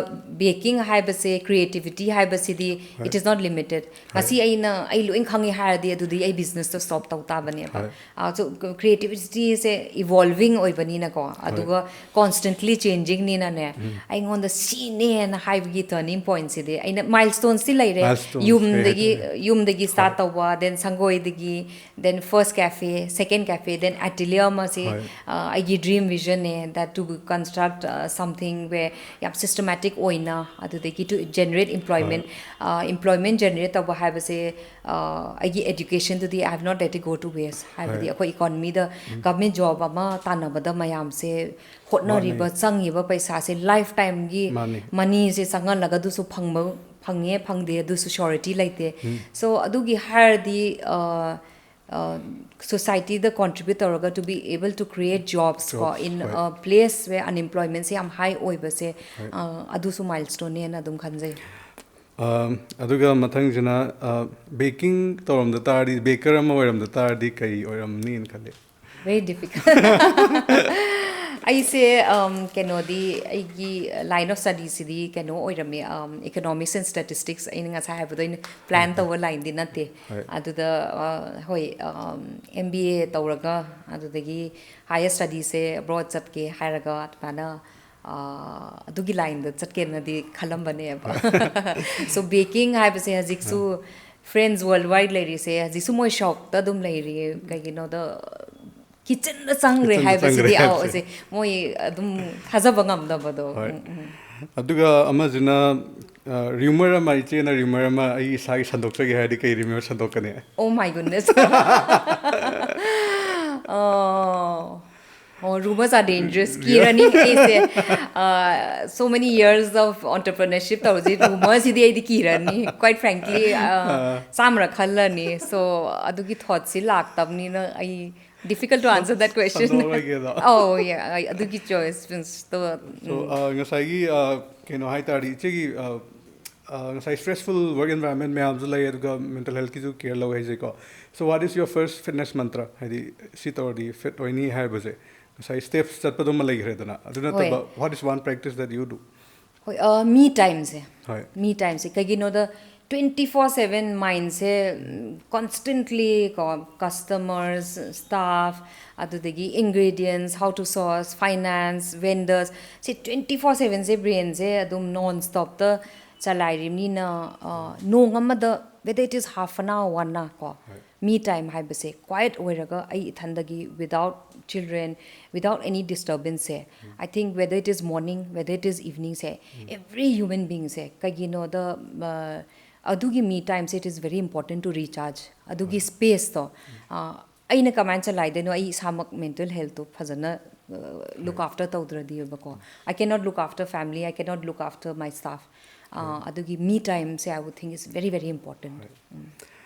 baking ꯍꯥꯏꯕꯁꯦ, creativity ꯍꯥꯏꯕꯁꯤꯗꯤ, ꯍꯣꯏ꯫ It is not limited꯫ ꯍꯣꯏ꯫ ꯉꯁꯤ ꯑꯩꯅ, ꯑꯩ ꯂꯣꯏ ꯈꯪꯉꯦ ꯍꯥꯏꯔꯗꯤ, ꯑꯗꯨꯗꯤ ꯑꯩ businessꯇꯣ stop ꯇꯧ ꯇꯥꯕꯅꯦꯕ꯫ ꯍꯣꯏ꯫ ꯑ, so, creativityꯁꯦ evolving ꯑꯣꯏꯕꯅꯤꯅꯀꯣ, ꯍꯣꯏ꯫ ꯑꯗꯨꯒ constantly changingꯅꯤꯅꯅꯦ, ꯎꯝ꯫ ꯑꯩꯉꯣꯟꯗ ꯁꯤꯅꯦꯅ ꯍꯥꯏꯕꯒꯤ turning pointꯁꯤꯗꯤ, ꯑꯩꯅ milestonesꯇꯤ ꯂꯩꯔꯦ꯫ Milestones ꯌꯨꯝꯗꯒꯤ, ꯂꯩꯔꯦ꯫ ꯌꯨꯝꯗꯒꯤ start ꯍꯣꯏ꯫ ꯇꯧꯕ, then ꯁꯪꯒꯣꯏꯗꯒꯤ, then first cafe, second cafe, then atelier ꯑꯃꯁꯤ, ꯍꯣꯏ꯫ ꯑ, ꯑꯩꯒꯤ dream visionꯅꯦ, that to construct, ꯑ, something where ꯌꯥꯝ systematic ꯑꯣꯏꯅ, ꯑꯗꯨꯗꯒꯤ to generate employment, ꯍꯣꯏ꯫ ꯑ, employment generate ꯇꯧꯕ ꯍꯥꯏꯕꯁꯦ, ꯑ, ꯑꯩꯒꯤ educationꯗꯨꯗꯤ I have not let it go to waste꯫ ꯍꯥꯏꯕꯗꯤ ꯍꯣꯏ꯫ ꯑꯩꯈꯣꯏ economyꯗ ꯎꯝ꯫ Government job ꯑꯃ ꯇꯥꯟꯅꯕꯗ ꯃꯌꯥꯝꯁꯦ ꯍꯣꯠꯅꯔꯤꯕ, ꯃꯥꯅꯦ꯫ ꯆꯪꯉꯤꯕ ꯄꯩꯁꯥꯁꯦ lifetimeꯒꯤ ꯃꯥꯅꯦ꯫ Moneyꯁꯦ ꯆꯪꯍꯜꯂꯒ ꯑꯗꯨꯁꯨ ꯐꯪꯕ, ꯐꯪꯉꯦ ꯐꯪꯗꯦ ꯑꯗꯨꯁꯨ surety ꯂꯩꯇꯦ꯫ ꯎꯝ꯫ So ꯑꯗꯨꯒꯤ ꯍꯥꯏꯔꯗꯤ, ꯑ, societyꯗ contribute ꯇꯧꯔꯒ to be able to create jobs ꯀꯣ, Jobs, in ꯍꯣꯏ꯫ A place where unemploymentꯁꯦ ꯌꯥꯝ high ꯑꯣꯏꯕꯁꯦ, ꯍꯣꯏ꯫ ꯑ, ꯑꯗꯨꯁꯨ milestoneꯅꯦꯅ ꯑꯗꯨꯝ ꯈꯟꯖꯩ꯫ ꯑ, ꯑꯗꯨꯒ ꯃꯊꯪꯁꯤꯅ, ꯑ, baking ꯇꯧꯔꯝꯗ ꯇꯥꯔꯗꯤ, baker ꯑꯃ ꯑꯣꯏꯔꯝꯗ ꯇꯥꯔꯗꯤ ꯀꯩ ꯑꯣꯏꯔꯝꯅꯤꯅ ꯈꯜꯂꯤ? Very difficult. ꯑꯩꯁꯦ, um, ꯀꯩꯅꯣꯗꯤ, ꯑꯩꯒꯤ line of studyꯁꯤꯗꯤ ꯀꯩꯅꯣ ꯑꯣꯏꯔꯝꯃꯦ, um, economics and statistics, ꯑꯩꯅ ꯉꯁꯥꯏ ꯍꯥꯏꯕꯗꯣ, ꯑꯩꯅ plan ꯇꯧꯕ lineꯗꯤ ꯅꯠꯇꯦ꯫ ꯍꯣꯏ꯫ ꯑꯗꯨꯗ, ꯑ, ꯍꯣꯏ, um, M B A ꯇꯧꯔꯒ, ꯑꯗꯨꯗꯒꯤ higher studiesꯁꯦ abroad ꯆꯠꯀꯦ ꯍꯥꯏꯔꯒ ꯑꯗꯨꯃꯥꯏꯅ, ꯑ, ꯑꯗꯨꯒꯤ lineꯗ ꯆꯠꯀꯦꯅꯗꯤ ꯈꯜꯂꯝꯕꯅꯦꯕ꯫ So baking ꯍꯥꯏꯕꯁꯦ ꯍꯧꯖꯤꯛꯁꯨ friends worldwide ꯂꯩꯔꯤꯁꯦ ꯍꯧꯖꯤꯛꯁꯨ ꯃꯣꯏ shockꯇ ꯑꯗꯨꯝ ꯂꯩꯔꯤ꯫ ꯀꯩꯒꯤꯅꯣꯗ kitchenꯗ ꯆꯪꯈ꯭ꯔꯦ Kitchenꯗ ꯍꯥꯏꯕꯁꯤꯗꯤ, ꯆꯪꯈ꯭ꯔꯦ ꯑꯧ, ꯍꯥꯏꯕꯁꯦ꯫ ꯑꯁꯦ ꯃꯣꯏ ꯑꯗꯨꯝ ꯊꯥꯖꯕ ꯉꯝꯗꯕꯗꯣ꯫ ꯍꯣꯏ꯫ ꯎꯝ, ꯎꯝ꯫ ꯑꯗꯨꯒ ꯑꯃꯁꯤꯅ, ꯑ, rumor ꯑꯃ, ꯏꯆꯦꯅ rumor ꯑꯃ ꯑꯩ ꯏꯁꯥꯒꯤ ꯁꯟꯗꯣꯛꯆꯒꯦ ꯍꯥꯏꯔꯗꯤ ꯀꯩ rumor ꯁꯟꯗꯣꯛꯀꯅꯤ? Oh my goodness. Oh. Oh, rumors are dangerous. ꯀꯤꯔꯅꯤ ꯑꯩꯁꯦ꯫ Uh, so many years of entrepreneurship ꯇꯧꯔꯁꯤ, rumorꯁꯤꯗꯤ ꯑꯩꯗꯤ ꯀꯤꯔꯅꯤ꯫ Quite frankly, uh, ꯆꯥꯝꯃꯔꯛ ꯈꯜꯂꯅꯤ꯫ So, ꯑꯗꯨꯒꯤ thoughtꯁꯤ ꯂꯥꯛꯇꯕꯅꯤꯅ ꯑꯩ difficult to answer that question. ꯁꯟꯗꯣꯛꯑꯔꯣꯏꯒꯦꯗꯣ꯫ Oh, yeah, ꯑꯩ ꯑꯗꯨꯒꯤ choiceꯇꯣ, So, ꯑ, ꯉꯁꯥꯏꯒꯤ, ꯑ, ꯀꯩꯅꯣ ꯍꯥꯏ ꯇꯥꯔꯗꯤ, ꯏꯆꯦꯒꯤ, ꯑ, ꯑ, ꯉꯁꯥꯏ stressful work environment ꯃꯌꯥꯝꯁꯨ ꯂꯩ, ꯑꯗꯨꯒ mental healthꯀꯤꯁꯨ care ꯂꯧꯋꯦ ꯍꯥꯏꯖꯩꯀꯣ꯫ So, what is your first fitness mantra? ꯍꯥꯏꯗꯤ, ꯁꯤ ꯇꯧꯔꯗꯤ fit ꯑꯣꯏꯅꯤ ꯍꯥꯏꯕꯁꯦ꯫ ꯉꯁꯥꯏ steps ꯆꯠꯄꯗꯨꯃ ꯂꯩꯈ꯭ꯔꯦꯗꯅ꯫ ꯑꯗꯨ ꯅꯠꯇꯕ, ꯍꯣꯏ꯫ What is one practice that you do? ꯍꯣꯏ, ꯑ, me timeꯁꯦ꯫ ꯍꯣꯏ꯫ Me timeꯁꯦ꯫ ꯀꯩꯒꯤꯅꯣꯗ twenty four seven mindꯁꯦ, ꯎꯝ, constantly ꯀꯣ, customers, staff, ꯑꯗꯨꯗꯒꯤ ingredients, how to source, finance, vendors, ꯁꯤ twenty four sevenꯁꯦ brainꯁꯦ ꯑꯗꯨꯝ non stopꯇ ꯆꯂꯥꯏꯔꯤꯕꯅꯤꯅ, ꯑ, ꯅꯣꯡ ꯑꯃꯗ, whether it is half an hour, one hour ꯀꯣ, ꯍꯣꯏ꯫ Me time ꯍꯥꯏꯕꯁꯦ, quiet ꯑꯣꯏꯔꯒ ꯑꯩ ꯏꯊꯟꯗꯒꯤ, without children, without any disturbanceꯁꯦ, I think whether it is morning, whether it is eveningꯁꯦ, every human beingꯁꯦ, ꯀꯩꯒꯤꯅꯣꯗ, ꯑ, ꯑꯗꯨꯒꯤ me timeꯁꯦ, it is very important to recharge꯫ ꯑꯗꯨꯒꯤ spaceꯇꯣ, ꯑ, ꯑꯩꯅ ꯀꯃꯥꯏꯅ ꯆꯂꯥꯏꯗꯣꯏꯅꯣ? ꯑꯩ ꯏꯁꯥꯃꯛ mental healthꯇꯣ ꯐꯖꯅ, ꯑ, look after ꯇꯧꯗ꯭ꯔꯗꯤꯕꯀꯣ꯫ I cannot look after family, I cannot look after my staff꯫ ꯑ, ꯑꯗꯨꯒꯤ me timeꯁꯦ, I would think is very, very important꯫ ꯎꯝ꯫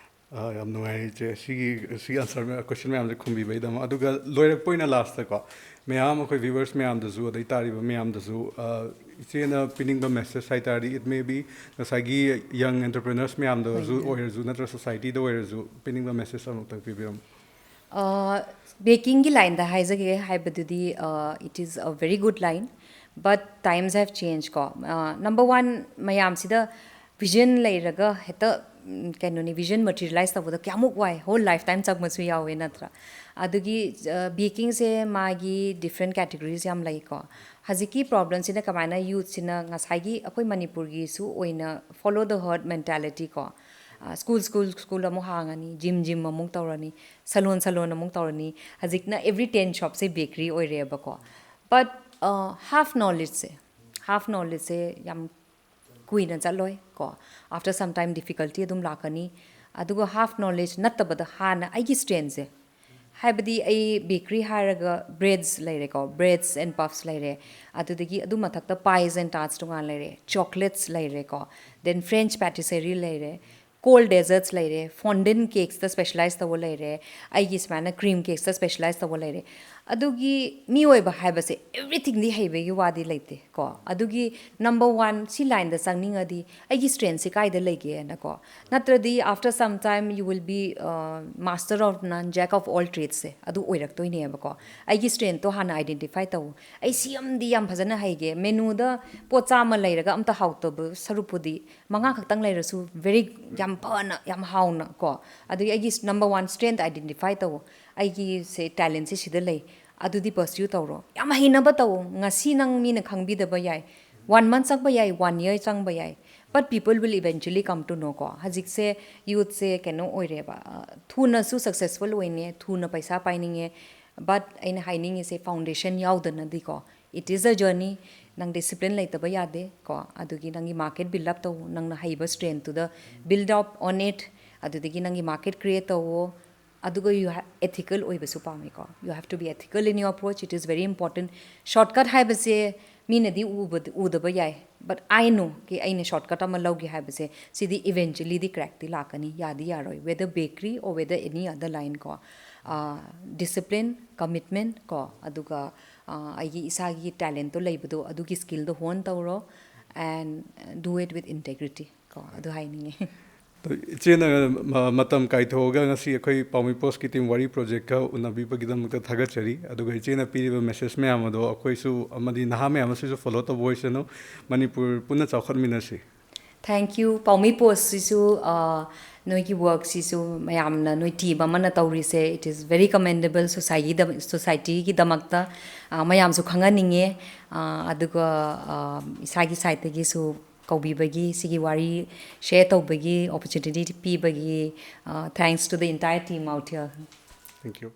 ꯑ, ꯌꯥꯝ ꯅꯨꯡꯉꯥꯏꯔꯦ ꯏꯆꯦ, ꯁꯤꯒꯤ ꯁꯤꯒꯤ ꯑꯟꯁꯔ ꯃꯌꯥꯝ, ꯀꯣꯏꯁꯟ ꯃꯌꯥꯝꯁꯦ ꯈꯨꯝꯕꯤꯕꯩꯗꯃꯛ꯫ ꯑꯗꯨꯒ ꯂꯣꯏꯔꯛꯄ ꯑꯣꯏꯅ ꯂꯥꯁꯇꯀꯣ, ꯃꯌꯥꯝ ꯑꯩꯈꯣꯏ ꯚ꯭ꯌꯨꯋꯔꯁ ꯃꯌꯥꯝꯗꯁꯨ, ꯑꯗꯩ ꯇꯥꯔꯤꯕ ꯃꯌꯥꯝꯗꯁꯨ, ꯑ, ꯏꯆꯦꯅ ꯄꯤꯅꯤꯡꯕ ꯃꯦꯁꯦꯖ ꯍꯥꯏ ꯇꯥꯔꯗꯤ, it may be ꯉꯁꯥꯏꯒꯤ ꯌꯪ ꯑꯦꯟꯇꯔꯄ꯭ꯔꯦꯅꯔꯁ ꯃꯌꯥꯝꯗꯁꯨ ꯍꯣꯏ, ꯍꯣꯏ꯫ ꯑꯣꯏꯔꯁꯨ, ꯅꯠꯇ꯭ꯔ ꯁꯣꯁꯥꯏꯇꯤꯗ ꯑꯣꯏꯔꯁꯨ, ꯄꯤꯅꯤꯡꯕ ꯃꯦꯁꯦꯖ ꯑꯃꯨꯛꯇꯪ ꯄꯤꯕꯤꯔꯝꯃꯨ꯫ ꯑ, ꯕꯦꯀꯤꯡꯒꯤ ꯂꯥꯏꯟꯗ ꯍꯥꯏꯖꯒꯦ ꯍꯥꯏꯕꯗꯨꯗꯤ, ꯑ, it is a very good line, but times have changed ꯀꯣ꯫ ꯑ, number one, ꯃꯌꯥꯝꯁꯤꯗ ꯚꯤꯖꯟ ꯂꯩꯔꯒ ꯍꯦꯛꯇ, ꯎꯝ, ꯀꯩꯅꯣꯅꯤ, ꯚꯤꯖꯟ ꯃꯦꯇꯤꯔꯤꯌꯦꯂꯥꯏꯁ ꯇꯧꯕꯗ ꯀꯌꯥꯃꯨꯛ ꯋꯥꯏ, ꯍꯣꯜ ꯂꯥꯏꯐ ꯇꯥꯏꯝ ꯆꯪꯕꯁꯨ ꯌꯥꯎꯋꯦ ꯅꯠꯇ꯭ꯔꯥ? ꯑꯗꯨꯒꯤ, ꯑ, ꯕꯦꯀꯤꯡꯁꯦ ꯃꯥꯒꯤ ꯗꯤꯐ꯭ꯔꯦꯟ ꯀꯦꯇꯦꯒꯣꯔꯤꯁ ꯌꯥꯝ ꯂꯩꯀꯣ꯫ ꯍꯧꯖꯤꯛꯀꯤ ꯄ꯭ꯔꯣꯕ꯭ꯂꯦꯝꯁꯤꯅ ꯀꯃꯥꯏꯅ ꯌꯨꯠꯁꯤꯅ ꯉꯁꯥꯏꯒꯤ ꯑꯩꯈꯣꯏ ꯃꯅꯤꯄꯨꯔꯒꯤꯁꯨ ꯑꯣꯏꯅ follow the herd mentality ꯀꯣ, ꯑ, ꯁ꯭ꯀꯨꯜ, ꯁ꯭ꯀꯨꯜ, ꯁ꯭ꯀꯨꯜ ꯑꯃꯨꯛ ꯍꯥꯡꯉꯅꯤ, ꯖꯤꯝ, ꯖꯤꯝ ꯑꯃꯨꯛ ꯇꯧꯔꯅꯤ, ꯁꯂꯣꯟ, ꯁꯂꯣꯟ ꯑꯃꯨꯛ ꯇꯧꯔꯅꯤ꯫ ꯍꯧꯖꯤꯛꯅ every ten shopꯁꯦ ꯕꯦꯀꯔꯤ ꯑꯣꯏꯔꯦꯕꯀꯣ꯫ But, ꯑ, ꯍꯥꯐ ꯅꯣꯂꯦꯖꯁꯦ, ꯍꯥꯐ ꯅꯣꯂꯦꯖꯁꯦ ꯌꯥꯝ ꯀꯨꯏꯅ ꯆꯠꯂꯣꯏ ꯀꯣ, after some time difficulty ꯑꯗꯨꯝ ꯂꯥꯛꯀꯅꯤ꯫ ꯑꯗꯨꯒ ꯍꯥꯐ ꯅꯣꯂꯦꯖ ꯅꯠꯇꯕꯗ ꯍꯥꯟꯅ ꯑꯩꯒꯤ ꯁ꯭ꯇ꯭ꯔꯦꯟꯁꯦ, ꯍꯥꯏꯕꯗꯤ ꯑꯩ ꯕꯦꯀꯔꯤ ꯍꯥꯏꯔꯒ ꯕ꯭ꯔꯦꯗꯁ ꯂꯩꯔꯦꯀꯣ, ꯕ꯭ꯔꯦꯗꯁ ꯑꯦꯟ ꯄꯐꯁ ꯂꯩꯔꯦ, ꯑꯗꯨꯗꯒꯤ ꯑꯗꯨ ꯃꯊꯛꯇ ꯄꯥꯏꯁ ꯑꯦꯟ ꯇꯥꯔꯠꯁ ꯇꯣꯉꯥꯟ ꯂꯩꯔꯦ, ꯆꯣꯀ꯭ꯂꯦꯠꯁ ꯂꯩꯔꯦꯀꯣ, then French patisserie ꯂꯩꯔꯦ, ꯀꯣꯜ ꯗꯦꯖꯔꯠꯁ ꯂꯩꯔꯦ, ꯐꯣꯟꯗꯦꯟ ꯀꯦꯛꯁꯇ ꯁ꯭ꯄꯦꯁꯦꯂꯥꯏꯁ ꯇꯧꯕ ꯂꯩꯔꯦ, ꯑꯩꯒꯤ ꯁꯨꯃꯥꯏꯅ ꯀ꯭ꯔꯤꯝ ꯀꯦꯛꯁꯇ ꯁ꯭ꯄꯦꯁꯦꯂꯥꯏꯁ ꯇꯧꯕ ꯂꯩꯔꯦ꯫ ꯑꯗꯨꯒꯤ ꯃꯤꯑꯣꯏꯕ ꯍꯥꯏꯕꯁꯦ ꯑꯦꯕ꯭ꯔꯤꯊꯤꯡꯗꯤ ꯍꯩꯕꯒꯤ ꯋꯥꯗꯤ ꯂꯩꯇꯦ ꯀꯣ꯫ ꯑꯗꯨꯒꯤ number one ꯁꯤ ꯂꯥꯏꯟꯗ ꯆꯪꯅꯤꯡꯉꯗꯤ ꯑꯩꯒꯤ ꯁ꯭ꯇ꯭ꯔꯦꯟꯁꯦ ꯀꯥꯏꯗ ꯂꯩꯒꯦꯅꯀꯣ꯫ ꯅꯠꯇ꯭ꯔꯗꯤ after some time you will be, uh, master of none, jack of all tradesꯁꯦ ꯑꯗꯨ ꯑꯣꯏꯔꯛꯇꯣꯏꯅꯦꯕꯀꯣ꯫ ꯑꯩꯒꯤ ꯁ꯭ꯇ꯭ꯔꯦꯟꯠꯇꯣ ꯍꯥꯟꯅ ꯑꯥꯏꯗꯦꯟꯇꯤꯐꯥꯏ ꯇꯧ꯫ ꯑꯩ ꯁꯤ ꯑꯃꯗꯤ ꯌꯥꯝ ꯐꯖꯅ ꯍꯩꯒꯦ꯫ ꯃꯦꯅꯨꯗ ꯄꯣꯠ ꯆꯥꯝꯃ ꯂꯩꯔꯒ ꯑꯝꯇ ꯍꯥꯎꯇꯕ ꯁꯔꯨꯛꯄꯨꯗꯤ ꯃꯉꯥ ꯈꯛꯇꯪ ꯂꯩꯔꯁꯨ very ꯌꯥꯝ ꯐꯅ, ꯌꯥꯝ ꯍꯥꯎꯅ ꯀꯣ꯫ ꯑꯗꯨꯒꯤ ꯑꯩꯒꯤ number one ꯁ꯭ꯇ꯭ꯔꯦꯟꯠ ꯑꯥꯏꯗꯦꯟꯇꯤꯐꯥꯏ ꯇꯧ꯫ ꯑꯩꯒꯤꯁꯦ ꯇꯦꯂꯦꯟꯠꯁꯦ ꯁꯤꯗ ꯂꯩ꯫ ꯑꯗꯨꯗꯤ ꯄꯔꯁ꯭ꯌꯨ ꯇꯧꯔꯣ꯫ ꯌꯥꯝ ꯍꯩꯅꯕ ꯇꯧ꯫ ꯉꯁꯤ ꯅꯪ ꯃꯤꯅ ꯈꯪꯕꯤꯗꯕ ꯌꯥꯏ꯫ One month ꯆꯪꯕ ꯌꯥꯏ, one year ꯆꯪꯕ ꯌꯥꯏ꯫ But people will eventually come to know ꯀꯣ꯫ ꯍꯧꯖꯤꯛꯁꯦ ꯌꯨꯠꯁꯦ ꯀꯩꯅꯣ ꯑꯣꯏꯔꯦꯕ, ꯑ, ꯊꯨꯅꯁꯨ ꯁꯛꯁꯦꯁꯐꯨꯜ ꯑꯣꯏꯅꯤꯡꯉꯦ, ꯊꯨꯅ ꯄꯩꯁꯥ ꯄꯥꯏꯅꯤꯡꯉꯦ꯫ But ꯑꯩꯅ ꯍꯥꯏꯅꯤꯡꯉꯤꯁꯦ ꯐꯥꯎꯟꯗꯦꯁꯟ ꯌꯥꯎꯗꯅꯗꯤꯀꯣ, it is a journey꯫ ꯅꯪ ꯗꯤꯁꯤꯄ꯭ꯂꯤꯟ ꯂꯩꯇꯕ ꯌꯥꯗꯦ ꯀꯣ꯫ ꯑꯗꯨꯒꯤ ꯅꯪꯒꯤ ꯃꯥꯔꯀꯦꯠ ꯕꯤꯜ ꯑꯞ ꯇꯧ, ꯅꯪꯅ ꯍꯩꯕ ꯁ꯭ꯇ꯭ꯔꯦꯟꯠꯇꯨꯗ build up on it꯫ ꯑꯗꯨꯗꯒꯤ ꯅꯪꯒꯤ ꯃꯥꯔꯀꯦꯠ ꯀ꯭ꯔꯤꯌꯦꯠ ꯇꯧꯋꯣ꯫ ꯑꯗꯨꯒ you ha-, ethical ꯑꯣꯏꯕꯁꯨ ꯄꯥꯝꯃꯤꯀꯣ꯫ You have to be ethical in your approach, it is very important꯫ Shortcut ꯍꯥꯏꯕꯁꯦ ꯃꯤꯅꯗꯤ ꯎꯕ-, ꯎꯗꯕ ꯌꯥꯏ, But I know ꯀꯤ ꯑꯩꯅ shortcut ꯑꯃ ꯂꯧꯒꯦ ꯍꯥꯏꯕꯁꯦ, ꯁꯤꯗꯤ eventually ꯗꯤ crack ꯇꯤ ꯂꯥꯛꯀꯅꯤ, ꯌꯥꯗꯤ ꯌꯥꯔꯣꯏ, whether bakery or whether any other line ꯀꯣ꯫ Discipline, commitment ꯀꯣ, ꯑꯗꯨꯒ ꯑꯩꯒꯤ ꯏꯁꯥꯒꯤ talent ꯇꯣ ꯂꯩꯕꯗꯣ, ꯑꯗꯨꯒꯤ skill ꯗꯣ hone ꯇꯧꯔꯣ, and do it with integrity ꯀꯣ, ꯑꯗꯨ ꯍꯥꯏꯅꯤꯡꯉꯦ꯫ ꯑꯗꯣ ꯏꯆꯦꯅ ꯃ- ꯃꯇꯝ ꯀꯥꯏꯊꯣꯛꯑꯒ ꯉꯁꯤ ꯑꯩꯈꯣꯏ ꯄꯥꯎꯃꯤ ꯄꯣꯁꯀꯤ team ꯋꯥꯔꯤ project ꯀ ꯎꯅꯕꯤꯕꯒꯤꯗꯃꯛꯇ ꯊꯥꯒꯠꯆꯔꯤ꯫ ꯑꯗꯨꯒ ꯏꯆꯦꯅ ꯄꯤꯔꯤꯕ message ꯃꯌꯥꯝ ꯑꯗꯣ ꯑꯩꯈꯣꯏꯁꯨ ꯑꯃꯗꯤ ꯅꯍꯥ ꯃꯌꯥꯝ ꯑꯁꯤꯁꯨ follow ꯇꯧꯕ ꯑꯣꯏꯁꯅꯨ, ꯃꯅꯤꯄꯨꯔ ꯄꯨꯟꯅ ꯆꯥꯎꯈꯠꯃꯤꯟꯅꯁꯤ꯫ Thank you꯫ ꯄꯥꯎꯃꯤ ꯄꯣꯁꯁꯤꯁꯨ, ꯑ, ꯅꯣꯏꯒꯤ work ꯁꯤꯁꯨ, ꯃꯌꯥꯝꯅ ꯅꯣꯏ team ꯑꯃꯅ ꯇꯧꯔꯤꯁꯦ, it is very commendable꯫ Society the- society ꯒꯤꯗꯃꯛꯇ, ꯑ, ꯃꯌꯥꯝꯁꯨ ꯈꯪꯍꯟꯅꯤꯡꯉꯦ꯫ ꯑ, ꯑꯗꯨꯒ, ꯑ, ꯏꯁꯥꯒꯤ side ꯇꯒꯤꯁꯨ ꯀꯧꯕꯤꯕꯒꯤ, ꯁꯤꯒꯤ ꯋꯥꯔꯤ share ꯇꯧꯕꯒꯤ opportunity ꯄꯤꯕꯒꯤ, ꯑ, thanks to the entire team out here꯫ Thank you꯫